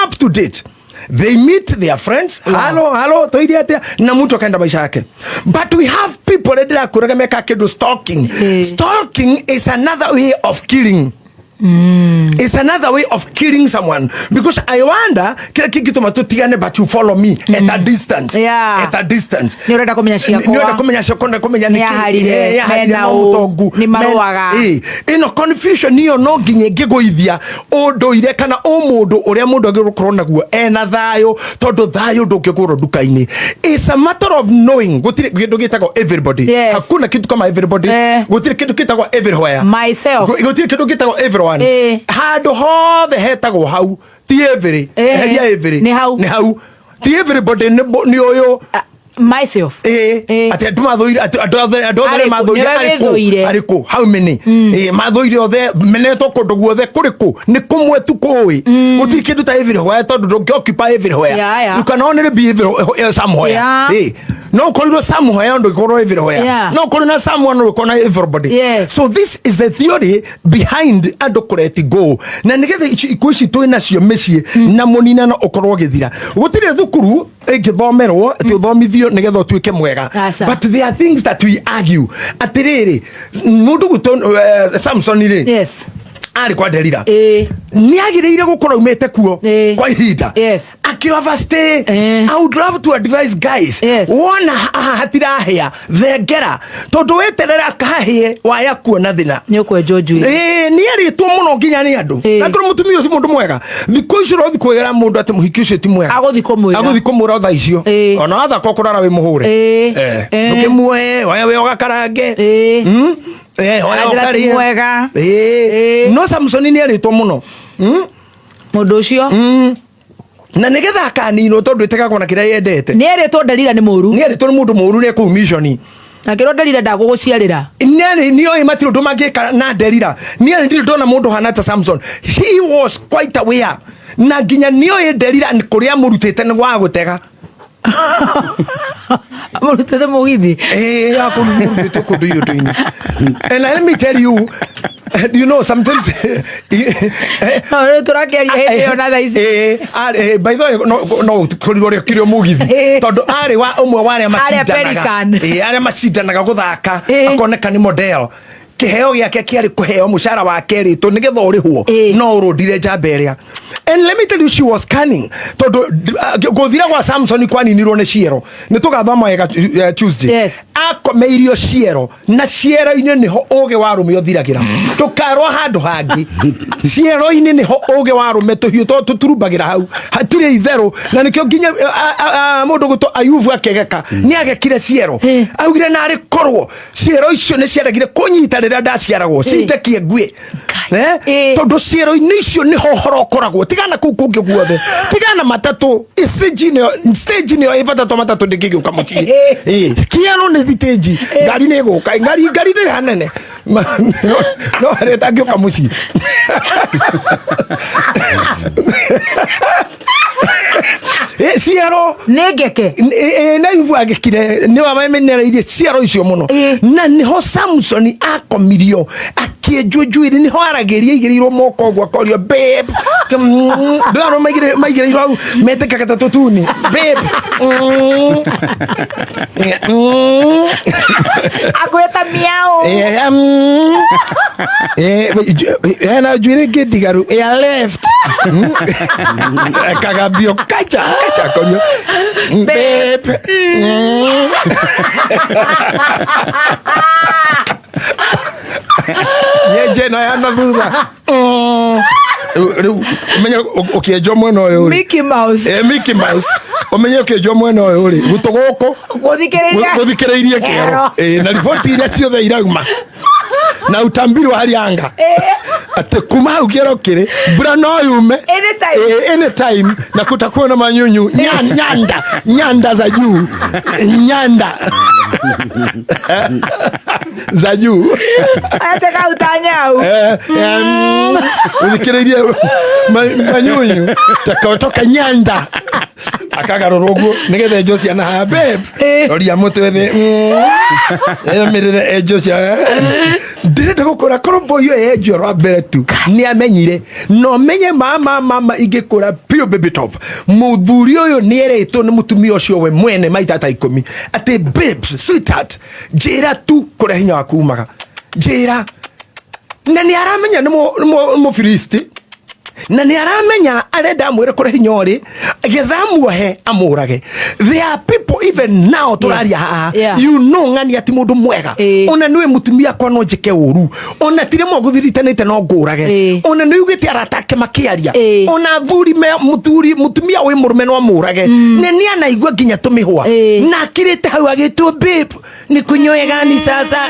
up to date. They meet their friends. Halo, halo, toiri atia, na mtu akaenda maisha yake. But we have people ndĩrakwĩraga meka kĩndũ stalking. Stalking is another way of killing. It's another way of killing someone, because I wonder kila kingĩtũma tũtigane, but you follow me at a distance. At a distance. Nĩ ũrenda kũmenya ciakwa. Nĩ ũrenda kũmenya ciakwa, nĩ kũmenya Nĩ nĩkĩ- yaharire, yaharire mena no ũ, mũtongu. nĩ marũaga. Ĩno confusion ĩyo no nginya ĩngĩgũithia ũndũire kana ũmũndũ ũrĩa mũndũ agĩrĩirwo gũkorwo naguo ena thayũ, tondũ thayũ ndũngĩgũrwo nduka-inĩ. It's a matter of knowing gũtirĩ kĩndũ gĩtagwo everybody. Hakuna kitu kama everybody. Gũtirĩ kĩndũ gĩtagwo everywhere. Myself. Gũtirĩ kĩndũ gĩtagwo everyone. Handũ hothe hetagwo hau ti every. Heria every. Nĩ hau. Nĩ hau, ti everybody, nĩ ũyũ. Myself. Atĩ andũ mathũire, atĩ andũ othe Arĩkũ? mathũire. Nĩwe Arĩkũ? wĩthũire. Arĩkũ? How many? Mathũire othe menetwo kũndũ guothe kũrĩkũ? Nĩ kũmwe tu kũĩ. Gũtirĩ kĩndũ ta everywhere, tondũ ndũngĩ occupy everywhere. You can only be everywhere somewhere. No ũkorirwo somewhere, ndũngĩkorwo everywhere. No ũkorwo na someone, ndũngĩkorwo na everybody. So this is the theory behind andũ kũreti go, na nĩgetha ikuũ ici twĩ nacio mĩciĩ na mũninano ũkorwo ũgĩthira. Gũtirĩ thukuru ĩngĩthomerwo atĩ ũthomithio nĩgetha ũtuĩke mwega. Aca. But there are things that we argue atĩrĩrĩ, mũndũ gwitũ Samson rĩ, arĩ kwa Delila, nĩ agĩrĩire gũkorwo aumĩte kuo kwa ihinda, akĩ overstay. I would love to advise guys, wona haha hatirahĩa, thengera, tondũ weterera kahĩe waya kuona thĩna. Nĩ ũkwenjwo njuĩrĩ. Nĩ Nĩ arĩtwo mũno nginya nĩ andũ. Na ngorwo mũtumia ũcio mũndũ mwega, thikũ icio ũrothi kwĩra mũndũ atĩ mũhiki ũcio ti mwega. Agũthi kũmwĩra. Agũthi kũmwĩra thaa icio. Ona wathaka ũkũrara wĩ mũhũre. Ndũkĩmuoe, oya wĩ ũgakarange. Oya Aranjĩra ti ũkarĩe. mwega. No Samsoni nĩ arĩtwo mũno. Mũndũ ũcio. Na nĩgetha akaninwo tondũ ĩtegagwo na kĩrĩa yendete. Nĩ erĩtwo Delila nĩ mũru. Nĩ arĩtwo nĩ mũndũ mũru nĩ kũu mission. Na kĩrwo Delila ndagũgũciarĩra. Nĩarĩ nĩoĩ matirĩ ũndũ mangĩka na Delila. Nĩarĩ ndirĩ ndona mũndũ hana ta Samson. He was quite aware na nginya nĩoĩ Delila nĩ kũrĩa amũrutĩte nĩ wa gũtega. Amũrutĩte mũgithi. Akũrutĩte kũndũ iũndũ-inĩ. And let me tell you, you know sometimes No rĩu tũrakĩaria hĩndĩ ĩyo na thaa ici. By the way, no korirwo rĩ kirio mugithi. Tondu arĩ wa ũmwe wa arĩa Arĩa macindanaga. Pelican. Arĩa macindanaga gũthaka. Akoneka nĩ model. Kĩheo gĩake kĩarĩ kũheo mũcara wake rĩtũ nĩgetha ũrĩhwo. No ũrũndire njamba ĩrĩa. And let me tell you, she was cunning tondũ gũthira gwa Samson kwaninirwo nĩ ciero. Nĩ tũgathoma wega Tuesday. Akomeirio ciero na ciero-inĩ nĩho ũgĩ wa arũme ũthiragĩra. Ndũkarwo handũ hangĩ. Ciero-inĩ nĩho ũgĩ wa arũme tũhiũ tondũ tũturumbagĩra hau. Hatirĩ itherũ. Na nĩkĩo nginya mũndũ gwĩtwo Ayubu akĩgeka. Nĩ agekire ciero. Augire narĩ korwo ciero icio nĩ ciaregire kũnyita rĩrĩa ndaciaragwo. Cindekie ngue. Tondũ ciero-inĩ icio nĩho ũhoro ũkoragwo. Tigana kũu kũngĩ guothe. Tigana matatũ. Stage nĩyo, stage nĩyo ĩ bata to matatũ ndĩngĩgĩũka mũciĩ. Kĩero nĩ thitĩnji. Ngari nĩ ĩgũka. Ngari ndĩrĩ hanene. No harĩa ĩtangĩũka mũciĩ. Ciero nĩ ngeke. Na Ayubu agĩkire nĩ wamenereirie ciero icio mũno. Na nĩho Samson akomirio akĩenjwo njuĩrĩ, nĩho aragĩria aigĩrĩirwo moko ũguo akorio babe. Ndũrona maigĩrĩirwo hau metĩkaga ta tũtuni babe. Akwĩta miau. Hena njuĩrĩ ĩngĩ ndigaru ya left. Kagambio kacha kacha korio babe. Nyenje no ya na thutha. Rĩu ũmenye ũkĩenjwo mwena ũyũ rĩ. Mickey Mouse. Mickey Mouse. Ũmenye ũkĩenjwo mwena ũyũ rĩ, gũtũ gũkũ Gũthikĩrĩria. Gũthikĩrĩirie kĩero. Na riboti iria ciothe irauma. Na utambiri wa hali anga. Atĩ kuma hau kĩero kĩrĩ, mbura no yume. Anytime. Anytime. Na kutakuwa na manyunyu. Nyanda. Nyanda za juu. Nyanda. Za juu. Ate kauta nyau. Ũthikĩrĩirie manyunyu. Takautoka nyanda. Akagarũrwo ũguo nĩgetha enjwo ciana haha babe. Roria mũtwe thĩ. Emĩrĩre enjwo ciana. Ndĩrenda gũkũra korwo boy ũyũ enjwo rwa mbere tu. Nĩ amenyire. Na ũmenye mama, mama ingĩkũra biũ baby top. Mũthuri ũyũ nĩ erĩtwo nĩ mũtumia ũcio we mwene maita ta 10. Atĩ babes, sweetheart, njĩra tu kũrĩa hinya waku umaga. Njĩra. Na nĩ aramenya nĩ Mũfilisti. Na nĩ aramenya arenda amwĩre kũrĩa hinya ũrĩ, getha amuohe amũrage. There are people even now tũraria haha. You know ng'ania ti mũndũ mwega. Ona nĩwe mũtumia akwa no njĩke ũru. Ona ti rĩmwe ngũthiritanĩte no ngũrage. Ona nĩ ugĩte arata ake makĩaria. Ona athuri me mũthuri, mũtumia wĩ mũrũme no amũrage. Na nĩ anaigua nginya tũmĩhũa. Na akirĩte hau agĩtwo babe, nĩ kũnyoe gani sasa?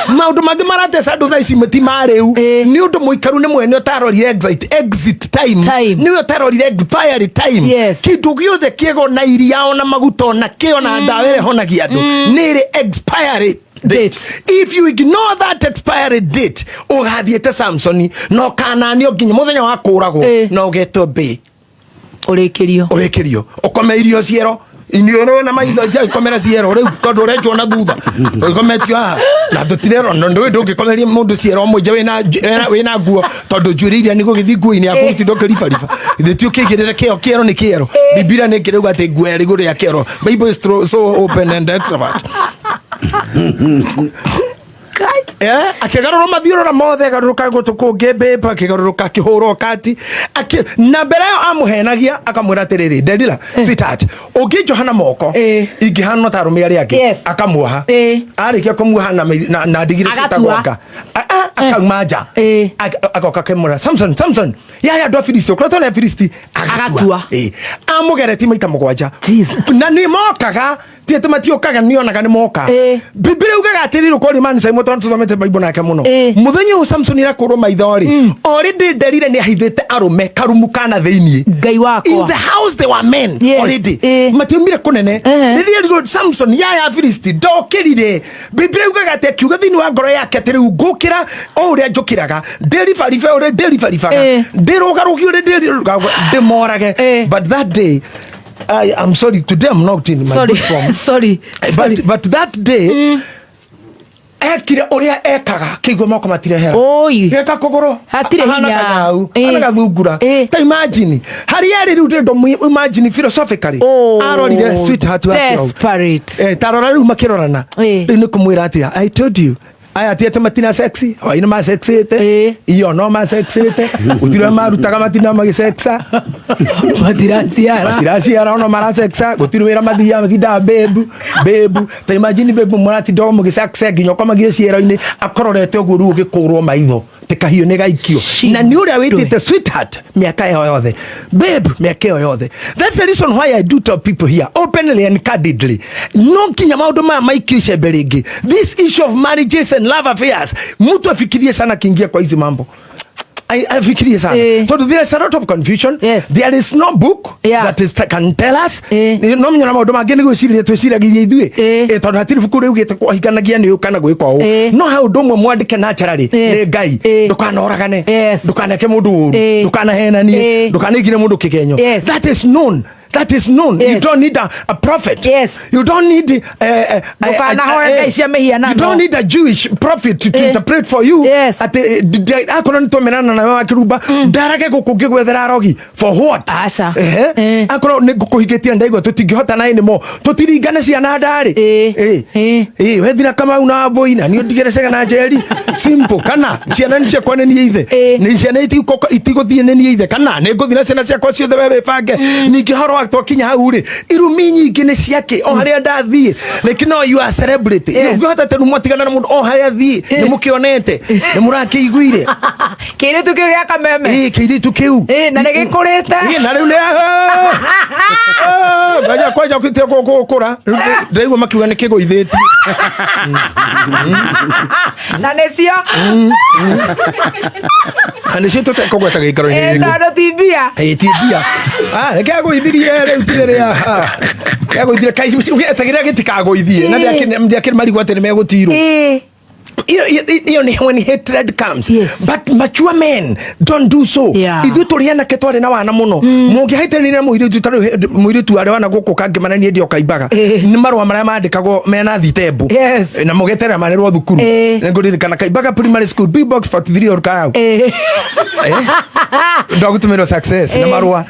Maũndũ mangĩ marateca andũ thaa ici ti ma rĩu. Nĩ ũndũ mũikaru nĩ mwene ũtarorire exit time. Time. Nĩwe ũtarorire expiry time. Kĩndũ gĩothe kĩega ona iria ona maguta ona kĩ ona ndawa ĩrĩa ĩhonagia andũ. Nĩ ĩrĩ expiry date. If you ignore that expiry date, ũgathiĩte Samsoni na ũkananio nginya mũthenya wa kũragwo na ũgetwo mbĩ. Ũrĩkĩrio. Ũrĩkĩrio. Ũkome irio ciero. Inioro na maitho nja ikomera ciero rĩu tondũ ũrenjwo na thutha. Ũkometio haha. Na tũtirerwo, no ndũĩ ndũngĩkomeria mũndũ ciero mũingĩ wĩna nguo tondũ njuĩrĩ iria nĩ gũgĩthiĩ nguo-inĩ yaku gũtinda ũkĩribariba. Githĩ ti ũkĩigĩrĩre kĩo, kĩero nĩ kĩero. Bibilia nĩ ĩkĩrauga atĩ nguo ya igũrũ rĩa kĩero. Bible is so open and extrovert. Akĩgarũrwo mathiũrũra mothe, agarũrũka gũtũ kũngĩ, babe, akĩgarũrũka, akĩhũrwo kati. Na mbere ĩyo amũhenagia, akamwĩra atĩrĩrĩ, Delila, sweetheart, ũngĩnjoha na moko, ingĩhana ta arũme arĩa angĩ. Akamuoha. Arĩkia kũmuoha na ndigiri Agatua. ciĩtagwo nga. Akauma nja. Agoka akĩmwĩra, "Samson, Samson, yaya, andũ a Filisti, ũkoretwo nĩ Filisti." Agatua. Amũgeretie maita 7. Jesus. Na nĩ mokaga, ti atĩ matiũkaga, nĩonaga nĩ moka. Biblia ugaga atĩrĩrĩ, ũkoria mani Simon, tondũ tũthomete Bible nake mũno. Mũthenya ũyũ Samson arakũrwo maitho rĩ, already nderire nĩ ahithĩte arũme karumu kana thĩiniĩ. Ngai In wakwa. the house there were men already. Matiumire kũnene. Rĩrĩa erirwo, "Samson, yaya Filisti," ndokĩrire. Biblia yugaga atĩ akiuga thĩinĩ wa ngoro yake atĩ, "Rĩu ngũkĩra o ũrĩa njũkĩraga, ndĩribaribe ũrĩa ndĩribaribaga, ndĩrũgarũgie ũrĩa ndĩrũgaga, ndĩmorage." But that day, I am sorry, today I'm not in my Sorry. good form. Sorry. Sorry. But that day ekire ũrĩa ekaga kĩigua moko matirehera. Oi. Geka kũgũrũ. Hatirĩ Ahana hinya. kanyau, ahana gathungura. Ta imagine harĩa arĩ rĩu, ndĩrenda imagine philosophically. Oh, Arorire sweetheart wake hau. desperate. Tarora rĩu makĩrorana. Rĩu nĩ kũmwĩra atĩa, "I told you." Aya ti atĩ matina sexy, hwaĩ-inĩ masexĩte. Iyo no masexĩte, gũtirĩ ũrĩa marutaga matina magĩsexa. Matiraciara. Matiraciara, ono marasexa, gũtirĩ wĩra mathiaga, matindaga babe, babe. Ta imagine, babe, mũratinda o mũgĩsexa nginya ũkomagio ciero-inĩ, akororete ũguo, rĩu ũgĩkũrwo maitho tĩ kahiũ nĩ gaikio, na nĩ ũrĩa wĩtĩte sweetheart mĩaka ĩyo yothe, babe mĩaka ĩyo yothe. That's the reason why I do tell people here openly and candidly, no nginya maũndũ maya maikio icembe rĩngĩ. This issue of marriages and love affairs, mtu afikirie sana akiingia kwa hizi mambo. Afikirie sana, tondũ there is a lot of confusion. There is no book that is, can tell us. No menya na maũndũ mangĩ nĩ gwĩciria twĩciragiria ithuĩ. Tondũ hatirĩ ibuku rĩugĩte kũhikanagia nĩ ũũ kana gwĩka ũũ. No he ũndũ ũmwe mwandĩke naturally nĩ Ngai: ndũkanoragane, ndũkaneke mũndũ ũru, ndũkanahenanie, ndũkanaigire mũndũ kĩgenyo. That is known, that is known. You don't need a prophet. You don't need Ndũkanahoe ngai cia mĩhianano. You don't need a Jewish prophet to interpret for you. Atĩ akorwo nĩ tũmenana nawe wa kĩrumba, ndarage gũkũ ngĩgwethera arogi for what? Aca. Ehe. Akorwo nĩ ngũkũhingĩtie, ndaigua tũtingĩhotana anymore, tũtiringane ciana ndarĩ. Wethira Kamau na Mbũi na niĩ ndigere Cega na Njeri, simple. Kana ciana nĩ ciakwa, nĩ niĩ ithe. Nĩ ciana itigũthiĩ, nĩ niĩ ithe, kana nĩ ngũthiĩ na ciana ciakwa ciothe, we wĩbange. Ningĩ horo wa twakinya hau rĩ, irumi nyingĩ nĩ ciake o harĩa ndathiĩ, like no you are celebrity. Ũngĩhota tondũ mwatigana na mũndũ, o harĩa thiĩ nĩ mũkĩonete, nĩ mũrakĩiguire. Kĩirĩtu kĩu gĩa kameme. Ĩ, kĩirĩtu kĩu. Ĩ, na nĩ gĩkũrĩte. Ĩ, na rĩu nĩ kwanja kwanja kwanja gũkũra. Ndĩraigua makiuga nĩ kĩgũithĩtie. Na nĩcio. Na nĩcio tũtekũgweta gĩikaro-inĩ gĩkĩ. Tondũ ti mbia. Ĩ, ti mbia. Ah, reke agũithirie rĩu, tigĩrĩra agũithirie, etagĩrĩra gĩtikagũithie na ndiakĩrĩ marigwo atĩ nĩ megũtirwo. Iyo ni when hatred comes. But mature men don't do so. Ithuĩ tũrĩ anake, twarĩ na wana mũno, mũngĩhĩtanire na mũirĩtu, ta rĩu mũirĩtu arĩ wana gũkũ kangĩmanania ndio kaimbaga nĩ marũa marĩa mandĩkagwo mena thitembu. Na mũgeterera marĩrwo thukuru. Nĩngũririkana Kaimbaga Primary School, B Box 43 Olkalau, ndagũtũmĩrwo success na marũa.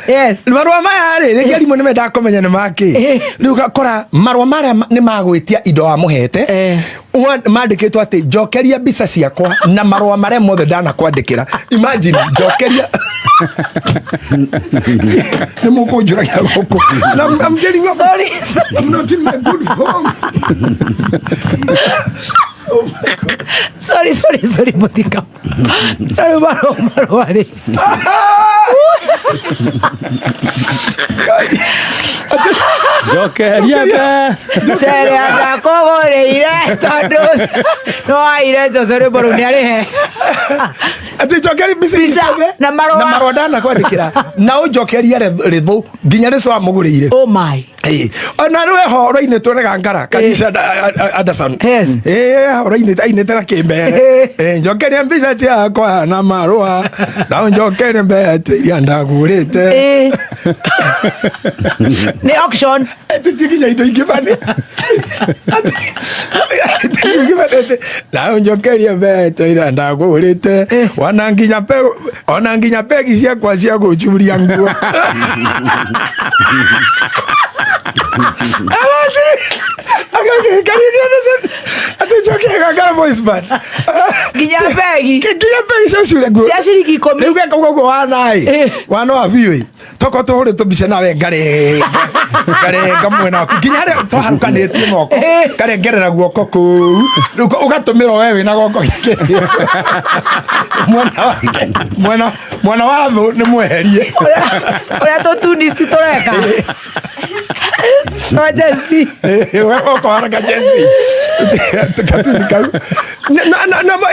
Marũa maya rĩ, rĩngĩ arimũ nĩ mendaga kũmenya nĩ makĩ. Rĩu ũgakora marũa marĩa nĩ magwĩtia indo wamũhete. Mandĩkĩtwo atĩ, "Njokeria mbica ciakwa na marũa marĩa mothe ndanakwandĩkĩra." Imagine, njokeria. Nĩ mũkũnjũragia gũkũ. And I'm getting up. Sorry, sorry. I'm not in my good form. Sorry, sorry, sorry, mũtika. Rĩu marũa rĩ, Njokeria mbe. Cerea ndakũgũrĩire tondũ no aire Jose, rwĩmbo rũu nĩ arĩhe. Atĩ njokeria mbica ici Mbica ciothe na marũa. Na marũa ndanakwandĩkĩra, na ũnjokerie rĩthũ nginya rĩcũ wamũgũrĩire. Oh my. Ĩĩ. Ona rĩu eho ũrainĩtwo nĩ gangara Kanisha Anderson. Ĩĩ, ũrainĩte, ainĩte na kĩmbere. Ĩĩ, "Njokeria mbica ciakwa na marũa, na ũnjokerie mbeca iria ndagũrĩte." Nĩ auction. Tutikinya indo ingĩ bani na ũnjokerie mbeca iria ndagũrĩte, ona nginya ona nginya pegi ciakwa cia gũcuria nguo. Kariũki Anderson atĩ njoke ngakara voice band. Nginya begi. Nginya begi cia cure nguo. Cia ciringi 10. Rĩu geka ũguo wanaĩ. Eh. Wana wa biũ ĩ. Tokorwo tũhũrĩtwo mbica nawe ngarenga ngarenga mwena waku nginya harĩa twaharũkanĩtie moko Eh. ngarengerera guoko kũu rĩu ũgatũmĩrwo we wĩna goko gĩkĩ mwena wake mwena mwena wa thũ nĩ mweherie. Ũrĩa tũtunisti tũreka. Twa Gen Z. Ũkohana Gen Z gatuni kau. Na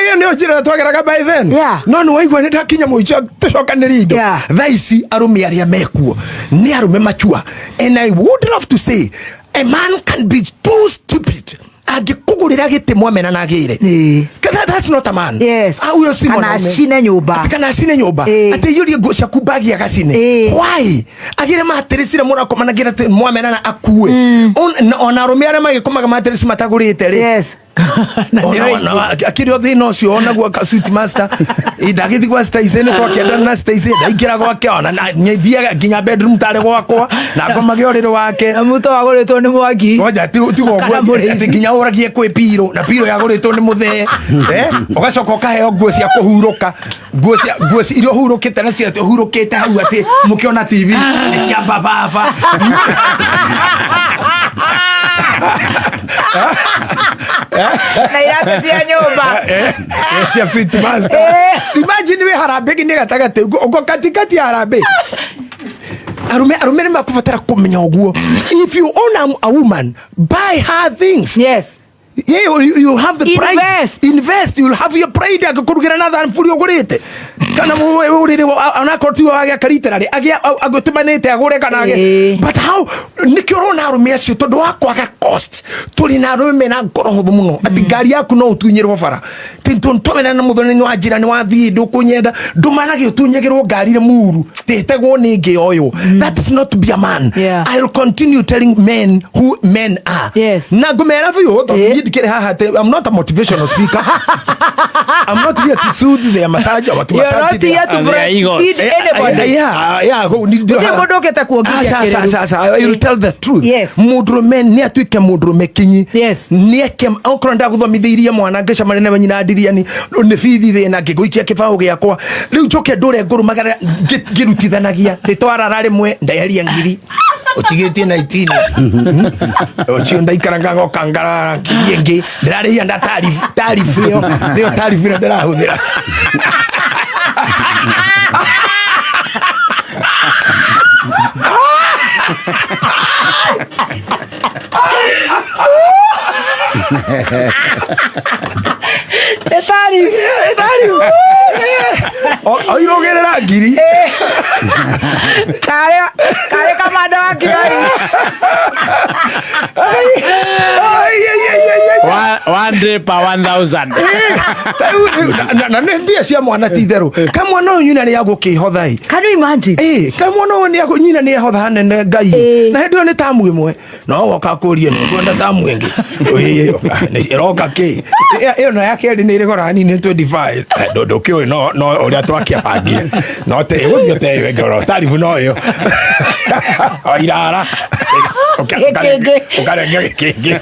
ĩyo nĩyo njĩra ĩrĩa twageraga by then. No nĩ waigua nĩ ndakinya mũico tũcokanĩrie indo. Thaa ici arũme arĩa mekuo nĩ arũme mature, and I would love to say a man can be too stupid angĩkũgũrĩra gĩtĩ mwamena na agĩre. That's not a man. Ah, huyo si Kana mwanaume. acine nyũmba. Ati kana acine nyũmba. Atĩ aiyũrie nguo ciaku bagi agacine. Why agĩre matirisi rĩa mũrakomanagira atĩ mwamena na akue? Ona arũme arĩa magĩkomaga matirisi matagũrĩte rĩ. Na nĩ Ona ũingĩ. Akĩrĩ o thĩna ũcio onaguo ka sweet master. Ĩ, ndagĩthiĩ gwa Stacey, nĩ twakĩendana na Stacey, ndaingĩra gwake ona na nĩthiaga nginya bedroom tarĩ gwakwa na ngomage ũrĩrĩ wake. Na muto wagũrĩtwo nĩ Mwangi. Ngoja, tiga ũguo, Kana mũrĩithi. atĩ nginya ũragie kwĩ pirũ na pirũ yagũrĩtwo nĩ mũthee. Ũgacoka ũkaheo nguo cia kũhurũka, nguo cia nguo iria ũhurũkĩte nacio atĩ ũhurũkĩte hau atĩ mũkĩona TV nĩ cia bababa. Na iratũ cia nyũmba. Cia sweet master. Imagine wĩ harambee nginya gatagatĩ ũguo katikati ya harambee. Arũme nĩ makũbatara kũmenya ũguo. If you own a woman, buy her things. Yeah, you have the pride. Invest. Invest. You'll have your pride. Akũrugĩra na thamburia ũgũrĩte. Kana ũrĩrĩ onakorwo tiwe wagĩaka literally, agũtũmanĩte agũre kana agĩ. But how, nĩkĩo ũrona arũme acio tondũ wa kwaga cost. Tũrĩ na arũme mena ngoro hũthũ mũno. Atĩ ngari yaku no ũtunyĩrwo bara. Ti tũmena na mũthoni nĩ wanjĩra nĩ wathiĩ ndũkũnyenda. Ndũmanage ũtunyagĩrwo ngari nĩ muru. Tĩtegwo nĩ ngĩ ũyũ. That is not to be a man. I'll continue telling men who men are. Na ngũmera biũ, tondũ niĩ ndikĩrĩ haha atĩ, I'm not a motivational speaker. I'm not here to soothe their massage or to You're massage not their here to And their egos. breastfeed anybody. Yeah, yeah, go, ni- Gũtirĩ mũndũ ũkĩte kuongithia Aca, aca, kĩrĩru. aca, aca, I will tell the truth. Mũndũrũme nĩ atuĩke mũndũrũme kinyi. Nĩ eke, okorwo ndagũthomithĩirie mwana ngĩcemania na nyina ndiriani, nĩ bithi thĩna, ngĩgũikia kĩbaũ gĩakwa. Rĩu njoke ndũre ngũrũmagĩra, ngĩrutithanagia. Tĩtwarara rĩmwe, ndeheria ngiri. Ũtigĩtie na itini. Ũcio ndaikara ngagoka ngarara ngiri ĩngĩ. Ndĩrarĩhia na tarifu ĩyo. Nĩyo tarifu ĩrĩa ndĩrahũthĩra. Nĩ tarifu. Nĩ tarifu. Oirũgĩrĩra ngiri. Karĩ kamanda wa Kioi. Ai, ai, ai, ai, ai. One day per 1,000. Rĩu, na nĩ mbia cia mwana ti itherũ. Ka mwana ũyũ nyina nĩ agũkĩhotha ĩ. Can you imagine? Ka mwana ũyũ nĩ nyina nĩ ehotha hanene Ngai. Na hĩndĩ ĩyo nĩ tamu ĩmwe. No woka kũrie nĩ ũkwenda tamu ĩngĩ. Ĩĩ, ĩroka kĩ? Ĩyo no ya kerĩ nĩ ĩrĩ goro hanini nĩ 25. Ndũkĩũĩ no ũrĩa twakĩabangire. No te, ĩgũthiĩ te ĩyo ĩngĩ oro, taribu no ĩyo. O irara. Gĩkĩngĩ. Ũkarenga gĩkĩngĩ.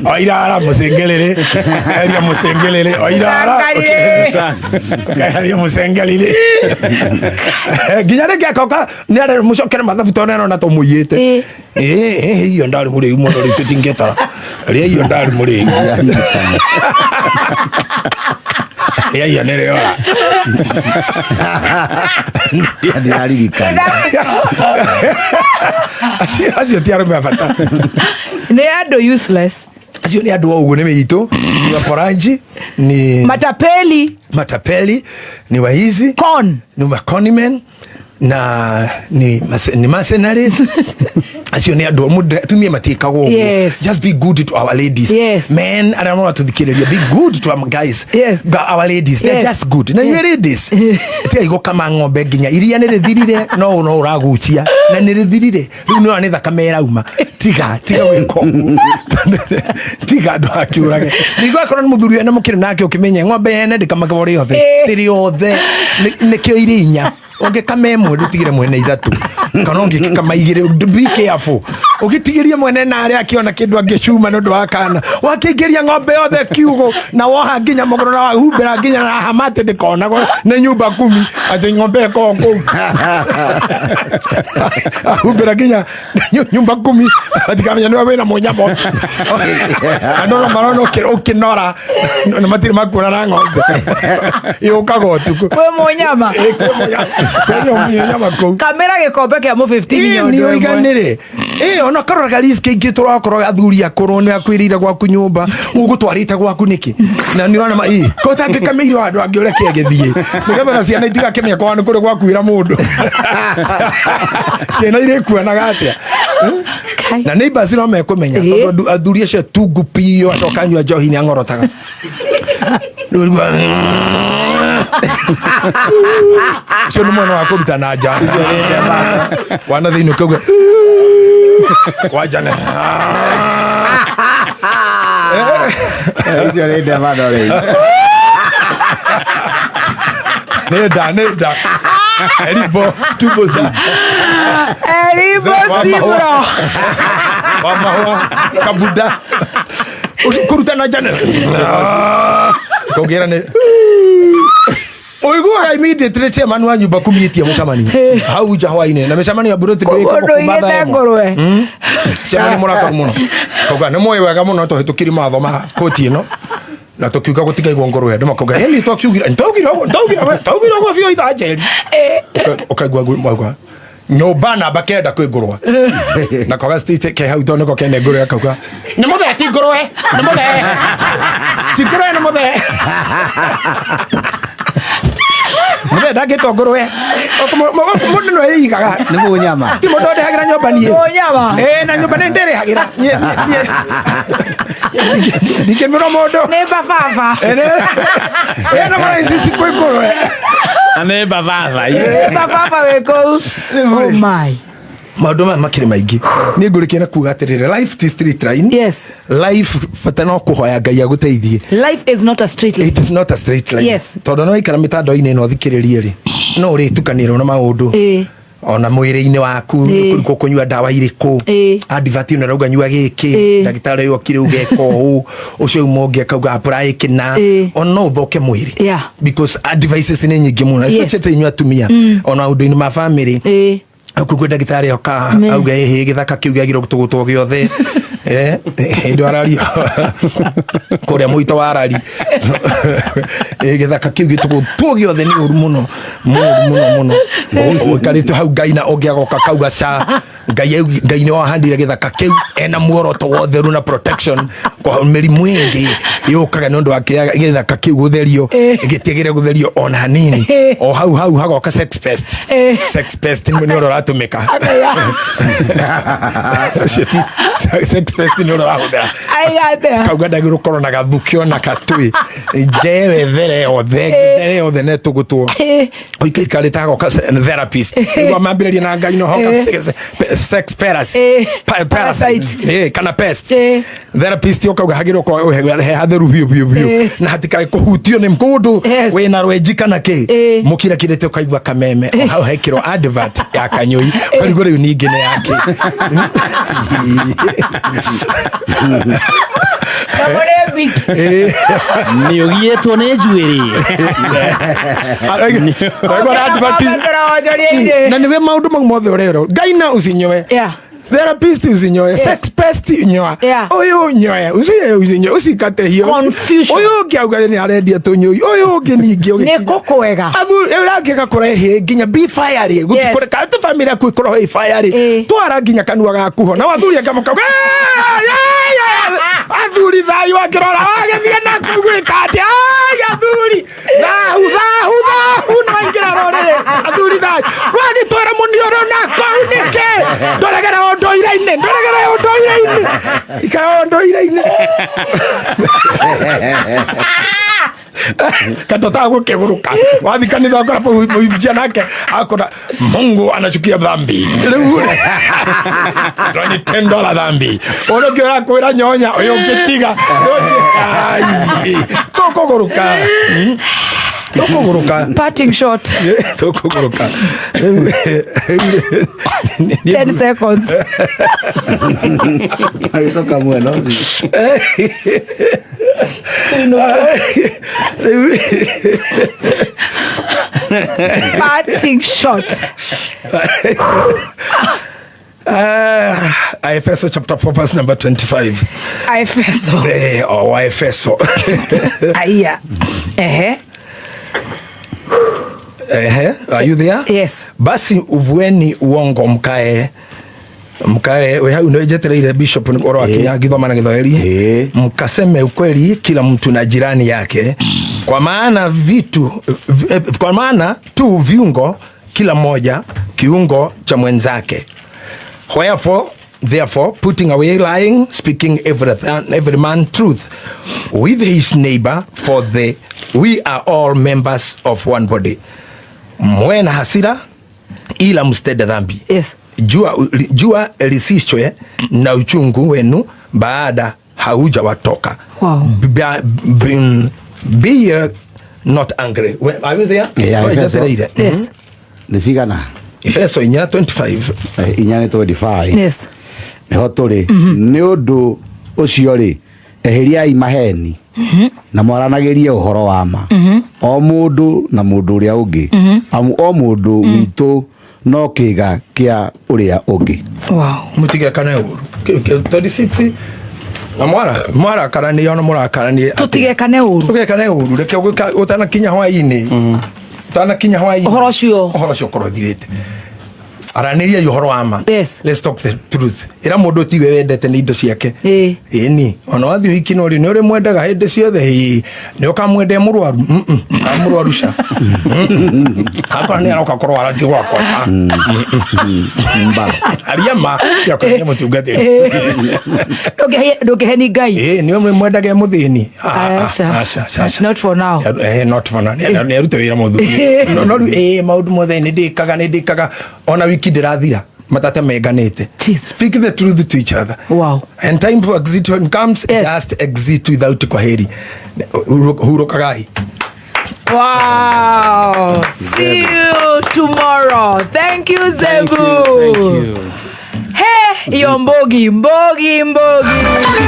O irara, mũcengerere. Eria mũcengerere. O irara. Mũcengerere. Ũkeheria mũcengerere. Nginya rĩngĩ akoka, nĩ arĩa mũcokere mathabu tondũ nĩarona tũmũiyĩte. Iyo ndarĩ mũrĩu mũno rĩu tũtingĩtara. Rĩa iyo ndarĩ mũrĩu. Rĩa iyo nĩ rĩora. Ndĩraririkana. Acio ti arũme a bata. Nĩ andũ useless. Acio nĩ andũ a ũguo nĩ mĩitũ, ni waporanji, ni matapeli. Matapeli, ni waizi. Con. Ni maconimen na ni mercenaries. Acio nĩ andũ a atumia matiĩkagwo ũguo. Just be good to our ladies. Men arĩa maratũthikĩrĩria, be good to our guys. Our ladies, they're just good. Na inyuĩ ladies, tigai gũkama ng'ombe nginya iria nĩ rĩthirire, no ũragucia na nĩ rĩthirire. Rĩu nĩ ũrona nĩ thakame ĩrauma. Tiga, tiga gwĩka ũguo. Tiga ndũgakĩũrage. Ningĩ akorwo nĩ mũthuri wene mũkĩrĩ nake ũkĩmenye ng'ombe yene ndĩkamagwo rĩothe. Ti rĩothe. Nĩkĩo irĩ inya. Ũngĩkama ĩmwe ndũtigĩre mwene ithatũ, kana ũngĩkama igĩrĩ, be careful. Ũgĩtigĩrie mwene na arĩa akĩona kĩndũ angĩcuma nĩ ũndũ wa kana. Wakĩingĩria ng'ombe yothe kiugũ na woha nginya mũgũrũ na wahumbĩra nginya na hamati ndĩkonagwo nĩ nyumba kumi atĩ ng'ombe ĩkoragwo kũu. Ahumbĩra nginya nyumba kumi matikamenya nĩwe wĩna mũnyama ũcio. Andũ no marona ũkĩnora na matirĩ makuona na ng'ombe yũkaga ũtukũ. Kwĩ mũnyama. Ĩ, kwĩ mũnyama kũu. Kamĩra gĩkombe kĩa mũ 15 Ĩ, nyondo nĩ ĩmwe. ũiganĩre. Ĩ, ona karoraga risk ingĩ tũrakorwo athuri akũrũ nĩ akwĩrĩire gwaku nyũmba ũgũtwarĩte gwaku nĩkĩ na nĩ ũrona ĩ ko ũtangĩkamĩire handũ angĩ ũreke agĩthiĩ nĩgetha na ciana itigakĩmenya kwao nĩ kũrĩ gwakuĩra mũndũ. Ciana irĩkuanaga atĩa? Kai. Na neighbors no mekũmenya tondũ athuri acio tungu piũ acoka anyua njohi nĩ ang'orotaga. Rĩu ũrigua, ũcio nĩ mwena wa kũruta na nja wana thĩinĩ ũkauga kwanja nĩ Icio nĩ ndema ndore. Nĩ nda nĩ nda eribo tumbo za Eribo sibro. Wa mahũa kabuda kũruta na nja kũngĩra nĩ ũiguaga immediately chairman wa nyumba kumi ĩtie mũcemanio hau nja hwainĩ na mĩcemanio ya mburoti Mũndũ ndĩĩkagwo kuma thaa ũigĩte 1. ngũrwe. Chairman mũrakaru mũno kauga nĩ moĩ wega mũno tũhĩtũkiri mawatho ma koti ĩno na tũkiuga gũtikaigwo ngũrwe andũ makauga ĩni twakiugire ntaugire ũguo ntaugire we ntaugire ũguo biũ ithaa njeri. Ũkaigua mauga nyũmba namba 9 kwĩ ngũrwe na koga state ke hau tondũ nĩko kene ngũrwe akauga nĩ mũthee ti ngũrwe nĩ mũthee ti ngũrwe nĩ mũthee mũthee ndangĩtwo ngũrwe mũndũ nĩwe ĩigaga. Nĩ mũnyama. Ti mũndũ ndĩhagĩra nyũmba niĩ. Mũnyama. Ĩ, na nyũmba nĩ ndĩrĩhagĩra. Ndingĩmĩra mũndũ. Nĩ bababa. Ĩ, na mara insist kwĩ ngũrwe. Na nĩ bababa. Nĩ bababa wĩ kũu. Rĩu rĩ. Oh my. Maũndũ maya makĩrĩ maingĩ niĩ ngũrĩkia na kuga atĩrĩrĩ, life ti straight line. Life bata no kũhoya Ngai agũteithie. Life is not a straight line. It is not a straight line. Tondũ no ikara mĩtandao-inĩ ĩno thikĩrĩrie rĩ, no ũrĩtukanĩrwo na maũndũ ona mwĩrĩ-inĩ waku. Kũrikwo kũnyua ndawa irĩkũ, advert ĩno ĩrauga nyua gĩkĩ, ndagĩtarĩ ũyũ okire uga eka ũũ, ũcio uma ũngĩ akauga apply kĩna. Ona no ũthũke mwĩrĩ because advices nĩ nyingĩ mũno, especially inyuĩ atumia, ona maũndũ-inĩ ma family. Kuo ndagĩtarĩ oka auga ĩhĩ gĩthaka kĩu gĩagĩrwo gũtũgũtwo gĩothe. Hĩndĩ arario kũrĩa mũito wa rari. Gĩthaka kĩu gĩtũgũtwo gĩothe nĩ ũru mũno mũru mũno mũno. Ũikarĩte hau Ngai na ũngĩ agoka kauga ca Ngai Ngai nĩ wahandire gĩthaka kĩu ena muoroto wa ũtheru na protection kwa mĩrimũ ĩngĩ yũkaga nĩ ũndũ wa gĩthaka kĩu gũtherio gĩtiagĩrĩire gũtherio ona hanini. O hau hau hagoka sex pest. Sex pest nĩ ũrĩa ũratũmĩka. Ũcio ti sex pest, nĩ ũrĩa ũrahũthĩra. Aiga atĩa? Kauga ndagĩrĩirwo gũkorwo na gathukĩ ona katui njewe there yothe there yothe netũgũtwo. Ũikaikarĩte hagoka therapist nĩguo mambĩrĩrie na Ngai no hoka sex parasite. Kana pest. Therapist ũkauga hagĩrĩirwo gũkorwo he hatheru biũ biũ biũ na hatikae kũhutio nĩ mũndũ wĩna rwenji kana kĩ. Mũkirakirĩte ũkaigua kameme o hau hekĩrwo advert ya kanyũi ũkarigwo rĩu ningĩ nĩ yake. Na mũrĩmi. Nĩ ũgiĩtwo nĩ njuĩrĩ. Ũraigua advert Tũrawonjoria-inĩ. Na nĩwe maũndũ mau mothe ũrerwo Ngai na usinyoe, therapist usinyoe, sex pest nyoa, ũyũ nyoe, usinyoe usinyoe usikate hiyo. Confusion. Ũyũ ũngĩ auga nĩ arendia tũnyũi, ũyũ ũngĩ ningĩ Nĩ kũ kwega? Athuri ũrangĩka kũrehe nginya be fire rĩ gũtikũreka atĩ family yaku ĩkorwo ĩ fire rĩ twara nginya kanua gaku ho na athuri angĩ makauga "Athuri thayũ angĩrora wagĩthiĩ naku gwĩka atĩa? Ai, athuri thahu thahu thahu na waingĩra rũrĩrĩ athuri thayũ wagĩtwara mũniũrũ na kau nĩkĩ ndũregera ũndũire-inĩ ndũregera ũndũire-inĩ ikara ũndũire-inĩ katota gũkĩgũrũka wathi kanitha ũkora mũhunjia nake akora Mungu anachukia dhambi rĩu rĩ ni tendo la dhambi ũrĩa ũngĩ ũrakwĩra nyonya ũyũ ũngĩtiga tũkũgũrũka. Tũkũgũrũka. Parting shot. Tũkũgũrũka. 10 seconds. Agĩcoka mwena ũcio. Rĩu Parting shot. Efeso chapter 4 verse number 25. Aefeso. Oh, Efeso. Aya, ehe. Ehe, are you there? Yes. Basi uvueni uongo, mkae we hau nĩ njetereire bishop ũhoro wa kinya ngithoma na Gĩthwaĩri. Mkaseme ukweli kila mtu na jirani yake, kwa maana vitu kwa maana tu viungo, kila mmoja kiungo cha mwenzake. Wherefore, therefore, putting away lying, speaking every man truth with his neighbor, for we are all members of one body. Mwe na hasira, ila msitende dhambi. Jua lisichwe na uchungu wenu baada haujawatoka. Be ye not angry. Are you there? Yeah, Oh, Efeso. njetereire. Yes. Nĩ cigana? Efeso 4:25. 4 nĩ 25. Yes. Nĩho tũrĩ. Nĩ ũndũ ũcio rĩ, eheriai maheni na mwaranagĩrie ũhoro wa ma o mũndũ na mũndũ ũrĩa ũngĩ, amu o mũndũ witũ no kĩga kĩa ũrĩa ũngĩ. Mutigekane ũru. 26 na mwara mwarakarania, ona mũrakaranie. Tutigekane ũru. Tũgekane ũru, reke ũtanakinya hwaĩ-inĩ, ũtanakinya hwaĩ-inĩ, Ũhoro ũcio. Ũhoro ũcio ũkorwo ũthirĩte. Aranĩria ũhoro wa ma. Let's talk the truth. Ĩra mũndũ tiwe wendete nĩ indo ciake. Ĩni ona wathiĩ ũhiki no rĩ, nĩ ũrĩ mwendaga hĩndĩ ciothe? Ĩĩ, nĩ ũkamwendea mũrwaru? Mũrwaru ca. Akorwo nĩ aroka kũrwara, ti gwakwa ca. Mbara. Aria ma yakorwo nĩ mũtungatĩri. Ndũngĩheni Ngai. Ĩĩ, nĩ mwendage mũthĩni? Aca. Aca, aca. Not for now. Not for now. Nĩ arute wĩra mũthuri, no rĩu ĩĩ, maũndũ mothe nĩ ndĩkaga, nĩ ndĩkaga, ona wiki ndĩrathira matata menganĩte. Jesus. Speak the truth to each other. And time for exit when comes, just exit without kwaheri. Hurukagai. Wow. See you tomorrow. Thank you, Thank Zebu. you, thank you. Hey, iyo mbogi mbogi mbogi.